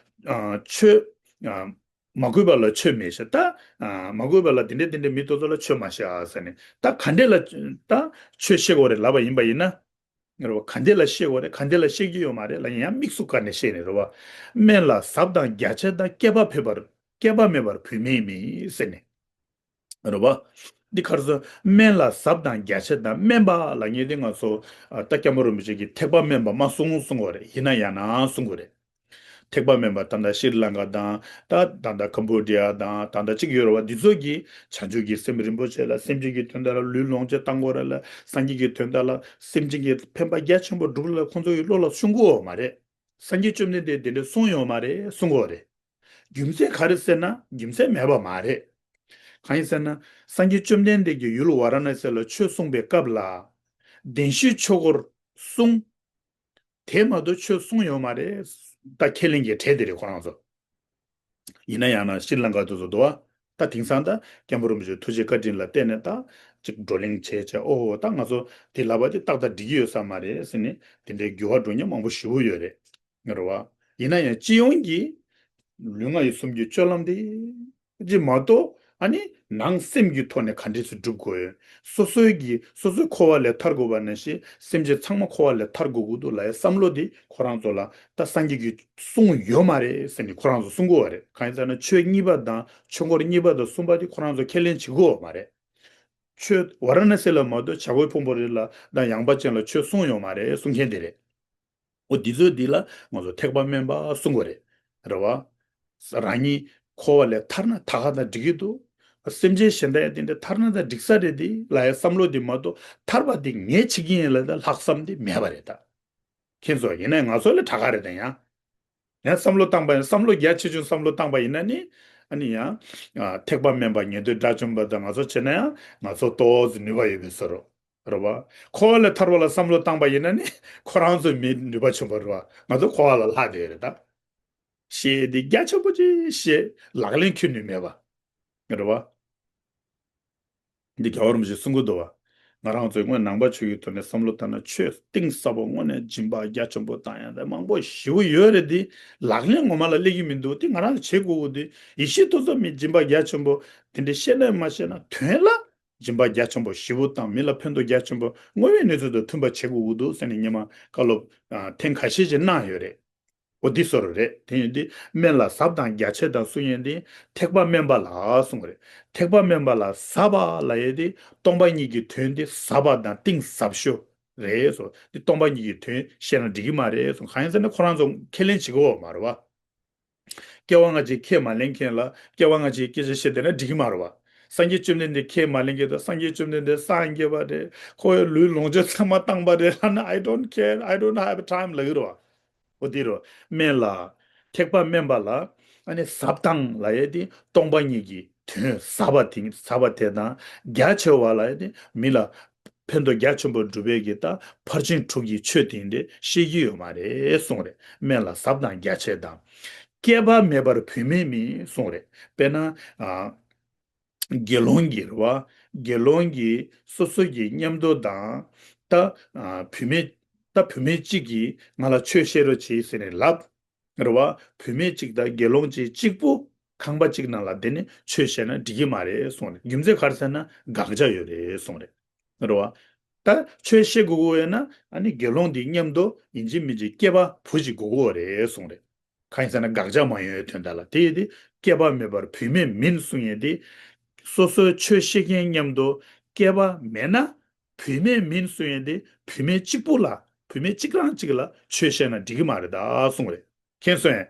ཨ་ཆོས་ཨ་མ་གུས་པ་ལ་ཆོས་མི་བྱེད། ད་ཨ་མ་གུས་པ་ལ་དེ་འདྲས་དེ་འདྲས་མི་དེ་ཚོ་ལ་ཆོས་མ་བྱེད་ཨ་ཟེར་ནས། ད་ག་འདྲས་ལ་ད་ཆོས་བཤད་དགོས་རེད་ལབ་པ་ཡིན་པ་ཡིན་ན། ངེས་པར་ག་འདི་ལ་བཤད་དགོས་རེད། ག་འདི་ལ་བཤད་རྒྱུ་ཡོད་མ་རེད་ལབ་ཡིན་ཡང་དམིགས་སུ་བཀར་ནས་བཤད་ནས་རེད་བ། སྨན་ལ་ཟབ་དང་རྒྱ་ཆེ་དང་། བསྐལ་པ་མེད་པར་བསྐལ་པ་མེད་པར་བུད་མེད་མིན་ཟེར་ནས། རེད་བ། འདི་ག་རེ་ཟེར། སྨན་ལ་ཟབ་དང་རྒྱ་ཆེ་དང་། སྨན་པ་ལབ་མཁན་དེ་ང་ཚོ་ད་སྐྱབས་མགོན་རིན་པོ་ཆེ་གིས་ཐེག་པ་དམན་པ་མ་གསུང་གསུང་གི་ཡོད་རེད། ཡིན་ན་ཡང་ན་གསུང་གི་ཡོད་རེད། ཐེག་པ་དམན་པ་ད་ལྟ་ཤྲི་ལང་ཀ་དང་ད་ད་ལྟ་ཀམ་བོ་ཌི་ཡ་དང་ད་ལྟ་གཅིག་ཡོད་རེད་བ། འདི་ཚོ་གིས་བྱང་ཆུབ་ཀྱི་སེམས་རིན་པོ་ཆེ་ལ་སེམས་ཅན་གྱི་དོན་དག་ལ་ལུས་ལོངས་སྤྱོད་བཏང་དགོས་རེད་ལ་སངས་རྒྱས་ཀྱི་དོན་དག་ལ་སེམས་ཅན་གྱི་ཕན་པ་རྒྱ་ཆེན་པོ་སྒྲུབ་ལ་ཁོང་ཚོ་ཡི་བློ་ལ་ཤོང་གི་ཡོད་མ་རེད། སངས་རྒྱས་བཅོམ་ལྡན་འདས་དེ་འདྲ་གསུངས་ཡོད་མ་རེད། གསུང་གི་ཡོད་རེད། རྒྱུ་མཚན་ག་རེ་ཟེར་ན་རྒྱུ་མཚན་མེད་པ་མ་རེད། གང་ཡིན་ཟེར་ན་སངས་རྒྱས་བཅོམ་ལྡན་འདས་ཀྱིས་ཡུལ་ཝཱ་ར་ཎ་སི་ལ་ཆོས་གསུངས་པའི་སྐབས་ལ་བདེན་བཞིའི་ཆོས་འཁོར་གསུངས། དེ་མ་གཏོགས་ཆོས་གསུངས་ཡོད་མ་རེད། ད་ཁས་ལེན་གྱི་གྲས་དེ་རེད་ཁོ་རང་ཚོ། ཡིན་ན་ཡང་ན་ཤྲི་ལང་ཀ་དུ་ཚོ་འདུག་བ། ད་དེང་སང་ད་སྐྱབས་མགོན་རིན་པོ་ཆེ་ཐུགས་རྗེ་བཀའ་དྲིན་ལ་བརྟེན་ནས་ད་ཅིག་བགྲོ་གླེང་བྱས་བྱས། ཨོ་ད་ང་ཚོ་དེ་ལབ་པ་དེ་ཏག་ཏག་འགྲིག་གི་ཡོད་ས་མ་རེད་ཟེར་ནས་དེ་འདྲའི་འགྱུར་བ་འགྲོ་མཁན་མང་པོ་ཞེ་པོ་ཡོད་རེད། རེད་བ། ཡིན་ན་ཡང་སྤྱི་ཡོངས་ཀྱི་ལུས་ངག་ཡིད་གསུམ་གྱི་སྤྱོད་ལམ་དེ་ཅིག་མ་གཏོགས། ཨ་ནི་ནང་སེམས་ཀྱི་ཐོག་ནས་ག་འདྲས་སེ་སྒྲུབ་དགོས། སོ་སོའི་གི་སོ་སོའི་འཁོར་བ་ལས་ཐར་དགོས་པ་ནང་བཞིན་སེམས་ཅན་ཚང་མ་འཁོར་བ་ལས་ཐར་དགོས་ཀྱི་འདུག་ལབ་ཡ་བསམ་བློ་དེ་ཁོ་རང་ཚོ་ལ་ད་སངས་རྒྱས་ཀྱིས་གསུངས་ཡོད་མ་རེད་ཟེར་ནས་ཁོ་རང་ཚོ་གསུང་གི་ཡོད་རེད། གང་ཡིན་ཟེར་ན་ཆོས་གཉིས་པ་དང་ཆོས་འཁོར་གཉིས་པ་དང་གསུམ་པ་དེ་ཁོ་རང་ཚོ་ཁས་ལེན་བྱེད་ཀྱི་ཡོད་མ་རེད། ཆོས་ཝཱ་ར་ཎ་སི་ལ་མ་གཏོགས་བྱ་རྒོད་ཕུང་པོ་རི་ལ་དང་ཡངས་པ་ཅན་ལ་ཆོས་གསུངས་ཡོད་མ་རེད་གསུང་མཁན་དེ་རེད། འོ་འདི་ཚོ་འདི་ལ་ང་ཚོ་ཐེག་པ་དམན་པ་གསུང་གི་རེད། རེད་བ། རང་ཉིད་འཁོར་བ་ལས་ཐར་ན་ད་ག་ད་འགྲིག་གི་འདུག་སེམས་ཅན་གཞན་དག་ཡང་དེ་འདྲ་ཐར་ན་ད་འགྲིག་ས་རེད་དེ་ལབ་ཡ་བསམ་བློ་དེ་མ་གཏོགས་ཐར་པ་དེ་ངས་བྱེད་ཀྱི་ཡིན་ལབ་ད་ལྷག་བསམ་དེ་མེད་པ་རེད་ད། ཁྱེད་ཚོ་ཡིན་ན་ང་ཚོ་ལས་དྲག་ག་རེད་ད་ཡང་། ཡང་བསམ་བློ་བཏང་པ་ཡིན། བསམ་བློ་རྒྱ་ཆེ་ཆུང་བསམ་བློ་བཏང་པ་ཡིན་ན་ནི། ཨ་ནི་ཡང་། ཨ། ཐེག་པ་དམན་པ་ཉན་ཐོས་དགྲ་བཅོམ་པ་དང་ང་ཚོ་བྱས་ན་ཡང་ང་ཚོ་ཏོག་ཙམ་ནུས་པ་ཡོད་པའི་བཟོ་འདྲ། རེད་བ། འཁོར་བ་ལས་ཐར་བ་ལ་བསམ་བློ་བཏང་པ་ཡིན་ན་ནི་ཁོ་རང་ཚོ་མི་ནུས་པ་ཆེན་པོ་རེད་བ། ང་ཚོ་འཁོར་བ་ལ་ལྷག་བསྡད་ཡོད་རེད་ད། བཤད་དེ་རྒྱ་ཆེན་པོ་ཅིག་བཤད། ལག་ལེན་འཁྱོལ་ནུས་མེད་པ། རེད་བ། འདི་རྒྱལ་བ་རིན་པོ་ཆེས་གསུང་གི་འདུག་བ། ང་རང་ཚོས་སྔོན་ནང་པ་ཆོས་ཀྱི་ཐོག་ནས་བསམ་བློ་བཏང་ན་ཆོས་གཏིང་ཟབ་པོ་དངོས་གནས་སྦྱིན་པ་རྒྱ་ཆེན་པོ་བཏང་ཡ་དེ་མང་པོ་ཞེ་པོ་ཡོད་རེད། དེ་ལག་ལེན་ངོ་མ་ལ་སླེབས་ཀྱི་མི་འདུག་དེ་ང་རང་ཚོ་བྱེད་དགོས་ཀྱི་འདུག་ཡེ་ཤེས་ཏོག་ཙམ་མི་སྦྱིན་པ་རྒྱ་ཆེན་པོ་དེ་འདྲ་བཤད་ན་མ་བཤད་ན་དོན་ལ་སྦྱིན་པ་རྒྱ་ཆེན་པོ་ཞེ་པོ་བཏང་མི་ལ་ཕན་ཐོགས་རྒྱ་ཆེན་པོ་དངོས་ཡོད་གནས་ཚུལ་དང་མཐུན་པ་བྱེད་དགོས་ཀྱི་འདུག་ཟེར་ནས་སྔོན་མ་བཀའ་སློབ་ཨ་ཐེངས་ཁ་ཤས་ཅིག་གནང་ཡོད་རེད། འོ་འདི་བཟོ་འདྲ་རེད། དེ་ཡིན་དུས་དམན་ལ་ཟབ་དང་རྒྱ་ཆེ་དང་གསུང་ཡས་དེ་ཐེག་པ་དམན་པ་ལ་གསུང་གི་རེད། ཐེག་པ་དམན་པ་ལ་ཟབ་པ་ལབ་ཡས་དེ་སྟོང་པ་ཉིད་ཀྱི་དོན་དེ་ཟབ་པ་དང་གཏིང་ཟབ་ཤོས་རེད་གསུངས། དེ་སྟོང་པ་ཉིད་ཀྱི་དོན་བཤད་ན་འགྲིག་གི་མ་རེད་གསུངས། གང་ཡིན་ཟེར་ན་ཁོ་རང་ཚོ་ཁས་ལེན་བྱེད་ཀྱི་ཡོད་མ་རེད་བ། སྐྱེ་བ་སྔ་ཕྱི་ཁས་མ་ལེན་མཁན་ལ་སྐྱེ་བ་སྔ་ཕྱིའི་སྐད་ཆ་བཤད་བསྡད་ན་འགྲིག་གི་མ་རེད་བ། སངས་རྒྱས་བཅོམ་ལྡན་འདས་ཁས་མ་ལེན་མཁན་དང་སངས་རྒྱས་བཅོམ་ལྡན་འདས་སངས་རྒྱས་པ་རེད། ཁོ་བོའི་ལུས་ལོངས་སྤྱོད་ཚང་མ་བཏང་པ་རེད་ལབ་ན། I don't care, I don't have time ལབ་ཀྱི་རེད་བ། འོ་དེ་རུ་དམན་ལ། ཐེག་པ་དམན་པ་ལ་ཨ་ནི་ཟབ་དང་ལབ་ཡས་དེ་སྟོང་པ་ཉིད་ཀྱི་དོན་ཟབ་པ་དེ་ཟབ་པ་དེ་དང་། རྒྱ་ཆེ་བ་ལབ་ཡས་དེ་མི་ལ་ཕན་ཐོགས་རྒྱ་ཆེན་པོ་སྒྲུབ་པའི་གི་ད་ཕར་ཕྱིན་དྲུག་གི་ཆོས་དེ་འདྲ་བཤད་ཀྱི་ཡོད་མ་རེད་གསུངས་རེད། དམན་ལ་ཟབ་དང་རྒྱ་ཆེ་དང་། བསྐལ་པ་མེད་པར་བུད་མེད་མིན་གསུངས་རེད། དཔེར་ན། ཨ། དགེ་སློང་གིས་རེད་བ། དགེ་སློང་གིས་སོ་སོ་གི་མཉམ་དུ་དང་། ད་ཨ་བུད་མེད། ད་བུད་མེད་གཅིག་གིས་ང་ལ་ཆོས་བཤད་རོགས་བྱེད་ཟེར་ནས་ལབ། རེད་བ། བུད་མེད་གཅིག་དང་དགེ་སློང་གཅིག་གཅིག་པུ་ཁང་པ་གཅིག་ནང་ལ་བསྡད་ནས་ཆོས་བཤད་ན་འགྲིག་གི་མ་རེད་གསུངས་རེད། རྒྱུ་མཚན་ག་རེ་ཟེར་ན་དགག་བྱ་ཡོད་རེད་གསུངས་རེད། རེད་བ། ད་ཆོས་བཤད་དགོས་ཀྱི་ཡོད་ན་ཨ་ནི་དགེ་སློང་འདི་མཉམ་དུ་ཡིན་གཅིག་མིན་གཅིག་སྐྱེས་པ་བུ་གཅིག་དགོས་ཀྱི་ཡོད་རེད་གསུངས་རེད། གང་ཡིན་ཟེར་ན་དགག་བྱ་མ་ཡོང་བའི་དོན་དག་ལ། དེ་ཡིན་དུས་བསྐལ་པ་མེད་པར་བུད་མེད་མིན་གསུང་ཡས་དེ། སོ་སོའི་ཆོས་བཤད་མཁན་མཉམ་དུ་བསྐལ་པ་མེད་ན་བུད་མེད་མིན་གསུང་ཡས་དེ་བུད་མེད་གཅིག་པུ་ལ། བུད་མེད་གཅིག་རང་གཅིག་ལ་ཆོས་བཤད་ན་འགྲིག་གི་མ་རེད་ད་གསུང་རེད། མཁྱེན་སོང་ངས།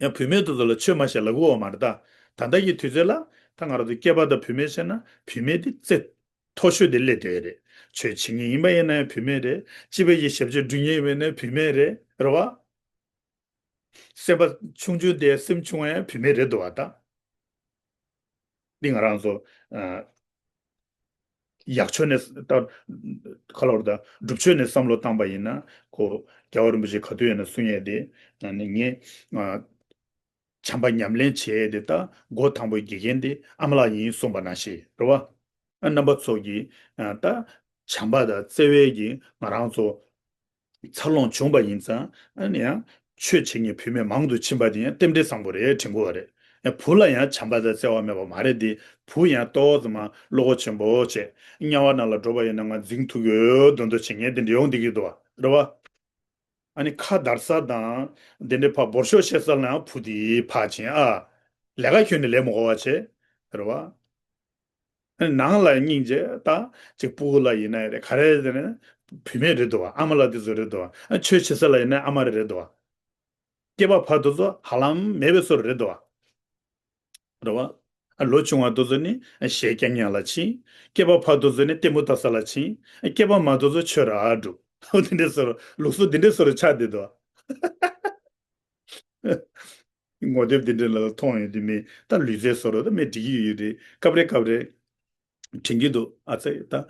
ཡང་བུད་མེད་དེ་ཚོ་ལ་ཆོས་མ་བཤད་ལབ་ཀྱི་ཡོད་མ་རེད་ད། ད་ལྟ་གི་དུས་ཚོད་ལ་ད་ང་རང་ཚོ་སྐྱེས་པ་དང་བུད་མེད་བཤད་ན་བུད་མེད་དེ་རྩེ་མཐོ་ཤོས་དེ་སླེབས་བསྡད་ཡོད་རེད། ཆོས་བྱེད་མཁན་ཡིན་པ་ཡིན་ན་ཡང་བུད་མེད་རེད། སྤྱི་པའི་གི་ཞབས་ཕྱི་སྒྲུབ་མཁན་ཡིན་པ་ཡིན་ན་བུད་མེད་རེད། རེད་བ། སེམས་པ་ཆུང་ཆུང་དེ་སེམས་ཆུང་བ་ཡང་བུད་མེད་རེད་འདུག་བ་ད། འདི་ང་རང་ཚོ་ཨ་ཡག་ཕྱོགས་ནས་ད་ག་ལབ་རེད་ད། སྒྲུབ་ཕྱོགས་ནས་བསམ་བློ་བཏང་པ་ཡིན་ན་ཁོ་རྒྱལ་བ་རིན་པོ་ཆེ་ག་དུས་ཡིན་ན་གསུང་ཡས་དེ། ཨ་ནི་ངས་ཨ་བྱམས་པ་ཉམས་ལེན་བྱེད་ཡས་དེ་ད་འགོ་དང་པོ་དགེ་རྒན་དེ་ཨ་མ་ལགས་ཡིན་གསུངས་པ་ནང་བཞིན་རེད་བ། ཨ་རྣམ་པ་ཚོ་གིས་ཨ་ད་བྱམས་པ་དང་བརྩེ་བའི་གིས་ང་རང་ཚོ་འཚར་ལོངས་བྱུང་པ་ཡིན་ཙང་། ཨ་ནི་ཡང་ཆོས་བྱེད་མཁན་བུད་མེད་མང་དུ་ཕྱིན་པ་དེ་ཡང་རྟེན་འབྲེལ་བཟང་པོ་རེད་དྲན་གྱི་ཡོད་རེད། ཡང་བུ་ལ་ཡང་བྱམས་པ་དང་བརྩེ་བ་མེད་པ་མ་རེད་དེ། བུ་ཡང་ཏོག་ཙམ་མ་བློ་ཁོག་ཆེན་པོ་བྱས། དམྱལ་བ་ནང་ལ་འགྲོ་བ་ཡིན་ན་ང་འཛིང་ཐུབ་ཀྱི་ཡོད་མདོག་མདོག་བྱེད་མཁན་དེ་འདྲ་ཡོང་བསྡད་ཀྱི་འདུག་བ། རེད་བ། ཨ་ནི་ཁ་བརྡར་ས་དང་དེ་འདྲའི་ཕར་འབོར་ཤོག་བཤད་ས་ལ་ཡང་བུ་དེ་ཕར་ཕྱིན། ཨ་ལས་ཀ་ཁྱོན་ནས་ལས་མི་དགོས་པ་བྱས། རེད་བ། ནང་ལ་སྙིང་རྗེ་ད་ཅིག་སྤུ་གུ་ལ་ཡིན་ན་རེད། ག་རེ་ཟེར་ན་བུད་མེད་རེད་འདུག་བ། ཨ་མ་ལགས་དེ་ཚོ་རེད་འདུག་བ། ཆོས་བྱེད་ས་ལ་ཡིན་ན་ཨ་མ་རེ་རེད་འདུག་བ། སྐྱེས་པ་ཕ་དེ་ཚོ་ཧ་ལམ་མེད་པའི་བཟོ་རེད་འདུག་བ། རེད་བ། ལོ་ཆུང་བ་དེ་ཚོ་ནི་གཞས་རྐྱང་རྐྱང་ལ་ཕྱིན། སྐྱེས་པ་ཕ་དེ་ཚོ་ནི་ལྟད་མོ་ལྟ་ས་ལ་ཕྱིན། སྐྱེས་པ་མ་དེ་ཚོ་ཆོས་ར་སྒྲུབ། འོ་དེ་འདྲའི་བཟོ་ལུགས་སྲོལ་དེ་འདྲའི་བཟོ་ཆགས་བསྡད་འདུག་བ། ངོ་དེབ་འདི་འདྲ་ལ་མཐོང་ཡོང་དུས་མི་ད་ལུས་རྩལ་བཟོ་འདྲ་ད་མི་འགྲིག་གི་ཡོད་རེད། སྐབས་རེ་སྐབས་རེ་ དྲན་གྱི་འདུག་ཨ་ཙི་ད།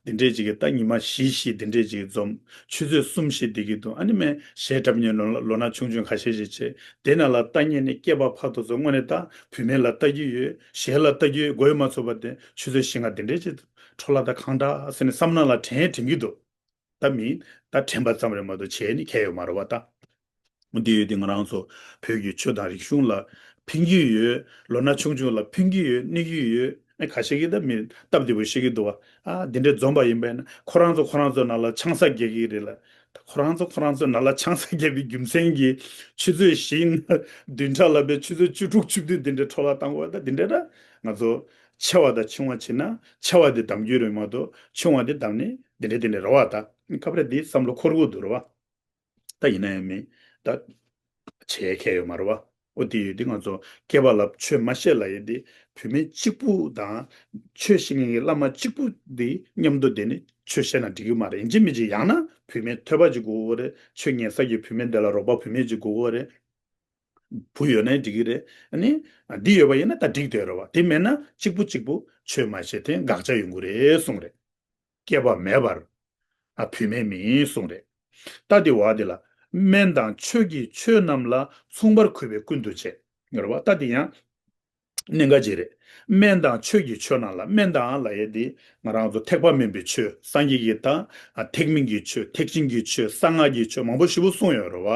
འདི་འདྲས་ཅིག་གི་ད་ཉི་མ་བཞི་བཞི་འདི་འདྲས་ཅིག་གི་འཛོམས། ཆུ་ཚོད་གསུམ་བཞི་འདི་གི་འདུག་ཨ་ནི་མས་གཞས་འཁྲབ་མཁན་ལོ་ན་ལོ་ན་ཆུང་ཆུང་ཁ་ཤས་ཤིག་བྱས། དེ་ནང་ལ་ལྟ་ཉན་ནས་སྐྱེས་པ་ཕར་དུ་ཚོ་དངོས་གནས་ད་བུད་མེད་ལ་ལྟ་གི་ཡོད། གཞས་ལ་ལྟ་གི་ཡོད། མགོ་ཡོད་མ་ཚོད་པ་དེ་ཆུ་ཚོད་བཞི་ལྔ་འདི་འདྲས་ཅིག་འཕྲོ་བརླག་ད་གང་འདྲ་ཟེར་ནས་བསམ་ནང་ལ་དྲན་དྲན་གྱི་འདུག་ད་མི་ད་དྲན་པ་ཙམ་རེད་མ་གཏོགས་བྱས་ནི་ཁྱད་ཡོད་མ་རེད་བ་ད། འདི་ཡོད་དེ་ང་རང་ཚོ་བོད་ཀྱི་ཆོས་དང་རིག་གཞུང་ལ་ཕན་གྱི་ཡོད། ལོ་ན་ཆུང་ཆུང་ལ་ཕན་གྱི་ཡོད། གནོད་ཀྱི་ཡོད། ཨ་ཁ་ཤས་ཀྱིས་ད་མི་སྟབས་བདེ་པོ་བཤད་ཀྱི་འདུག་བ། ཨ་འདི་འདྲའི་འཛོམས་པ་ཡིན་པས་ན་ཁོ་རང་ཚོ་ཁོ་རང་ཚོ་ནང་ལ་ཆང་ས་རྒྱག་གི་རེད་ལ། ད་ཁོ་རང་ཚོ་ཁོ་རང་ཚོ་ནང་ལ་ཆང་ས་རྒྱག་པའི་རྒྱུ་མཚན་གྱིས་ཆུ་ཚོད་བཞི་བདུན་ཕྲག་ལ་བས་ཆུ་ཚོད་བཅུ་དྲུག་བཅུ་བདུན་འདི་འདྲའི་འཕྲོ་བརླག་བཏང་དགོས་པ་ད་འདི་འདྲའི་ད་ང་ཚོ་ཆེ་བ་དང་ཆུང་བ་བྱེད་ན་ཆེ་བ་དེ་གདམ་རྒྱུ་རེད་མ་གཏོགས་ཆུང་བ་དེ་གདམ་ནས་འདི་འདྲའི་འདི་འདྲའི་རེད་བ་ད། སྐབས་རེ་འདི་བསམ་བློ་འཁོར་དགོས་འདུག་རེད་བ། ད་ཡིན་ན་ཡང་མིན། ད་བྱེད་ཁྱད་ཡོད་མ་རེད་བ། ཨོ་དེ་ཡོད་དེ་ང་ཚོ་སྐྱེས་པ་ལ་ཆོས་མ་བཤད་ལ་ཡོད་དེ་བུད་མེད་གཅིག་པུ་དང་ཆོས་བཤད་མཁན་གྱི་བླ་མ་གཅིག་པུ་དེ་མཉམ་དུ་བསྡད་ནས་ཆོས་བཤད་ན་འགྲིག་གི་མ་རེད། ཡིན་གཅིག་མིན་གཅིག་ཡང་ན་བུད་མེད་ཐོས་པ་ཅིག་དགོས་ཀྱི་རེད། ཆོས་ཉན་ས་ཀྱི་བུད་མེད་དེ་ལ་རོགས་པ་བུད་མེད་ཅིག་དགོས་ཀྱི་རེད། བུ་ཡོད་ན་འགྲིག་གི་རེད། ཨ་ནི་འདི་ཡོད་པ་ཡིན་ན་ད་འགྲིག་བསྡད་རེད་བ། དེ་མེད་ན་གཅིག་པུ་གཅིག་པུ་ཆོས་མ་བཤད་དེ་དགག་བྱ་ཡོང་གི་རེད་གསུངས་རེད། སྐྱེས་པ་མེད་པར། ཨ་བུད་མེད་མིན་གསུངས་རེད། ད་དེ་བ་དེ་ལ། སྨན་དང་ཆོས་ཀྱི་ཆོས་རྣམས་ལ་མཚུངས་པར་གུས་པས་ཀུན་ཏུ་སྤྱད། ངེས་རེད་བ། ད་དེ་ཡང་གནད་འགག་ཅིག་རེད། སྨན་དང་ཆོས་ཀྱི་ཆོས་རྣམས་ལ། སྨན་དང་ལབ་ཡས་དེ་ང་རང་ཚོ་ཐེག་པ་དམན་པའི་ཆོས་སངས་རྒྱས་ཀྱིས་ད་ཨ་ཐེག་དམན་གྱི་ཆོས་ཐེག་ཆེན་གྱི་ཆོས་གསང་སྔགས་ཀྱི་ཆོས་མང་པོ་ཞེ་པོ་གསུངས་ཡོད་རེད་བ།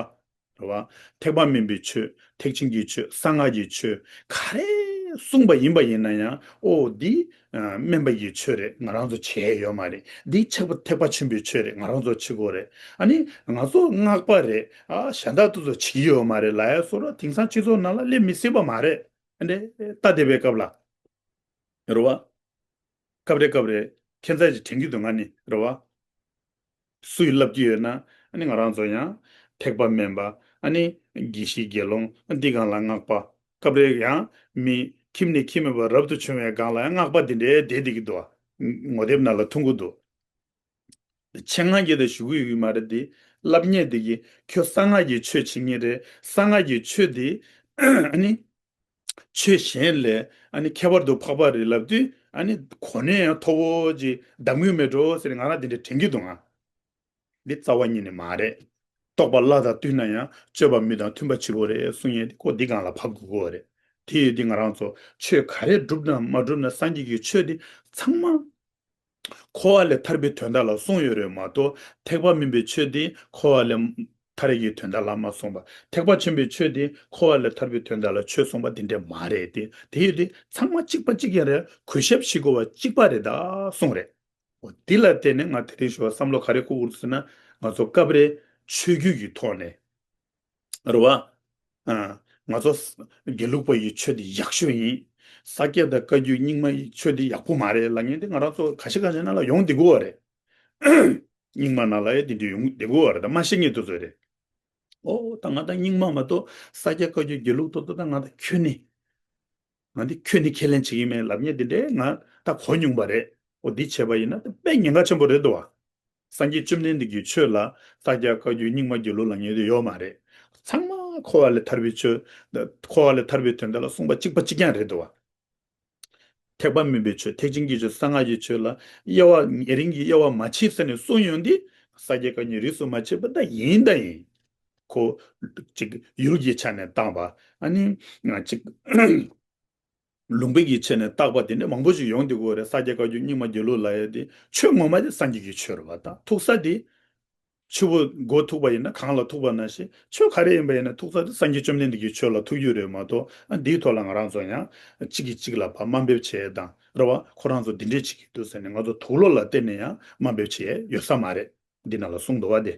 རེད་བ། ཐེག་པ་དམན་པའི་ཆོས་ཐེག་ཆེན་གྱི་ཆོས་གསང་སྔགས་ཀྱི་ཆོས་ག་རེ་གསུངས་པ་ཡིན་པ་ཡིན་ན་ཡང་ཨོ་འདི་ཨ་དམན་པ་ཡི་ཆོས་རེད། ང་རང་ཚོ་བྱེད་ཡས་ཡོད་མ་རེད། འདི་ཆགས་པ་ཐེག་པ་ཆེན་པོའི་ཆོས་རེད། ང་རང་ཚོ་བྱེད་དགོས་རེད། ཨ་ནི་ང་ཚོ་སྔགས་པ་རེད། ཨ་གཞན་དག་ཏུ་ཚོ་བྱེད་ཀྱི་ཡོད་མ་རེད་ལབ་ཡས་བཟོ་འདྲ་དེང་སང་སྤྱི་ཚོགས་ནང་ལ་སླེབས་མི་སྲིད་པ་མ་རེད། ཨ་འདྲེ་ལྟ་བསྡད་པའི་སྐབས་ལ། རེད་བ། སྐབས་རེ་སྐབས་རེ་ཁྱད་མཚར་ཅིག་དྲན་གྱི་འདུག་ང་ནི་རེད་བ། སུས་ལབ་ཀྱི་ཡོད་ན་ཨ་ནི་ང་རང་ཚོ་ཡང་ཐེག་པ་དམན་པ། ཨ་ནི་དགེ་བཤེས་དགེ་སློང་། ཨ་འདི་སྒང་ལ་སྔགས་པ། སྐབས་རེ་ཡང་མི་ཁྱིམ་ནས་ཁྱིམ་མེད་པར་རབ་ཏུ་བྱུང་བའི་སྒང་ལ་ཡང་སྔགས་པ་འདི་འདྲའི་བསྡད་བསྡད་ཀྱི་འདུག་ངོ་དེབ་ནང་ལ་མཐོང་གི་འདུག་ཆེད་མངགས་ཀྱིས་ད་ཞུ་གི་ཡོད་ཀྱི་མ་རེད་དེ། སློབ་གཉེར་དེ་གིས་ཁྱོད་གསང་སྔགས་ཀྱི་ཆོས་བྱེད་ངེས་རེད། གསང་སྔགས་ཀྱི་ཆོས་དེ་ཨ་ནི། ཆོས་གཞན་ལས་ཨ་ནི་ཁྱད་པར་དུ་འཕགས་པ་རེད་ལབ་དུས་ཨ་ནི་གོ་གནས་ཡང་མཐོ་བོ་ཅིག་གདམ་གྱི་མེད་འགྲོ་ཟེར་ང་རང་དེ་འདྲ་དྲན་གྱི་འདུག་ང་། འདི་རྩ་བ་ཉིད་ནས་མ་རེད། རྟོགས་པ་ལྷ་དང་བསྟུན་ན་ཡང་སྤྱོད་པ་མི་དང་མཐུན་པ་བྱེད་དགོས་རེད་གསུང་ཡས་དེ་ཁོ་འདི་སྒང་ལ་བབས་དགོས་ཀྱི་རེད། དེ་ཡོད་དུས་ང་རང་ཚོ་ཆོས་ག་རེ་བསྒྲུབ་ན་མ་བསྒྲུབ་ན་སངས་རྒྱས་ཀྱི་ཆོས་དེ་ཚང་མ་འཁོར་བ་ལས་ཐར་པའི་དོན་དག་ལ་གསུངས་ཡོད་རེད་མ་གཏོགས་ཐེག་པ་དམན་པའི་ཆོས་དེ་འཁོར་བ་ལས་ཐར་ཡས་ཀྱི་དོན་དག་ལ་མ་གསུངས་པ། ཐེག་པ་ཆེན་པོའི་ཆོས་དེ་འཁོར་བ་ལས་ཐར་པའི་དོན་དག་ལ་ཆོས་གསུངས་པ་དེ་འདྲ་མ་རེད་དེ། དེ་ཡོད་དུས་ཚང་མ་གཅིག་པ་གཅིག་རྐྱང་རེད། གུས་ཞབས་བྱེད་དགོས་པ་གཅིག་པ་རེད་ད་གསུངས་རེད། འོ་འདི་ལ་བརྟེན་ནས་ང་དེ་རིང་ཞུ་བ་བསམ་བློ་ག་རེ་འཁོར་དགོས་ཟེར་ན་ང་ཚོ་སྐབས་རེ་ཆོས་བརྒྱུད་ཀྱི་ཐོག་ནས། རེད་བ། ཨ། ང་ཚོ་དགེ་ལུགས་པ་ཡི་ཆོས་འདི་ཡག་ཤོས་ཡིན། ས་སྐྱ་དང་བཀའ་བརྒྱུད་རྙིང་མ་ཡི་ཆོས་འདི་ཡག་པོ་མ་རེད་ལབ་མཁན་དེ་ང་རང་ཚོ་ཁ་ཤས་ཁ་ཤས་ནང་ལ་ཡོང་བསྡད་ཀྱི་ཡོད་རེད། རྙིང་མ་ནང་ལ་ཡང་དེ་འདྲ་ཡོང་བསྡད་ཀྱི་ཡོད་རེད། ད་མ་ཤེས་མཁན་དེ་ཚོ་རེད། ཨོ་ད་ང་ད་རྙིང་མ་མ་གཏོགས་ས་སྐྱ་བཀའ་བརྒྱུད་དགེ་ལུགས་ཏོག་ཏོག་ད་ང་ད་ཁྱོན་ནས། ང་འདི་ཁྱོད་ནི་ཁས་ལེན་བྱེད་ཀྱི་མེད་ལབ་མཁན་འདི་འདྲས་ང་ད་གོ་མྱོང་པ་རེད། འོ་འདི་བྱས་པ་ཡིན་ན་དཔེ་ཉེན་ཁ་ཆེན་པོ་རེད་འདུག་བ། སངས་རྒྱས་བཅོམ་ལྡན་འདས་ཀྱི་ཆོས་ལ་ས་སྐྱ་བཀའ་བརྒྱུད་རྙིང་མ་དགེ་ལུགས་ལབ་མཁན་དེ་ཡོད་མ་རེད། ཚང་མ་འཁོར་བ་ལས་ཐར་པའི་ཆོས། འཁོར་བ་ལས་ཐར་པའི་དོན་དག་ལ་གསུངས་པ་གཅིག་པ་གཅིག་རྐྱང་རེད་འདུག་བ། ཐེག་པ་དམན་པའི་ཆོས་ཐེག་ཆེན་གྱི་ཆོས་གསང་སྔགས་ཀྱི་ཆོས་ལ་དབྱེ་བ་ཉེ་རིང་གི་དབྱེ་བ་མ་ཕྱེ་ཟེར་ནས་གསུངས་ཡོང་དུས་ས་སྐྱ་བཀའ་རྙིང་རིས་སུ་མ་ཆད་པ་ད་ཡིན་ད་ཡིན། ཁོ་ཅིག་ཡུལ་གྱི་ཆ་ནས་བཏང་པ། ཨ་ནི་ང་ཅིག་ལུང་པའི་གི་ཆ་ནས་བཏགས་པ་དེ་འདྲ་མང་པོ་ཞིག་ཡོང་བསྡད་ཀྱི་ཡོད་རེད། ས་སྐྱ་བཀའ་བརྒྱུད་རྙིང་མ་དགེ་ལུགས་ལབ་ཡས་དེ་ཆོས་ངོ་མ་དེ་སངས་རྒྱས་ཀྱི་ཆོས་རེད་བ། ད་ཐུག་ས་དེ་ཆུ་བོ་མགོ་ཐུག་པ་ཡིན་ན་གངས་ལ་ཐུག་པ་ནང་བཞིན་ཆོས་ག་རེ་ཡིན་པ་ཡིན་ན་ཐུག་ས་དེ་སངས་རྒྱས་བཅོམ་ལྡན་འདས་ཀྱི་ཆོས་ལ་ཐུག་རྒྱུ་རེད་མ་གཏོགས། ཨ་འདིའི་ཐོག་ལ་ང་རང་ཚོ་ཡང་གཅིག་གིས་གཅིག་ལ་ཕར་དམའ་འབེབས་བྱེད་ཡས་དང་རེད་བ། ཁོ་རང་ཚོ་འདི་འདྲས་བྱེད་ཀྱི་འདུག་ཟེར་ནས་ང་ཚོ་དུག་ལོག་ལ་བརྟེན་ནས་ཡང་དམའ་འབེབས་བྱེད་ཡས་ཡོད་ས་མ་རེད། འདི་ནང་ལ་གསུངས་འདུག་བ་དེ།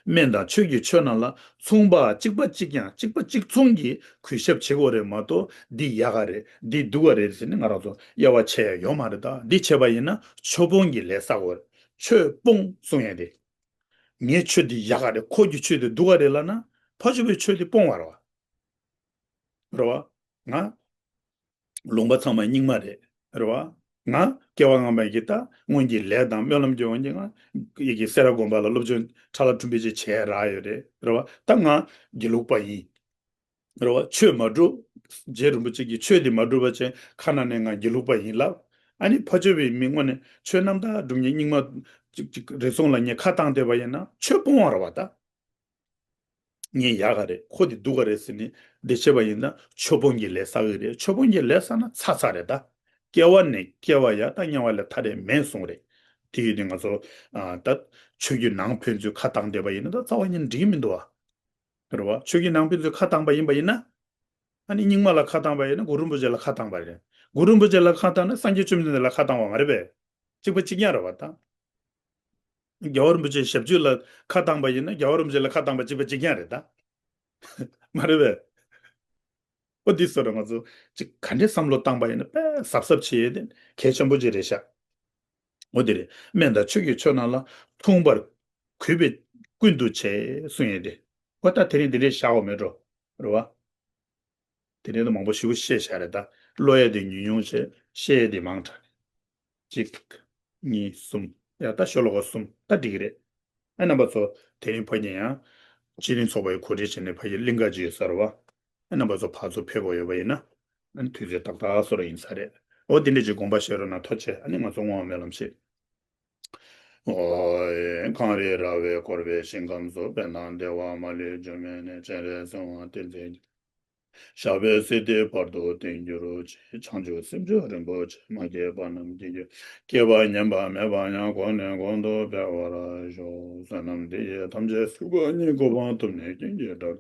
སྨན་དང་ཆོས་ཀྱི་ཆོས་རྣམས་ལ་མཚུངས་པ་གཅིག་པ་གཅིག་རྐྱང་གཅིག་པ་གཅིག་མཚུངས་ཀྱིས་གུས་ཞབས་བྱེད་དགོས་རེད་མ་གཏོགས་འདི་ཡག་ག་རེད་འདི་སྡུག་ག་རེད་ཟེར་ནས་ང་རང་ཚོ་དབྱེ་བ་ཕྱེ་ཡ་ཡོད་མ་རེད། ད་འདི་བྱས་པ་ཡིན་ན་ཆོས་སྤོང་གི་ལས་བསགས་དགོས་རེད། ཆོས་སྤོང་གསུང་ཡ་དེ། ངའི་ཆོས་འདི་ཡག་ག་རེད་ཁོ་གི་ཆོས་འདི་སྡུག་ག་རེད་ལབ་ན་ཕར་ཕྱོགས་པའི་ཆོས་འདི་སྤོང་བ་རེད་བ། རེད་བ། ང་ལུང་པ་ཚང་མ་རྙིང་མ་རེད། རེད་བ། ང་སྐྱེ་བ་སྔ་མ་གི་ད་སྔོན་གྱི་ལས་དང་སྨོན་ལམ་གྱི་དབང་གིས་ང་ཡི་གེ་སེ་ར་དགོན་པ་ལ་སློབ་སྦྱོང་ཁྲ་ལ་གྲུམ་པའི་ཅིག་བྱས་རག་ཡོད་རེད། རེད་བ། ད་ང་དགེ་ལུགས་པ་ཡིན། རེད་བ། ཆོས་མ་སྒྲུབ། རྗེ་རིན་པོ་ཆེ་གི་ཆོས་འདི་མ་སྒྲུབ་པ་ཅན་ཁ་ནང་ནས་ང་དགེ་ལུགས་པ་ཡིན་ལབ། ཨ་ནི་ཕ་ཆོས་པའི་མི་དངོས་གནས་ཆོས་རྣམ་དག་སྒྲུབ་མཁན་རྙིང་མ་ཅིག་ཅིག་རེ་ཟུང་ལ་ངས་ཁ་བཏང་བསྡད་པ་ཡིན་ན་ཆོས་སྤོང་བ་རེད་བ་ད། ངས་ཡག་ག་རེད། ཁོ་དེ་སྡུག་ག་རེད་ཟེར་ནས་འདི་བྱས་པ་ཡིན་ན་ཆོས་སྤོང་གི་ལས་བསགས་གི་རེད། ཆོས་སྤོང་གི་ལས་བསགས་ན་ཚར་ཚར་རེད་ད། སྐྱེ་བ་ནས་སྐྱེ་བ་ཡང་དག་དམྱལ་བ་ལས་ཐར་ཡ་མེད་གསུངས་རེད། དེ་ཡིན་དུས་ང་ཚོ་ཨ་ད་ཆོས་བརྒྱུད་ནང་ཕན་ཚུན་ཁ་བཏང་བསྡད་པ་ཡིན་ན་ད་རྩ་བ་ཉིད་འགྲིག་གི་མི་འདུག་བ། རེད་བ། ཆོས་བརྒྱུད་ནང་ཕན་ཚུན་ཁ་བཏང་པ་ཡིན་པ་ཡིན་ན། ཨ་ནི་རྙིང་མ་ལ་ཁ་བཏང་པ་ཡིན་ན་གུ་རུ་རིན་པོ་ཆེ་ལ་ཁ་བཏང་པ་རེད། གུ་རུ་རིན་པོ་ཆེ་ལ་ཁ་བཏང་ན་སངས་རྒྱས་བཅོམ་ལྡན་འདས་ལ་ཁ་བཏང་བ་མ་རེད་པས། གཅིག་པ་གཅིག་རྐྱང་རེད་བ་ད། རྒྱལ་བ་རིན་པོ་ཆེའི་ཞབས་རྗེས་ལ་ཁ་བཏང་པ་ཡིན་ན་རྒྱལ་བ་རིན་པོ་ཆེ་ལ་ཁ་བཏང་པ་གཅིག་པ་གཅིག་རྐྱང་རེད་ད། མ་རེད་པས། ཨོ་འདི་སོ་ར་ང་ཚོ་ཅིག་ག་འདྲའི་བསམ་བློ་བཏང་པ་ཡིན་ན་དཔེ་གཟབ་གཟབ་བྱེད་ཡས་དེ་གལ་ཆེན་པོ་ཅིག་རེད་ཤག་ཨོ་དེ་རེད། སྨན་དང་ཆོས་ཀྱི་ཆོས་རྣམས་ལ། མཐུན་པར་གུས་པས་ཀུན་ཏུ་བྱེད་གསུང་ཡས་དེ། ཨོ་ད་དེ་རིང་འདི་འདྲའི་བཞག་པ་མེད་འགྲོ། རེད་བ། དེ་ནས་མང་པོ་ཞེ་པོ་བཤད་བཞག་རེད་ད། ཀློག་ཡས་དེ་ཉུང་ཉུང་བྱས། བཤད་ཡས་དེ་མང་དྲགས་རེད། གཅིག་གཉིས། གསུམ། ཡ་ད་ཤོ་ལོ་ཀ་གསུམ་ད་འགྲིག་གི་རེད། ཨ་རྣམ་པ་ཚོ་དེ་རིང་ཕ་གི་ཡང་སྤྱི་མཐུན་ཚོགས་པའི་གོ་སྒྲིག་བྱས་ནས་ཕ་གི་གླིང་ག་ཅིག་ཡོད་ས་རེད་བ། ཨ་རྣམ་པ་ཚོ་ཕར་ཚུར་ཕེབས་དགོས་ཡོད་པ་ཡིན་ན། ཨ་ནི་དུས་ཚོད་ཏག་ཏག་བཟོ་ར་ཡིན་ས་རེད། འོ་དེ་འདྲ་ཅིག་དགོངས་པ་བཞེས་རོགས་གནང་། ཐུགས་རྗེ་ཆེ། ཨ་ནི་ང་ཚོ་བསྔོ་བ་སྨོན་ལམ་བྱེད། ཨོ་ཡེ། གངས་རི་ར་བས་བསྐོར་བའི་ཞིང་ཁམས་སུ། དཔལ་དང་བདེ་བ་མ་ལུས་འབྱུང་བའི་གནས། སྤྱན་རས་གཟིགས་དབང་བསྟན་འཛིན། ཞབས་པད་སྲིད་མཐའི་བར་དུ་བརྟན་གྱུར་ཅིག་བྱང་ཆུབ་སེམས་མཆོག་རིན་པོ་ཆེ། མ་སྐྱེས་པ་རྣམས་སྐྱེ་གྱུར་ཅིག་སྐྱེས་པ་ཉམས་པ་མེད་པ་ཡང་། གོང་ནས་གོང་དུ་འཕེལ་བར་ཤོག་བསོད་ནམས་འདི་ཡིས་ཐམས་ཅད་གཟིགས་པ་ཉིད། གོ་འཕང་ཐོབ་ནས་སྐྱེས་ཀྱི་བདག་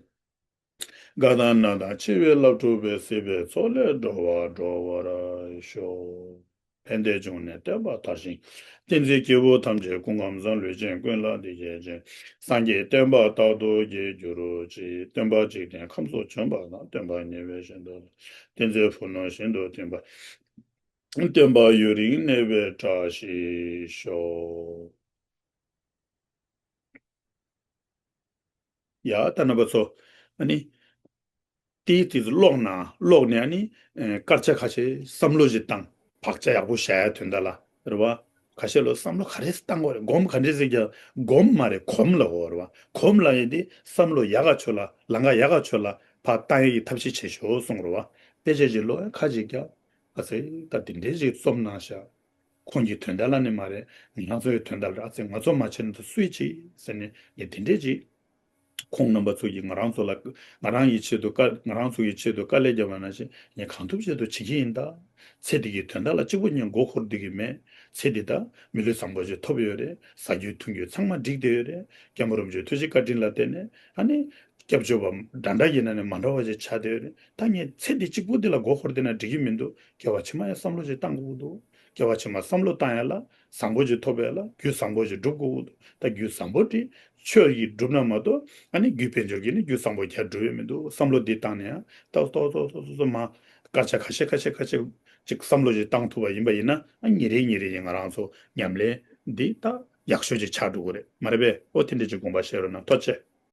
དགའ་དང་ན་དང་འཆི་བའི་རླབས་འཁྲུགས་པའི། སྲིད་པའི་མཚོ་ལས་སྒྲོལ་བར་སྒྲོལ་བར་ཤོག་ཕན་བདེའི་འབྱུང་གནས་བསྟན་པ་དར་ཞིང་རྒྱས། བསྟན་འཛིན་སྐྱེས་བུ་ཐམས་ཅད་སྐུ་ཁམས་བཟང་། ལུས་ཅན་ཀུན་ལ་བདེ་སྐྱིད་ཅན། སངས་རྒྱས་བསྟན་པ་རྟག་ཏུ་རྒྱས་གྱུར་ཅིག་སྟོན་པ་འཇིག་རྟེན་ཁམས་སུ་བྱོན་པ་དང་། སྟོན་པ་ཉེ་བའི་ཞིང་དུ་བསྟན་འཛིན་ཕུ་ནུ་ཞིང་དུ་ཐིམ་པ། སྟོན་པ་ཡུན་རིང་གནས་པའི་བཀྲ་ཤིས་ཤོག་ཡ་ད་རྣམ་པ་ཚོ། ཨ་ནི། དེའི་དུས་སུ་ཀློག་ན་ཀློག་ནས་ཨ་ནི། ཨེ་སྐར་ཆ་ཁ་ཤས་བསམ་བློ་ཞིག་བཏང་། བག་ཆགས་ཡག་པོ་བཞག་ཡ་དོན་དག་ལ་རེད་བ། ཁ་ཤས་ལ་བསམ་བློ་ག་རེ་བཏང་དགོས་རེད། སྒོམ་ག་འདྲས་ཟེར་ཀྱང་སྒོམ་མ་རེད། གོམས་ལབ་དགོས་རེད་བ། གོམས་ལབ་ཡ་དེ་བསམ་བློ་ཡག་ག་ཆོད་ལ་ལམ་ཁ་ཡག་ག་ཆོད་ལ་ཕར་བཏང་ཡ་གི་ཐབས་ཤེས་བྱེད་ཤོག་གསུངས་རེད་བ། དཔེ་ཆ་ཞིག་ཀློག་ཡ་ཁ་ཅིག་རྒྱབ། ཨ་ཙི་ད་དེ་འདྲས་ཞིག་རྩོམ་གནང་ཤག་ཁོང་གི་དོན་དག་ལ་ནི་མ་རེད། ང་ཚོའི་དོན་དག་ལ་རེད། ཨ་ཙི་ང་ཚོ་མ་བྱས་ན་ད་སུས་བྱེད་ཟེར་ནས་ངས་དེ་འདྲས་ཅིག་ཁོང་རྣམ་པ་ཚོ་གིས་ང་རང་ཚོ་ལ། ང་རང་གི་ཆེད་དུ་དཀའ། ང་རང་ཚོ་གི་ཆེད་དུ་དཀའ་ལས་བརྒྱབ་པ་ནང་བཞིན་ངས་གང་ཐུབ་ཆེད་དུ་བྱེད་ཀྱི་ཡིན་ད། ཚེ་འདི་གི་དོན་དག་ལ་གཅིག་པོ་ངས་མགོ་འཁོར་བསྡད་ཀྱི་མེད། ཚེ་འདི་ད་མི་ལུས་བཟང་པོ་ཞིག་ཐོབ་ཡོད་རེད། ཟ་རྒྱུ་འཐུང་རྒྱུ་ཚང་མ་འགྲིག་བསྡད་ཡོད་རེད། སྐྱབས་མགོན་རིན་པོ་ཆེའི་ཐུགས་རྗེ་བཀའ་དྲིན་ལ་བརྟེན་ནས་ཨ་ནི། སྐྱབས་བཅོལ་བ་འདྲ་འདྲ་ཡིན་ན་ནི་མ་འདྲ་བ་ཞིག་ཆགས་བསྡད་ཡོད་རེད། ད་ངས་ཚེ་འདི་གཅིག་པོ་འདི་ལ་མགོ་འཁོར་བསྡད་ན་འགྲིག་གི་མི་འདུག་སྐྱེ་བ་ཕྱི་མ་ཡང་བསམ་བློ་ཞིག་བཏང་དགོས་ཀྱི་འདུག་སྐྱེ་བ་ཕྱི་མ་བསམ་བློ་བཏང་ཡ་ལ་བཟང་པོ་ཞིག་ཐོབ་ཡ་ལ་རྒྱུ་བཟང་པོ་ཞིག་སྒྲུབ་དགོས་ཀྱི་འདུག་ད་རྒྱུ་བཟང་པོ་དེ་ཆོས་ཀྱིས་སྒྲུབ་ན་མ་གཏོགས་ཨ་ནི་རྒྱུ་དཔལ་འབྱོར་གྱིས་ནི་རྒྱུ་བཟང་པོ་རྒྱག་སྒྲུབ་ཡ་མི་འདུག་བསམ་བློ་འདི་བཏང་ནས་ཡང་ཏོག་ཏོག་ཏོག་ཏོག་ཏོག་ཏོག་མ་སྐར་ཆ་ཁ་ཤས་ཁ་ཤས་ཁ་ཤས་ཅིག་བསམ་བློ་ཞིག་བཏང་ཐུབ་པ་ཡིན་པ་ཡིན་ན་ཨ་ཉིན་རེ་ཉིན་རེ་ཡིན་ང་རང་ཚོ་ཉམས་ལེན་འདི་ད་ཡག་ཤོས་ཅིག་ཆགས་འགྲོ་གི་རེད་མ་རེད་པས། ཨོ་དེ་འདྲ་ཅིག་དགོངས་པ་བཞེས་རོགས་གནང་། ཐུགས་རྗེ་ཆེ།